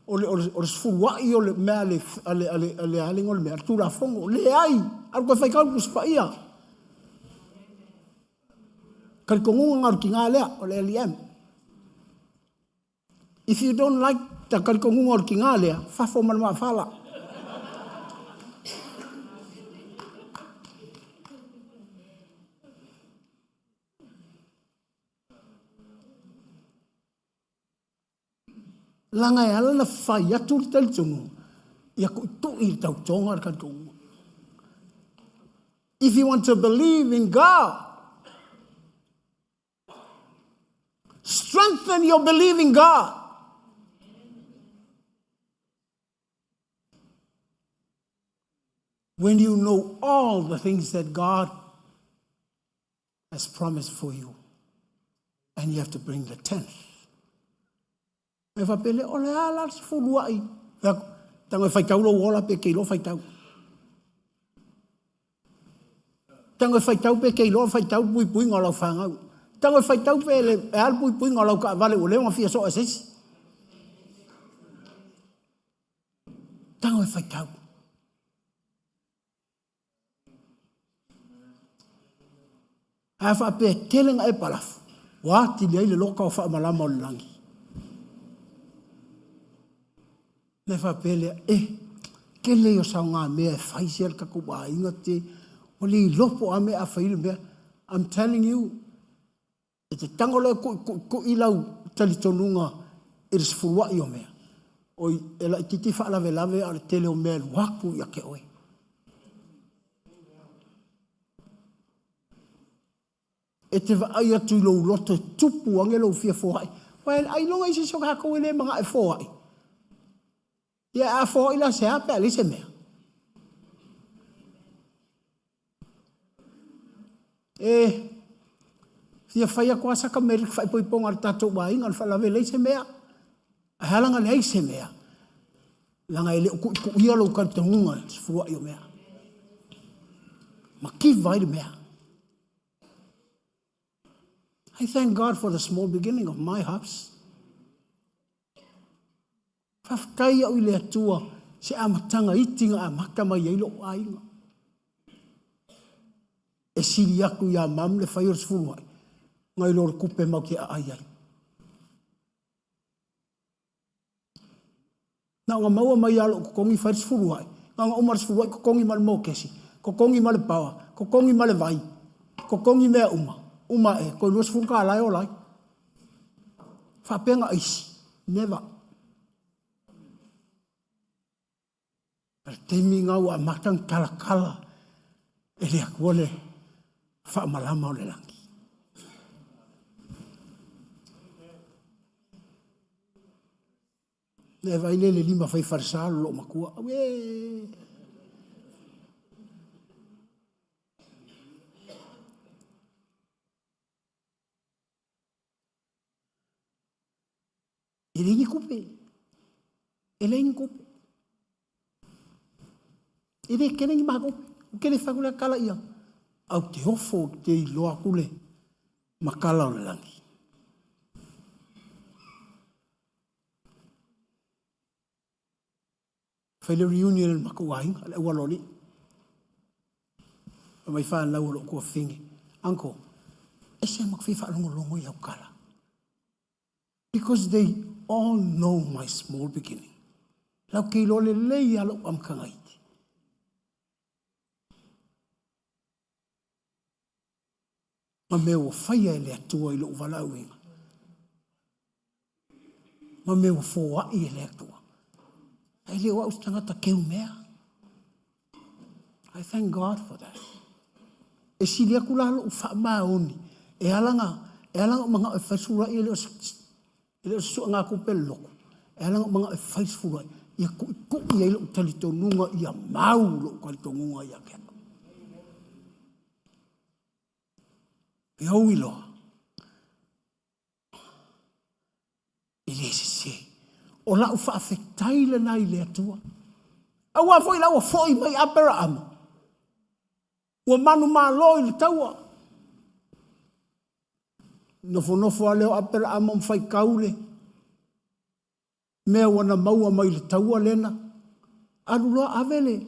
S9: o le, o le, o le sefuluai o le mea a le, a le, a le, a le, a le, a le, a le Tulafono. Leai, alu toe faitau le Tusi Paia. Talitonuga na o le tiga lea, o le LEM. If you don't like the talitonuga o le tiga lea, fafo ma le maafala. Leaga e ala ona fai atu le talitonuga, ia tuitui le tautoga le talitonuga. If you want to believe in God, strengthen your belief in God. When you know all the things that God has promised for you, and you have to bring the tenth. Me whapele, o le ala le sefuluai. Tango e whaitau lou ola pe ke iloa whaitau. Tango e whaitau pe ke iloa whaitau pui pui ngā lau whangau. Tango e whaitau pe le e al pui pui ngā lau ka vale o leo ngā fia soa sesi. Tango e whaitau. Ae faapea e tele na e palafu, ua atili ai le loka o faamalama o le lagi. Na faapea lea, e, tele ia o saogamea e fai sia le tatou aiga te, ua le iloa po o a mea a fai le mea. I'm telling you, e te tago loa e tuituitui lau talitonuga i le sefuluai o mea, oi, e laitiiti faalavelave a o le tele o mea e alu atu ia te oe. E te vaai atu i lou loto e tupu age lou fia foai. Uae ailoga i se isi o tatou e le manaʻo e foai. Ia a foai la se a pe a leai se mea. E Fia fai atu lava saka Amerika faaipoipoga a le tatou aiga, o le faalavelave e leai se mea. Ae a laga leai se mea? Leaga e le o tuituia lou talitonuga i le sefuluai o mea. Mativa ai le mea. I thank God for the small beginning of my house. Faafetai au i le Atua se amataga iti na amata mai ai lou aiga. E sili atu iā mam le fai o le sefuluai nai lo le tupe matou te aai ai. Na ona maua mai lava o lou totogi fai le sefuluai, na ona uma le sefuluai totogi ma le mokesi, totogi ma le power, totogi ma le vai, totogi mea uma, uma ae toe $20 e ola ai. Faapea na aisi? Never. O le taimi lena ua amata ona talatala e le Atua le faamalama o le lagi. Na e vaai lea i le lima fai falesa o loo matua. Auē! E leai ni tupe. E leai ni tupe. E le tele ni matou tupe. Ou te le fai atu lea tala ia ae ou te ofo ou te iloa atu le matala o le lagi. Fai le reunion a le matou aiga, le aualoalii. Fai mai fanau a lou tuafafine, Uncle, ese matou fia faalogologo i au tala. Because they all know my small beginning. Lau te iloa lelei lava lou amataga iti. Ma mea ua faia e le Atua i lou valaauina. Ma mea ua foai e le Atua. Ae le o au se tagata keu mea. I thank God for that. E sili atu la lou faamaoni e ala na e ala na ou manao e fai sefulu ai e le o se e le o se suegatupe le lotu. E ala na ou manao e fai sefulu ai ia tuitui ai lou talitonuga ia mau lou talitonuga ia te au. E ou iloa E le sese. O lau faafetai lena i le Atua. Aua foi la ua foi mai Aperaamo, ua manumalo i le taua. Nofonofo lava lea o Aperaamo ma faitau le mea ua na maua mai le taua lena. Alu loa ave le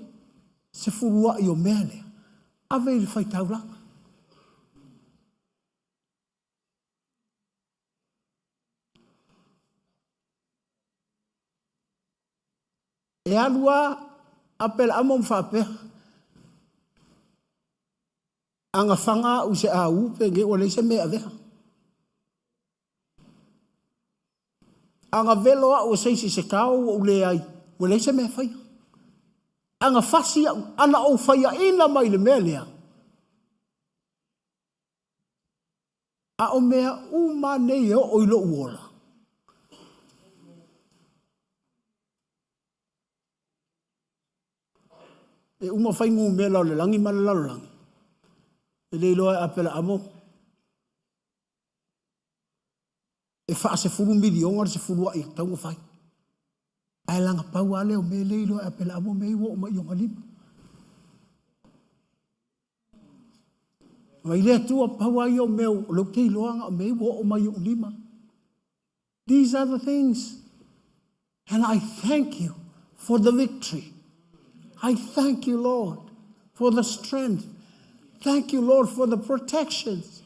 S9: sefuluai o mea lea, ave i le faitaulaga. E alu lava Apelaamo ma faapea, A na faga au i se au penei ua leai se mea e avea. A na velo au e se isi i se tao ua ou leai, ua leai se mea e faia. A na fasi au, a na ou faiaina mai i le mea lea, A o mea uma nei e oo i lou ola. E uma fai numera o le lagi ma le lalolagi. E le iloa e Apelaamo e faasefulu miliona le sefuluai e tatau ona fai. Ae laga pau lava lea o mea le iloa e Apelaamo mea ia ua oo mai i ona lima. Mai le Atua, pau lava ia o mea o lea ou te iloa na o mea ua oo mai i ou lima. These are the things. And I thank you for the victory. I thank you, Lord, for the strength. Thank you, Lord, for the protections.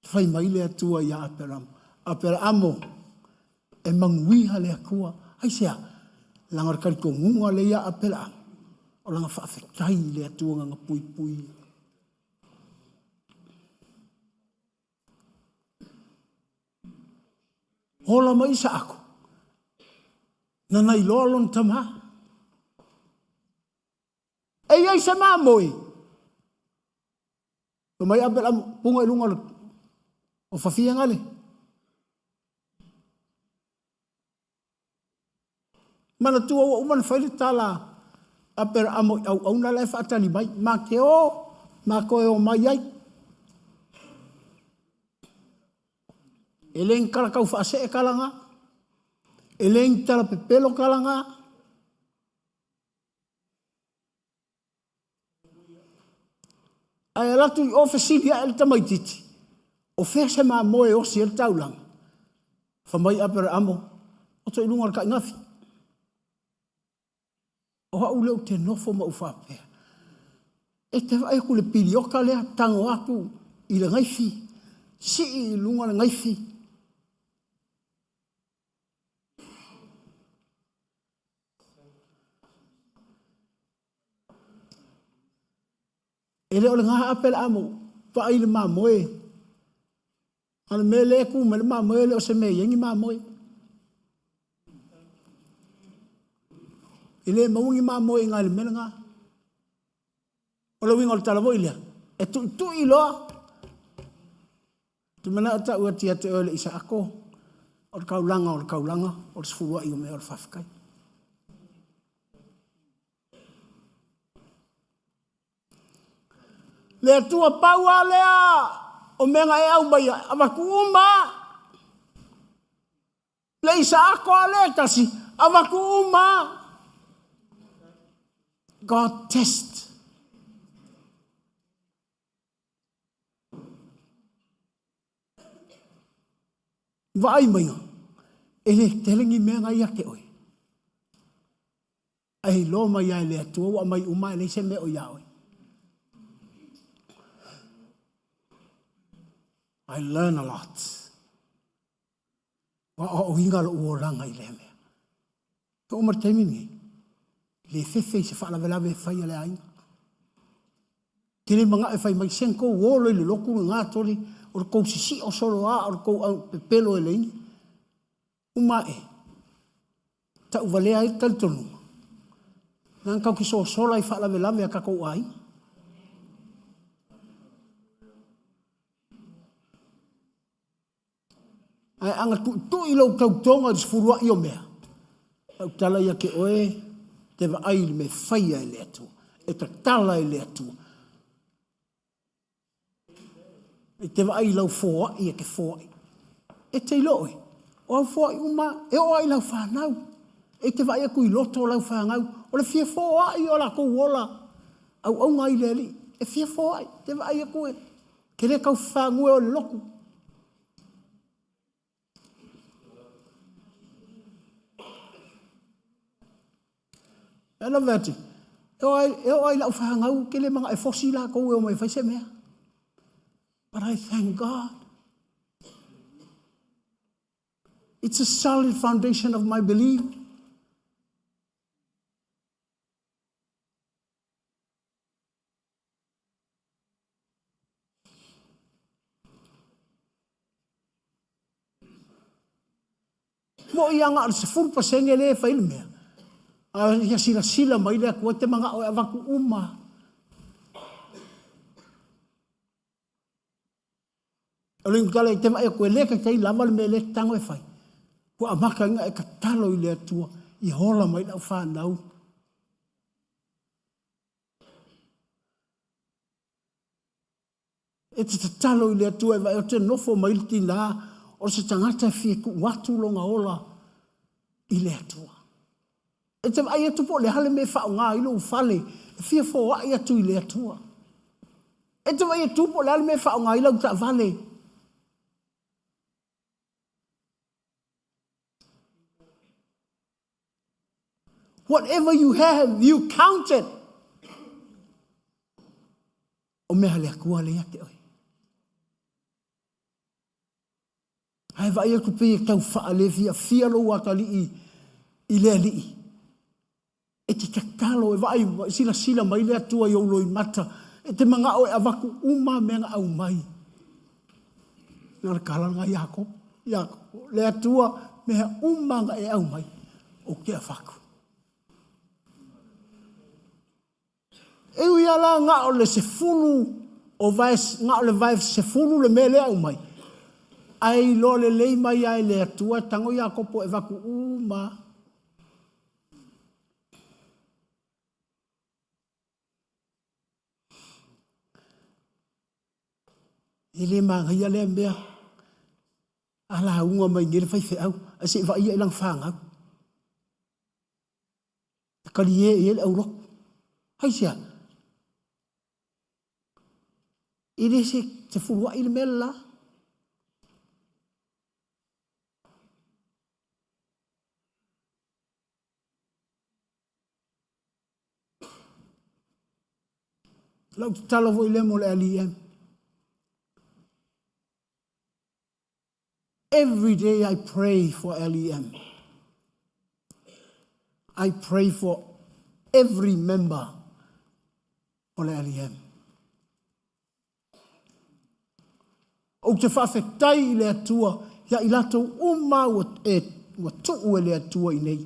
S9: Fai mai le Atua iā Aperamo, Aperamo, e manuia le Atua. Aisea? Leaga o le talitonuga lea ia Aperamo, o lana faafetai i le Atua na na puipuia. Ola mai Isaako, nana iloa lona tama. E i ai se mamoe. Fai mai Aperaamo, puga i luga o fafia gale. Manatua ua uma ona fai le tala a Aperaamo i auauna la e faatali mai, ma te o matou e omai ai. E le ni tala tau faasee tala na. E le ni tala pepelo tala na. Ae alu atu i o fesili ae le tamaititi, o fea se mamoe e osi ai le taulaga? Fai mai Aperaamo, oto i luga o le tainafi. O au lea ou te nofo ma ou faapea, e te vaai atu i le piliota lea, tago atu i le naifi, sii i luga le naifi. E le o lena Aperaamo, vaai i le mamoe. A o le mea lea e tu mai le mamoe e le o se mea e i ai ni mamoe. E le maua ni mamoe i ina i le mea lena. O le uiga o le tala foi lea, e tuitui loa. Ou te manao e tau atu ia te oe le Isaako, o le taulaga o le taulaga, o le sefuluai o mea o le faafetai. Le Atua pau lava lea o mea na e aumaia, avatu uma lava. Le Isaako lava lea e tasi, avatu uma lava. God test. Vaai maiga, e le tele ni mea na ia te oe. Ae iloa mai lava e le Atua ua aumai uma e leai se mea o ia oe. I learn a lot. Ua aoaoina lou olaga i lea mea. E oo mai le taimi lenei, le fefe i se faalavelave e fai a le aiga. Te le manao e fai mai, se tou olo i le lotu lena tole, o le tou sisio solo a, o le tou au pepelo e leai. Uma ae, tauvalea ai le talitonuga, leaga tatou te sosola i faalavelave a tatou aiga. Ae a na tuitui lou tautoga i le sefuluai o mea, lau tala ia te oe, te vaai i le mea e faia e le Atua, e tatala e le Atua. E te vaai i lau foai e te foai. E te iloa oe, o au foai uma, e oo lava i lau fanau. E te vaai atu i loto o lau fanau, o le fia foai o latou ola auauna ai i le Alii. E fia foai, e te vaai atu e te le tau fafague o le lotu. E lave atu, e oo ai lau fanau, ou te le manao e fosi latou e omai e fai se mea. But I thank God. It's a solid foundation of my belief. Moʻi ia na o le 10% lea e fai le mea. A ia silasila mai le Atua e te manao e avatu uma. O le tala e te vaai atu e le taitai lava le mea lea e tago e fai. Ua amata ina e tatalo i le Atua ia ola mai lau fanau. E te tatalo i le Atua e vaai ou te nofo mai le tinā o se tagata e fia tuu atu lona ola i le Atua. E te vaai atu po o le a le mea e faaaoga ai lou fale e fia foai atu i le Atua. E te vaai atu po o le a le mea e faaaoga ai lau taavale. Whatever you have, you count it. O mea le Atua lea ia te oe. Ae vaai atu pei e tau faalefiafia lou atalii i le Alii. E te tatalo e vaai, silasila mai le Atua i ou loimata. E te manao e avatu uma mea na aumai. Na o le tala lena Iakopo. Iakopo, le Atua, mea uma na e aumai, ou te avatu. E ui lava la na o le 10 o vae, na o le vae 10 le mea lea aumai, ae iloa lelei mai lava e le Atua, tago Iakopo e avatu uma. E le magaia lea mea. A lauga mai nei le faifeau, ae se i vaaia i lana fanau. E talie i ai le aulotu. Aisea? E le se fuluai le mea le la. Lau tatalo foi lea mo le LEM. Every day I pray for LEM. I pray for every member o le LEM. Ou te faafetai i le Atua ia i latou uma ua, e, ua tuu e le Atua i nei.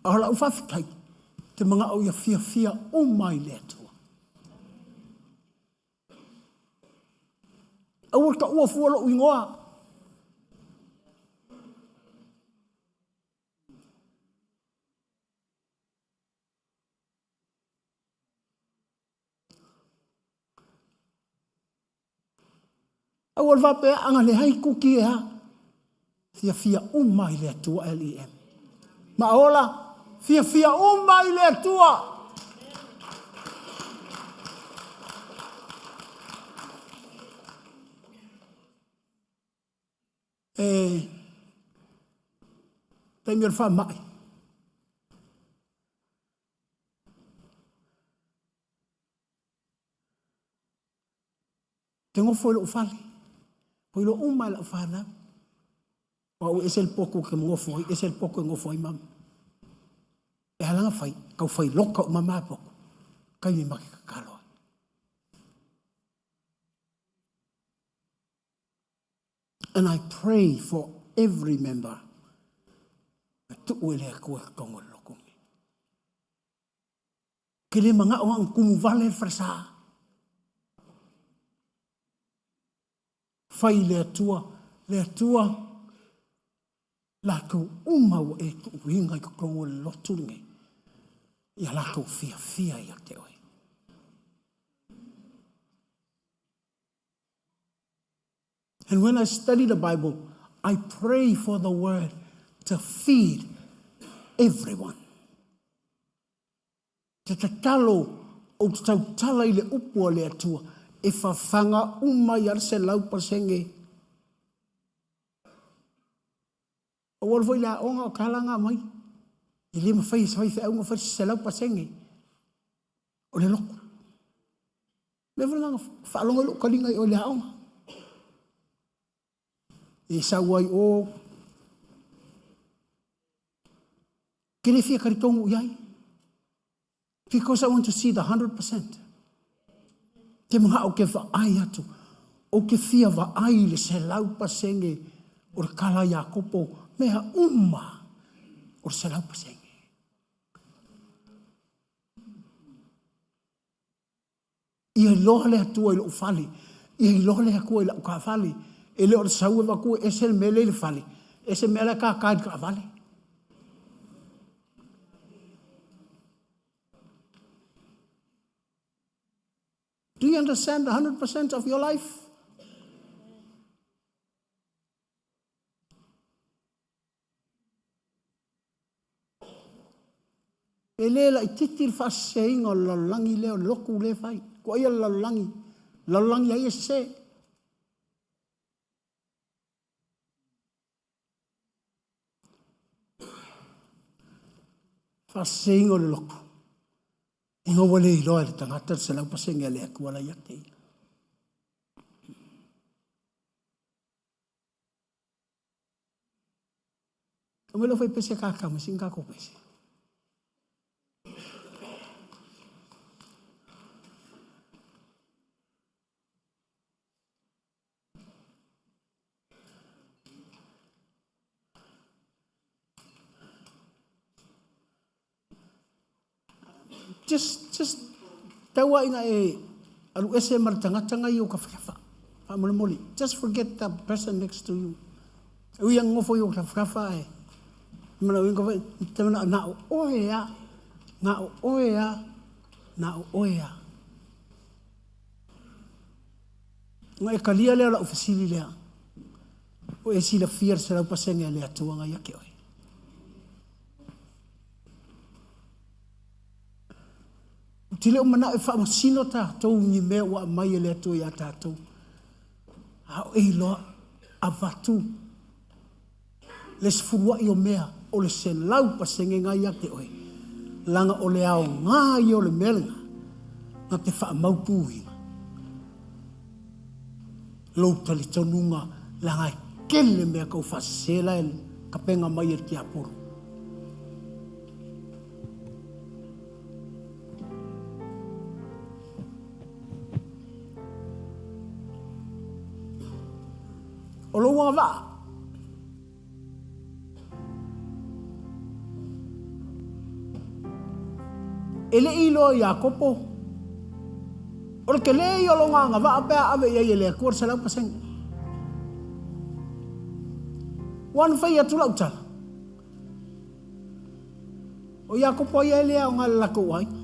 S9: A o lau faafetai, te manao ia fiafia uma i le Atua. Aua le taua fua lou igoa. Aua le faapea aga leai kuki e a. Fiafia uma i le Atua LEM. Ma ola, fiafia uma i le Atua. E taimi o le faamai. Te gofo i lou fale, o ilo uma e lau fanau. O au e ese le potu ke gofo ai, ese le potu e gofo ai mama. E alanga fai, kau fai loka o mama potu. Kai me make kakalo ai. And I pray for every member. E tuu e le Atua i totonu o le lotu nei. Ke le manao ang kumu vale le falesa. Fai le Atua, le Atua, latou uma ua e tuuina i totonu o le lotu lenei, ia latou fiafia ia te oe. And when I study the Bible, I pray for the word to feed everyone. Te tatalo ou te tautala i le upu a le Atua e fafaga uma i a le 100%. Aua le foi le aoga o tala mai. E le mafai e se faifeau ona fai se 100% o le lotu. Mea foi lena faalogo ai lou taliga i o i le aoga. E sau ai o ke le fia talitonu i ai. Because I want to see the 100%. Te manao ke vaai atu. O ke fia vaai i le 100% o le kala Iakopo mea uma o le 100%. Ia iloa le Atua i lou fale. Ia iloa le Atua i lau taavale. E le o le sau e avatu e ese le mea lea i le fale, ese le mea la e tata i le taavale. Do you understand 100% of your life? E le laitiiti le faaseseina o le lalolagi lea, o le lotu lea e fai. Tuuaia le lalolagi, lalolagi ai e sese. Faaseseina o le lotu. Ina ua le iloa e le tagata le 100% a le Atua la ia te ia. Aumai lau faipese kākau mai sina kākou pese. Just, just, taua ina e alu ese ma le tagata ngai o kafakafa. Faamolemole. Just forget the person next to you. Ui ang ngofo i o kafakafa e. Mana ui kafa, te mana na o oe a, na o oe a, na o oe a. Ona e talia lea o lau fesili lea, ua e silafia le 100% a le Atua na ia te oe. Ou te le o manao e faamasino tatou i ni mea ua aumai e le Atua ia tatou. A o e iloa avatu le sefuluai o mea o le 100% na ia te oe, laga o le aoga ia o le mea lena na te faamautuina lou talitonuga leaga e tele mea tau faasese la e tapena mai e le tiapolo. O lou agavaa. E le i iloa e Iakopo o le tele ia o lona agavaa pe a ave i ai e le Atua le 100%. Ua na fai atu lau tala, o Iakopo ia e le aoga i le latou aiga.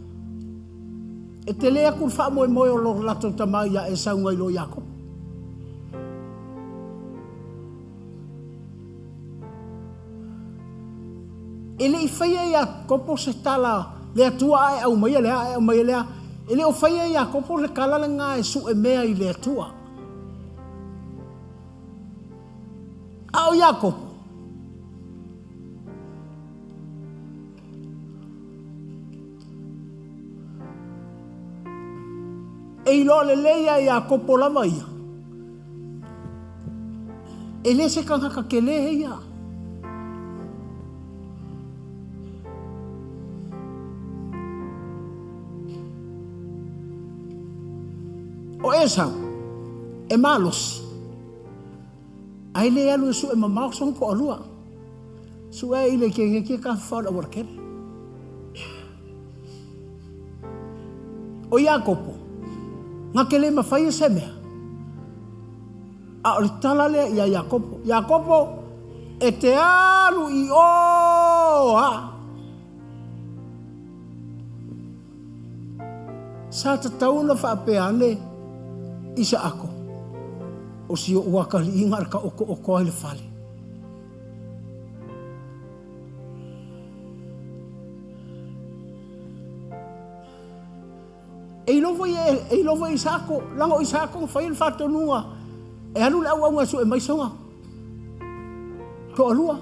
S9: E tele atu le faamoemoe o lo latou tama ia Esau nai lo Iakopo. E le i faia e Iakopo se tala, le Atua a e aumaia lea, a e aumaia lea. E le o faia e Iakopo le tala lena e sue mea i le Atua. A o Iakopo, e iloa lelei lava e Iakopo lava ia, e le se tagata tele ia. O Esau, e malosi, ae le alu e sue mamao sona toalua. Sue ai le keneti e tafafao i le aualatele. O Iakopo, na te le mawhai e se mea. A o le tala lea ia Iakopo, Iakopo, e te alu i o a. Sa tatau ona faapea ane Isaako, o si o'u akaliiga a le taoto'oto ai le fale. E iloa foi e iloa foi e Isaako, leaga o Isaako na faia le faatonuga e alu le auauna e sue mai sona toalua.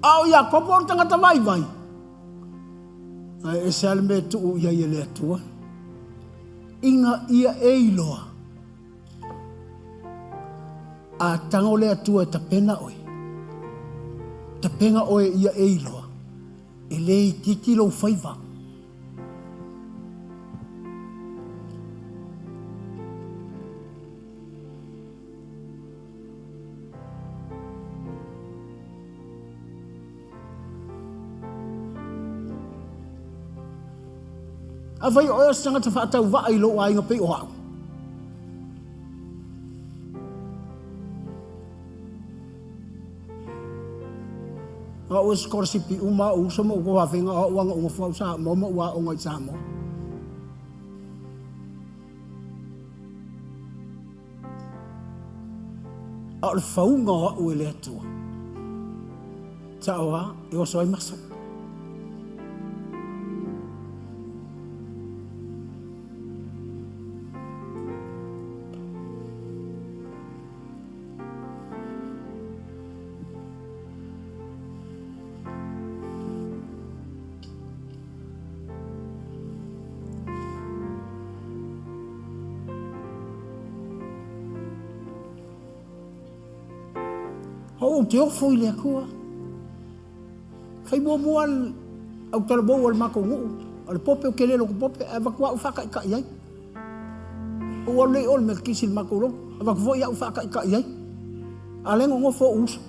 S9: A o Iakopo o le tagata vaivai, ae ese lava le mea e tuu i ai e le Atua, ina ia e iloa, a tago le Atua e tapena oe, tapena oe ia e iloa, e le itiiti lou faiva. Afai o oe o se tagata faatauvaa i lou aiga pei o au. A o sikolasipi uma au uso ma ou afega o au aga uga fua au Samoa ma ua aoga i Samoa. A o le fauga o au e le Atua. Sao a, e oso ai maso. Ou te ofo i le Atua. Fai muamua au talavou a le matou nuu, o le pope ou te le loto pope, ae avatu au faataitai ai. Ou alu lea i o i le Metotisi i le matou lotu, avatu foi au faataitai ai. A o lea e nonofo ou uso.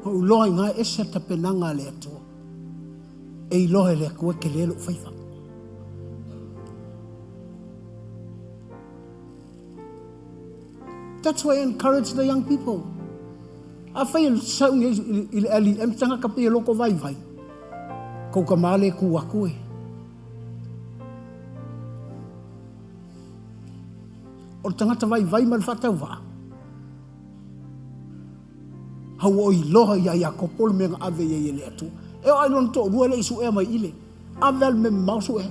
S9: Na ou iloa i ina e ese le tapenaga a le Atua. E iloa e le Atua e tele lou faiva. That's why I encourage the young people. Afai e sau nei i le LEM tagata pei e loko vaivai, kou tama le ku aku e. O le tagata vaivai ma le faatauvaa, hau o iloa ia Iakopo le mea na ave i ai e le Atua. E oo lava i lona toalua e le i suea mai i le ave a le mea mamao suea.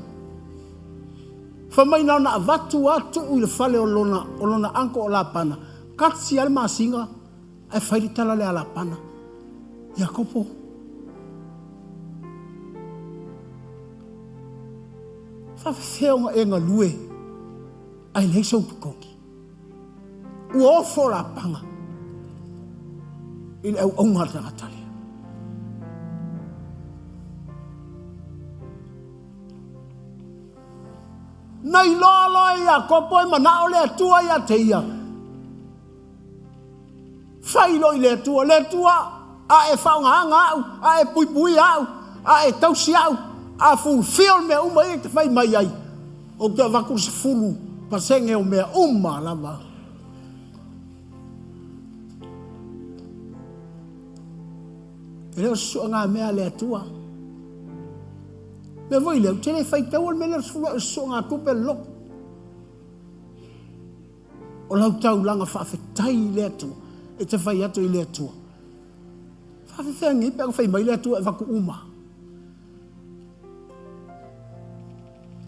S9: Fai mai na ona avatu lava tuu i le fale o lona, o lona uncle o Lapana, tasi lava le masina ae fai le tala lea a Lapana, Iakopo, faafefea ona e galue ae leai sou totogi? Ua ofo Lapana i le auauna a le tagata lea. Na iloa loa e Iakopo e manao le Atua ia te ia. Fai loa i le Atua, le Atua, a e faaaogaina au, a e puipuia au, a e tausi au, a fulfil mea uma ia e te fai mai ai, ou te avatu le 10% o mea uma lava. E le o se suegamea a le Atua. Mea foi lea, ou te le faitaua le mea lea o le suegatupe a le lotu. O lau taulaga faafetai i le Atua, e te fai atu i le Atua. Faafefea nei pe a fai mai le Atua e avatu uma.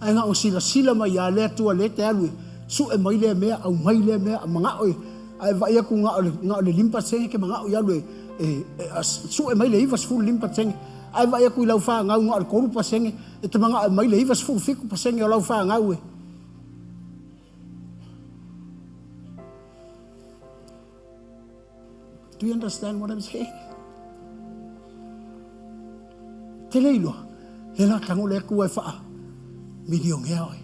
S9: Ae na o silasila mai ia le Atua lea te alu e sue mai lea mea, aumai lea mea, manao e, ae vaai atu na o le, na o le 5% ke manao i alu e, e, e sue mai le 95%, ae vaai atu i lau fanau na o le 3%, e te manao e aumai le 97% o lau fanau e. Do you understand what I'm saying? Te le iloa, le la tago le Atua e faa milionea oe.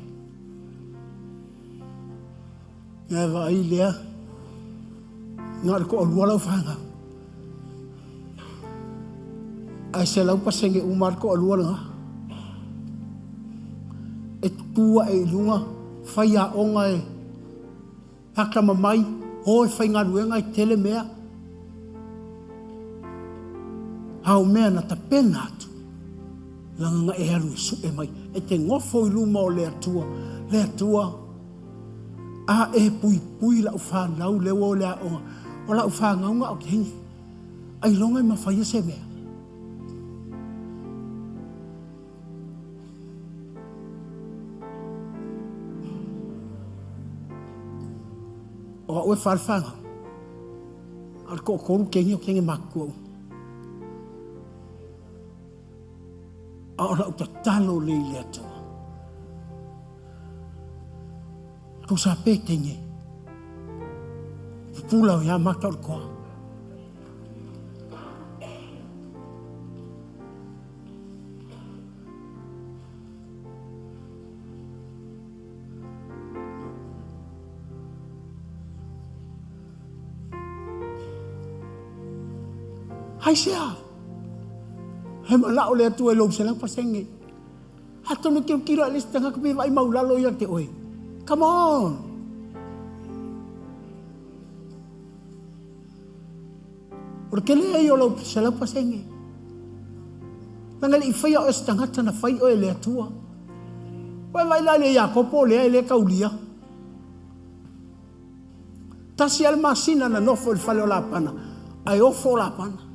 S9: Ngai vaai lea, na o le toalua lau fanau. Ae 100% uma le toalua lena. E tutu ae i luga, fai aoga e atamamai, o e faigaluega e tele mea. A o mea na tapena atu, leaga na e alu e sue mai, e te nofo i luma o le Atua, le Atua, a e puipui lau fanau lea ua o le aoga, o lau fanau na o teine, ailoga e mafai e se mea. O au e fa le fanau, a o le toatolu teine o teine matutua uma. A o lau tatalo lea i le Atua. Tusa pe teine. Pupula o ia mata o le toa. Aisea? He manao le Atua i lou 100%. Atonu tilotilo ae le isi tagata pe vaai maulalo ia te oe. Come on! O le tele ai o lau 100%. Leaga e le i faia oe e se tagata na fai oe e le Atua. Ua e vaai la i le Iakopo lea e le taulia. Tasi lava le masina na nofo i le fale o Lapana, ae ofo Lapana.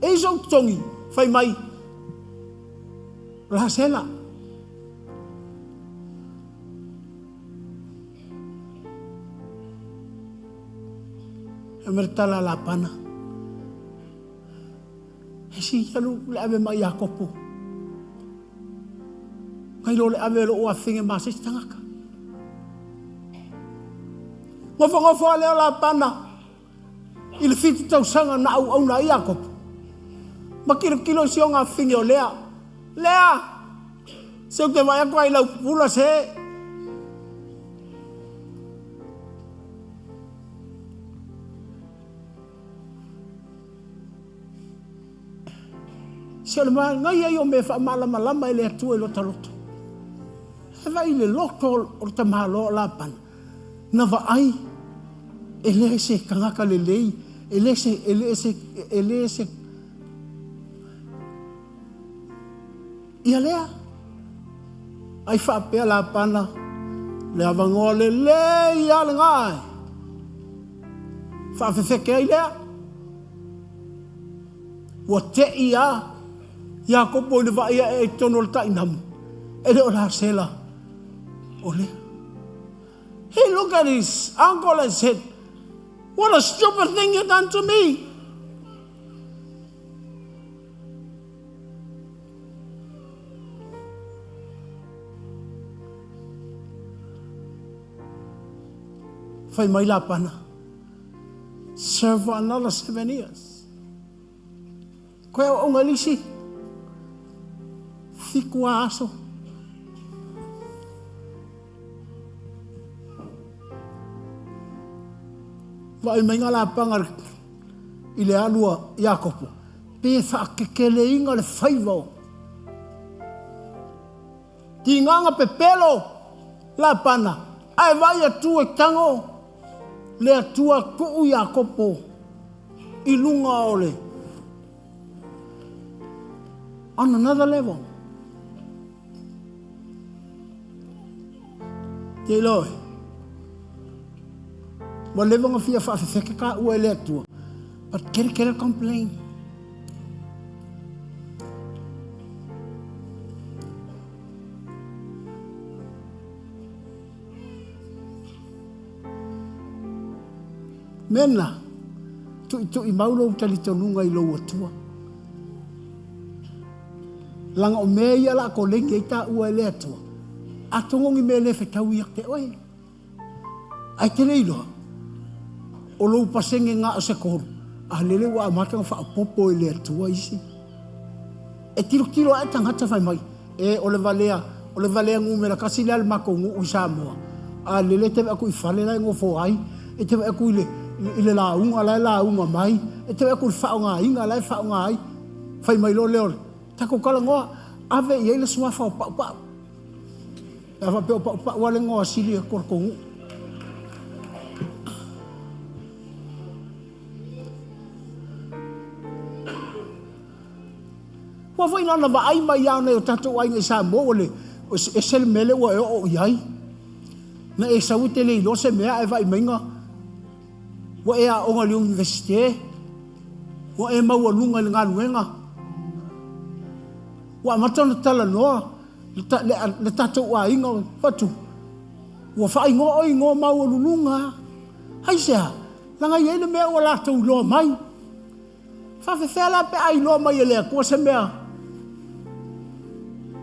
S9: E i ai sou totogi, fai mai, o Lasela. E mai le tala a Lapana, E si alu le ave mai Iakopo. Ngai lo le ave lo ua finge ma se isi tagata. Nofonofo a lea o Lapana i le 7 tausaga na auauna ai Iakopo. Ma kilokilo i si ona afine o Lea. Lea! Se ou te vaai atu ai i lau pupula se. Se o le manaia ia o mea faamalamalama e le Atua i lota loto. E vaai i le loto o le tamaloa o Lapana. Na vaai e leai se tagata lelei, e le se, e le se, e le se, ia lea. Ai faapea Lapana, le avanoa lelei lava lena e faafefeke ai lea. Ua tei lava Iakopo i le vaai ae i totonu o le tainamu, e le o Lasela o lea. He looked at his uncle and said, What a stupid thing you done to me! Fai mai Lapana, serve for another 7 years. Koe auaunga i le isi 7 aso. Vaai mai ngā lapanga i le alu a Iakopo, pe whaakekeleina le whaiva o. Tinganga pepelo Lapana, ae vai atu e tango le Atua tuu Iakopo i lunga o le on another level. Te iloa e. Ua leva ona fia faafefeke taua e le Atua. But kere kere complain. Mena, tuitui mau lou talitonuga i lou Atua. Laga o mea ia la koleni ai taua e le Atua. Atonu o ni mea le fetau ia te oe. Ae te le iloa, o lou pasene na o se 3, a lele ua amata ona faaopoopo e le Atua isi. E tilotilo ae tagata fai mai, e o le valea, o le valea numera 1 lea a le matou nuu i Samoa. A lele e te vaai atu i fale la e nofo ai, e te vaai atu i le, i le lauga la e lauga mai, e te vaai atu i le faaaogaina la e faaaoga ai. Fai mai loa lea o le tatou talanoa, ave i ai le suafa o Paupau. Pe a faapea o Paupau lava le igoa sili atu o le tou nuu. Ua foi na ona vaai mai lava o nai o tatou aiga i Samoa ua le ese le mea lea ua e oo i ai. Na e sau e te le iloa se mea ae vaai maiga ua e aoga i le Iunivesite, ua e maualuga i le galuega, ua amata ona talanoa le tatou aiga fatu, ua faaigoa oe i igoa maualuluga. Aisea? Leaga e i ai le mea ua latou iloa mai. Faafefea la pe a iloa mai e le Atua se mea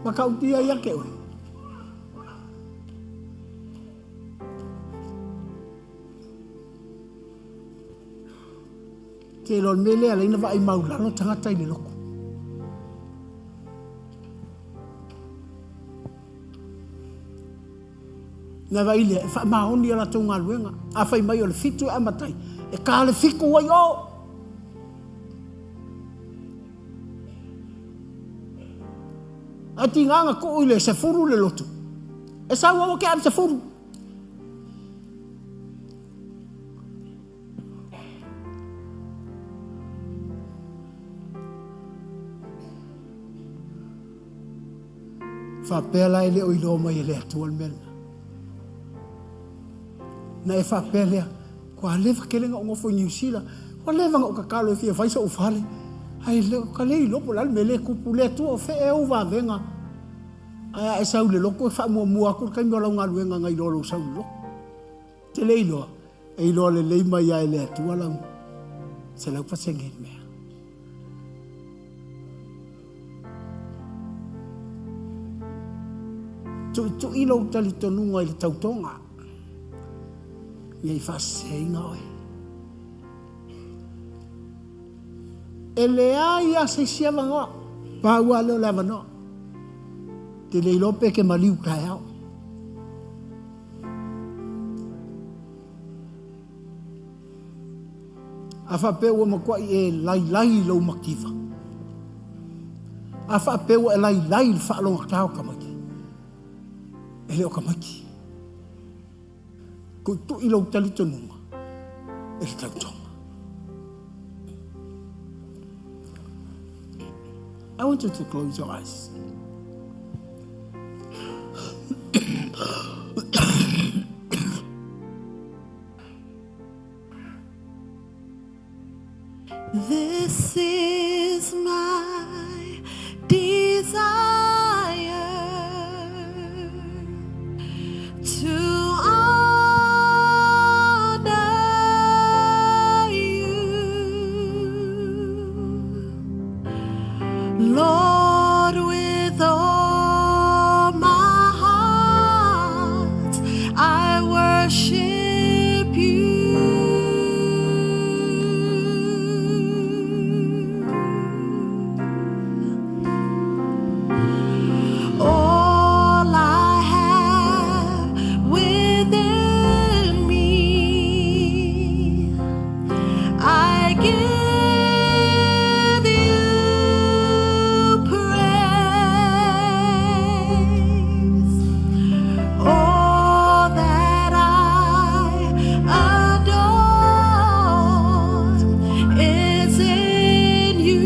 S9: matautia ia te oe? Te iloa le mea lea e ala ai ona vaai maulalo tagata i le lotu. Na vaai lea, e faamaoni a latou galuega. A fai mai o le 7 e amata ai, e ta le 7 ai o. Ae tiga na tuu i le 10 le lotu, e sau aua ke a le 10. Faapea la e le o iloa mai e le Atua le mea lena. Na e faapea lea, ua leva tele na ou nofo i Niu Sila, ua leva na ou tatalo e fia fai so'u fale, ae le o ka le iloa po o le a le mea lea e tupu. Le Atua o fea ea ou vavega? Ae a e sau i le lotu e faamuamua atu le taimi o lau galuega nai lo lou sau i le lotu. Te le iloa, e iloa lelei mai lava e le Atua lau 100% i le mea. Tuitui lou talitonuga i le tautoga, ne i faaseseina oe. E leai lava se isi avanoa, pau lava lea o le avanoa. Te le iloa pe e te maliu taeao. A faapea ua matuai e lailai i lou mativa, a faapea ua e lailai i le faalogata o tamaiti, e le o tamaiti. Tuitui lou talitonuga i le tautoga. I want you to close your eyes.
S2: This is my desire to honor you, Lord, with all my heart. I worship you. All I have within me, I give you praise. All that I adore is in you.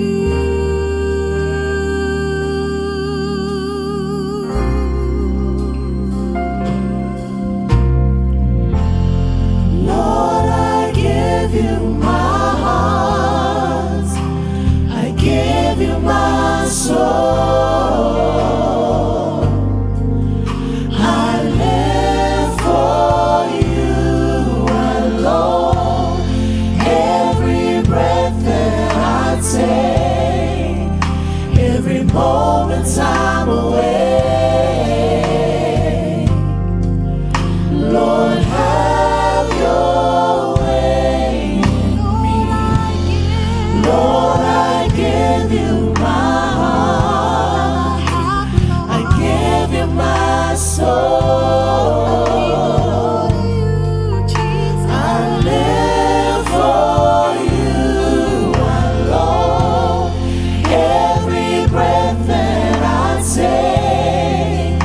S1: Lord, I give you my heart. I give you my soul. I live for you alone. Every breath that I take, every moment I'm awake. Lord, have your way in me. Lord, I give you my heart. I give you my soul. I live for you alone. Every breath that I take,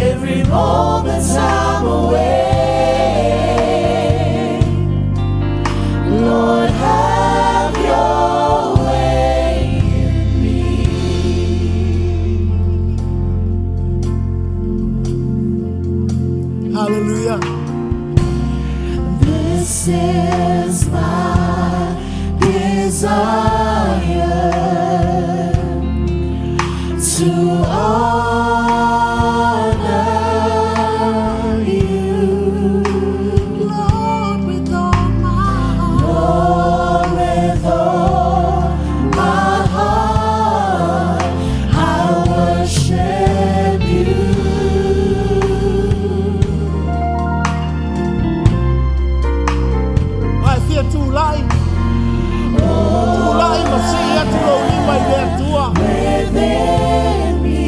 S1: every moment I'm awake. Lord, have your way in me.
S9: Hallelujah.
S1: This is my desire to honor you,
S2: Lord, with all my heart.
S1: Lord, with all my heart. I worship you.
S9: Ai fia tūlai. Tūlai ma si atu lou lima i le Atua.
S1: Within me.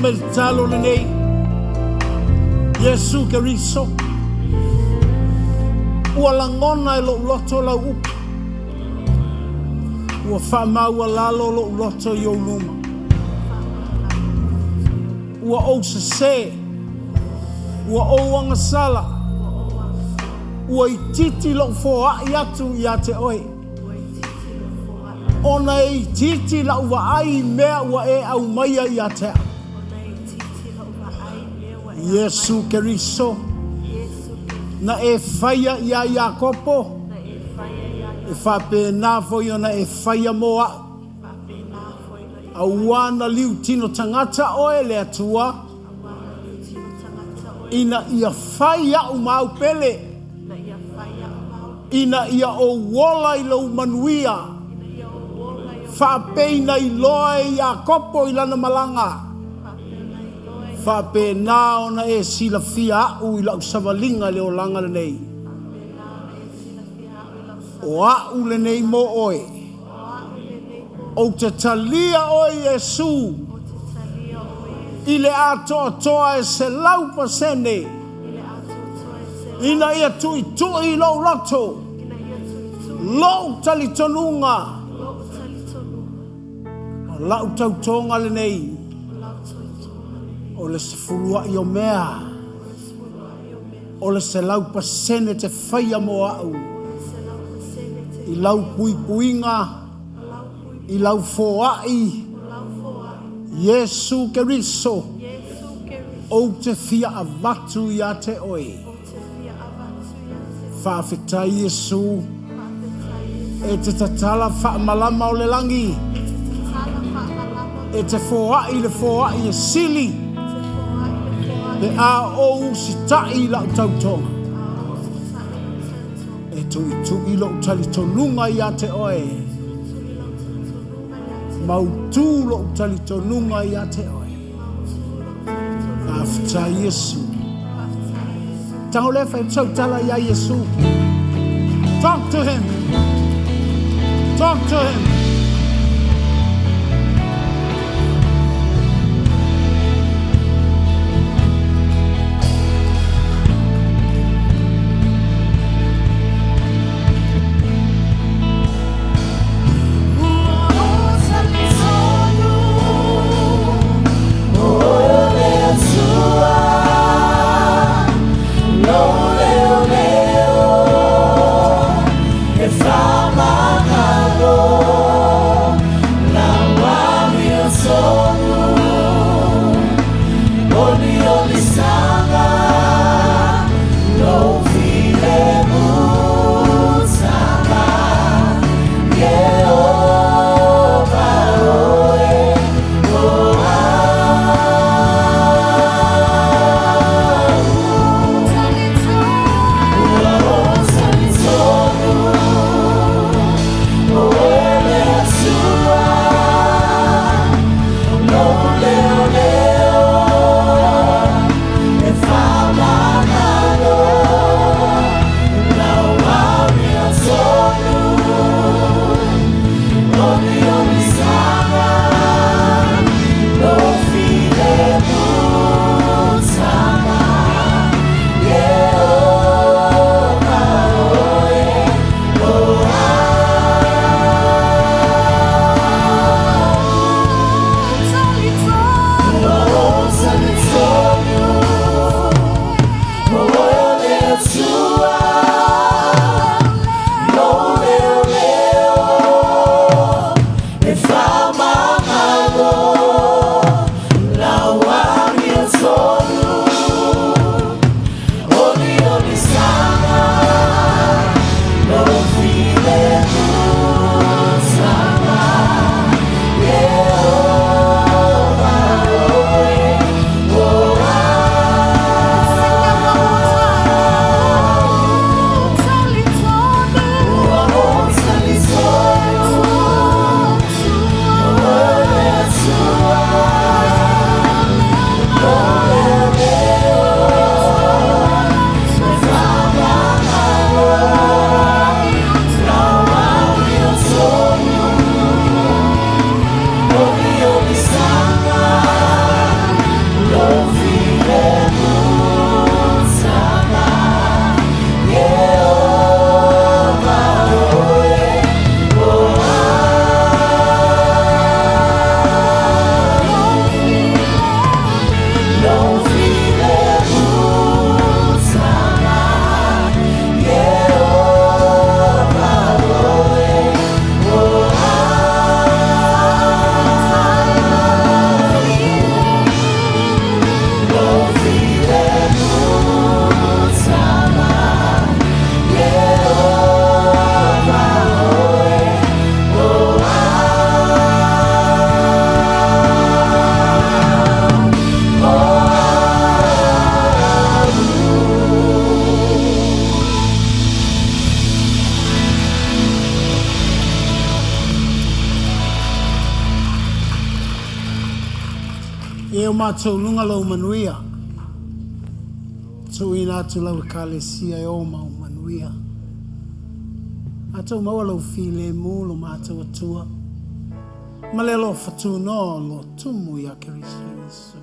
S9: mai le tatalo lenei. Iesu Keriso, ua lagona e lou loto lau upu. Ua faamaualalo lou loto i ou luma. Ua ou sesē, ua ou agasala, ua itiiti lou foai atu ia te oe. Ona e itiiti lau vaai i mea ua e aumaia ia te au. Iesu Keriso, na e faia iā Iakopo, e faapena foi ona e faia mo au. Auā na liutino tagata oe le Atua, ina ia fai a'u ma au pele, ina ia ou ola i lou manuia, faapei na iloa e Iakopo i lana malaga, faapena ona e silafia a'u i la'u savaliga i le olaga lenei. O a'u lenei mo oe. Ou te talia oe Iesu i le atoatoa e 100% ina ia tu'itu'i i lou loto lou talitonuga o la'u tautoga lenei o le sefulua'i o mea o le 100% te faia mo a'u i lau puipuiga i lau foa'i Iesu Keriso ou te fia avatu ia te oe. Faafetai Iesu e te tatala faamalama o le lagi e te foa'i le foa'i e sili pe a ou usita'i i la'u tautoga e tu'itu'i lo'u talitonuga ia te oe mautū lo'u talitonuga ia te oe. Faafetai Iesu. Tago lea fai atu sau tala iā Iesu. Talk to him. Talk to him.
S1: E whamangalo.
S9: o mātou lunga lau manuia. Tuuina atu lau ekalesia e o ma o manuia. Mātou maua lau filemu lo mātou Atua. Ma le alofa tunoa o lo tumu ia Keriso Iesu.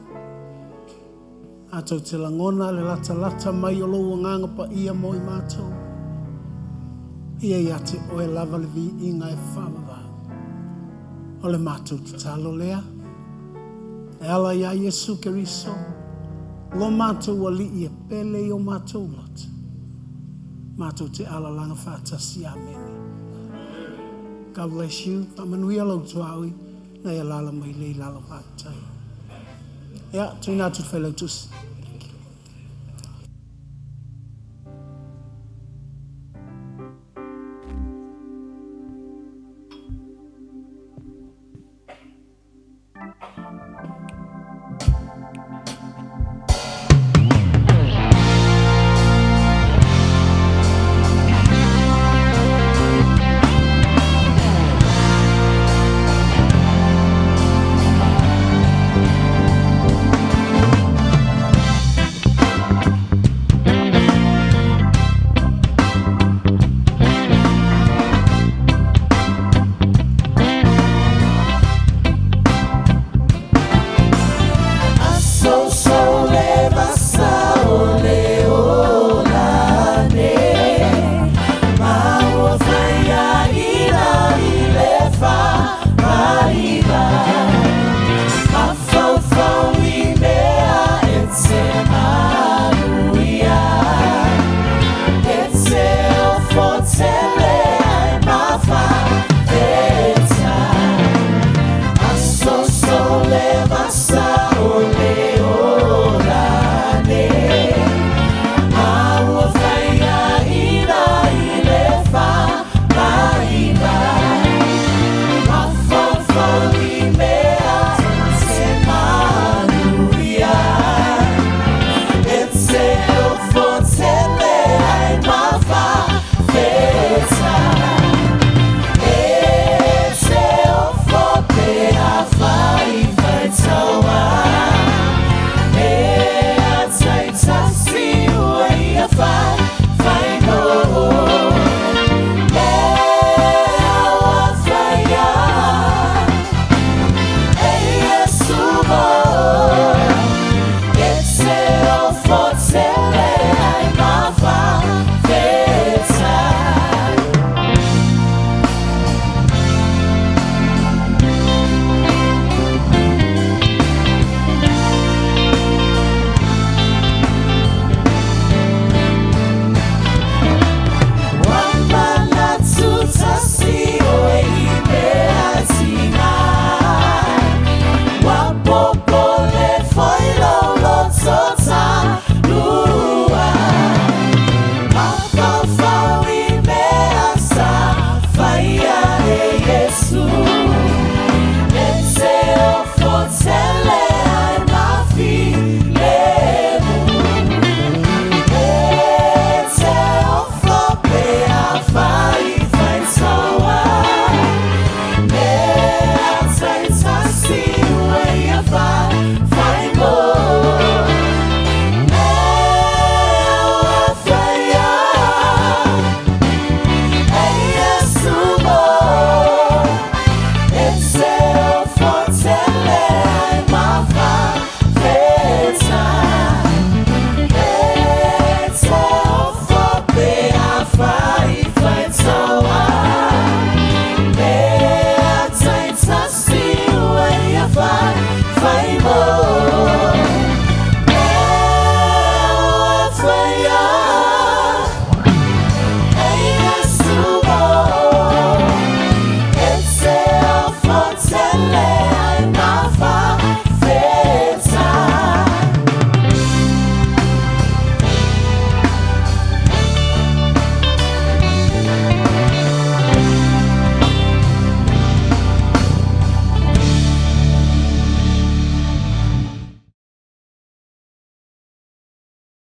S9: Mātou te lagona le latalata mai o lou agaga paia mo i mātou. Ia ia te oe lava le viiga e faavavau. O le mātou tatalo lea. E ala iā Iesu Keriso, lo mātou Alii e pele i o mātou loto. Mātou te alalaga faatasi. Amene. God bless you. Faamanuia lou tuaoi na e alaala mai lei lalo. Faafetai. Ia, tuuina atu i le Failautusi.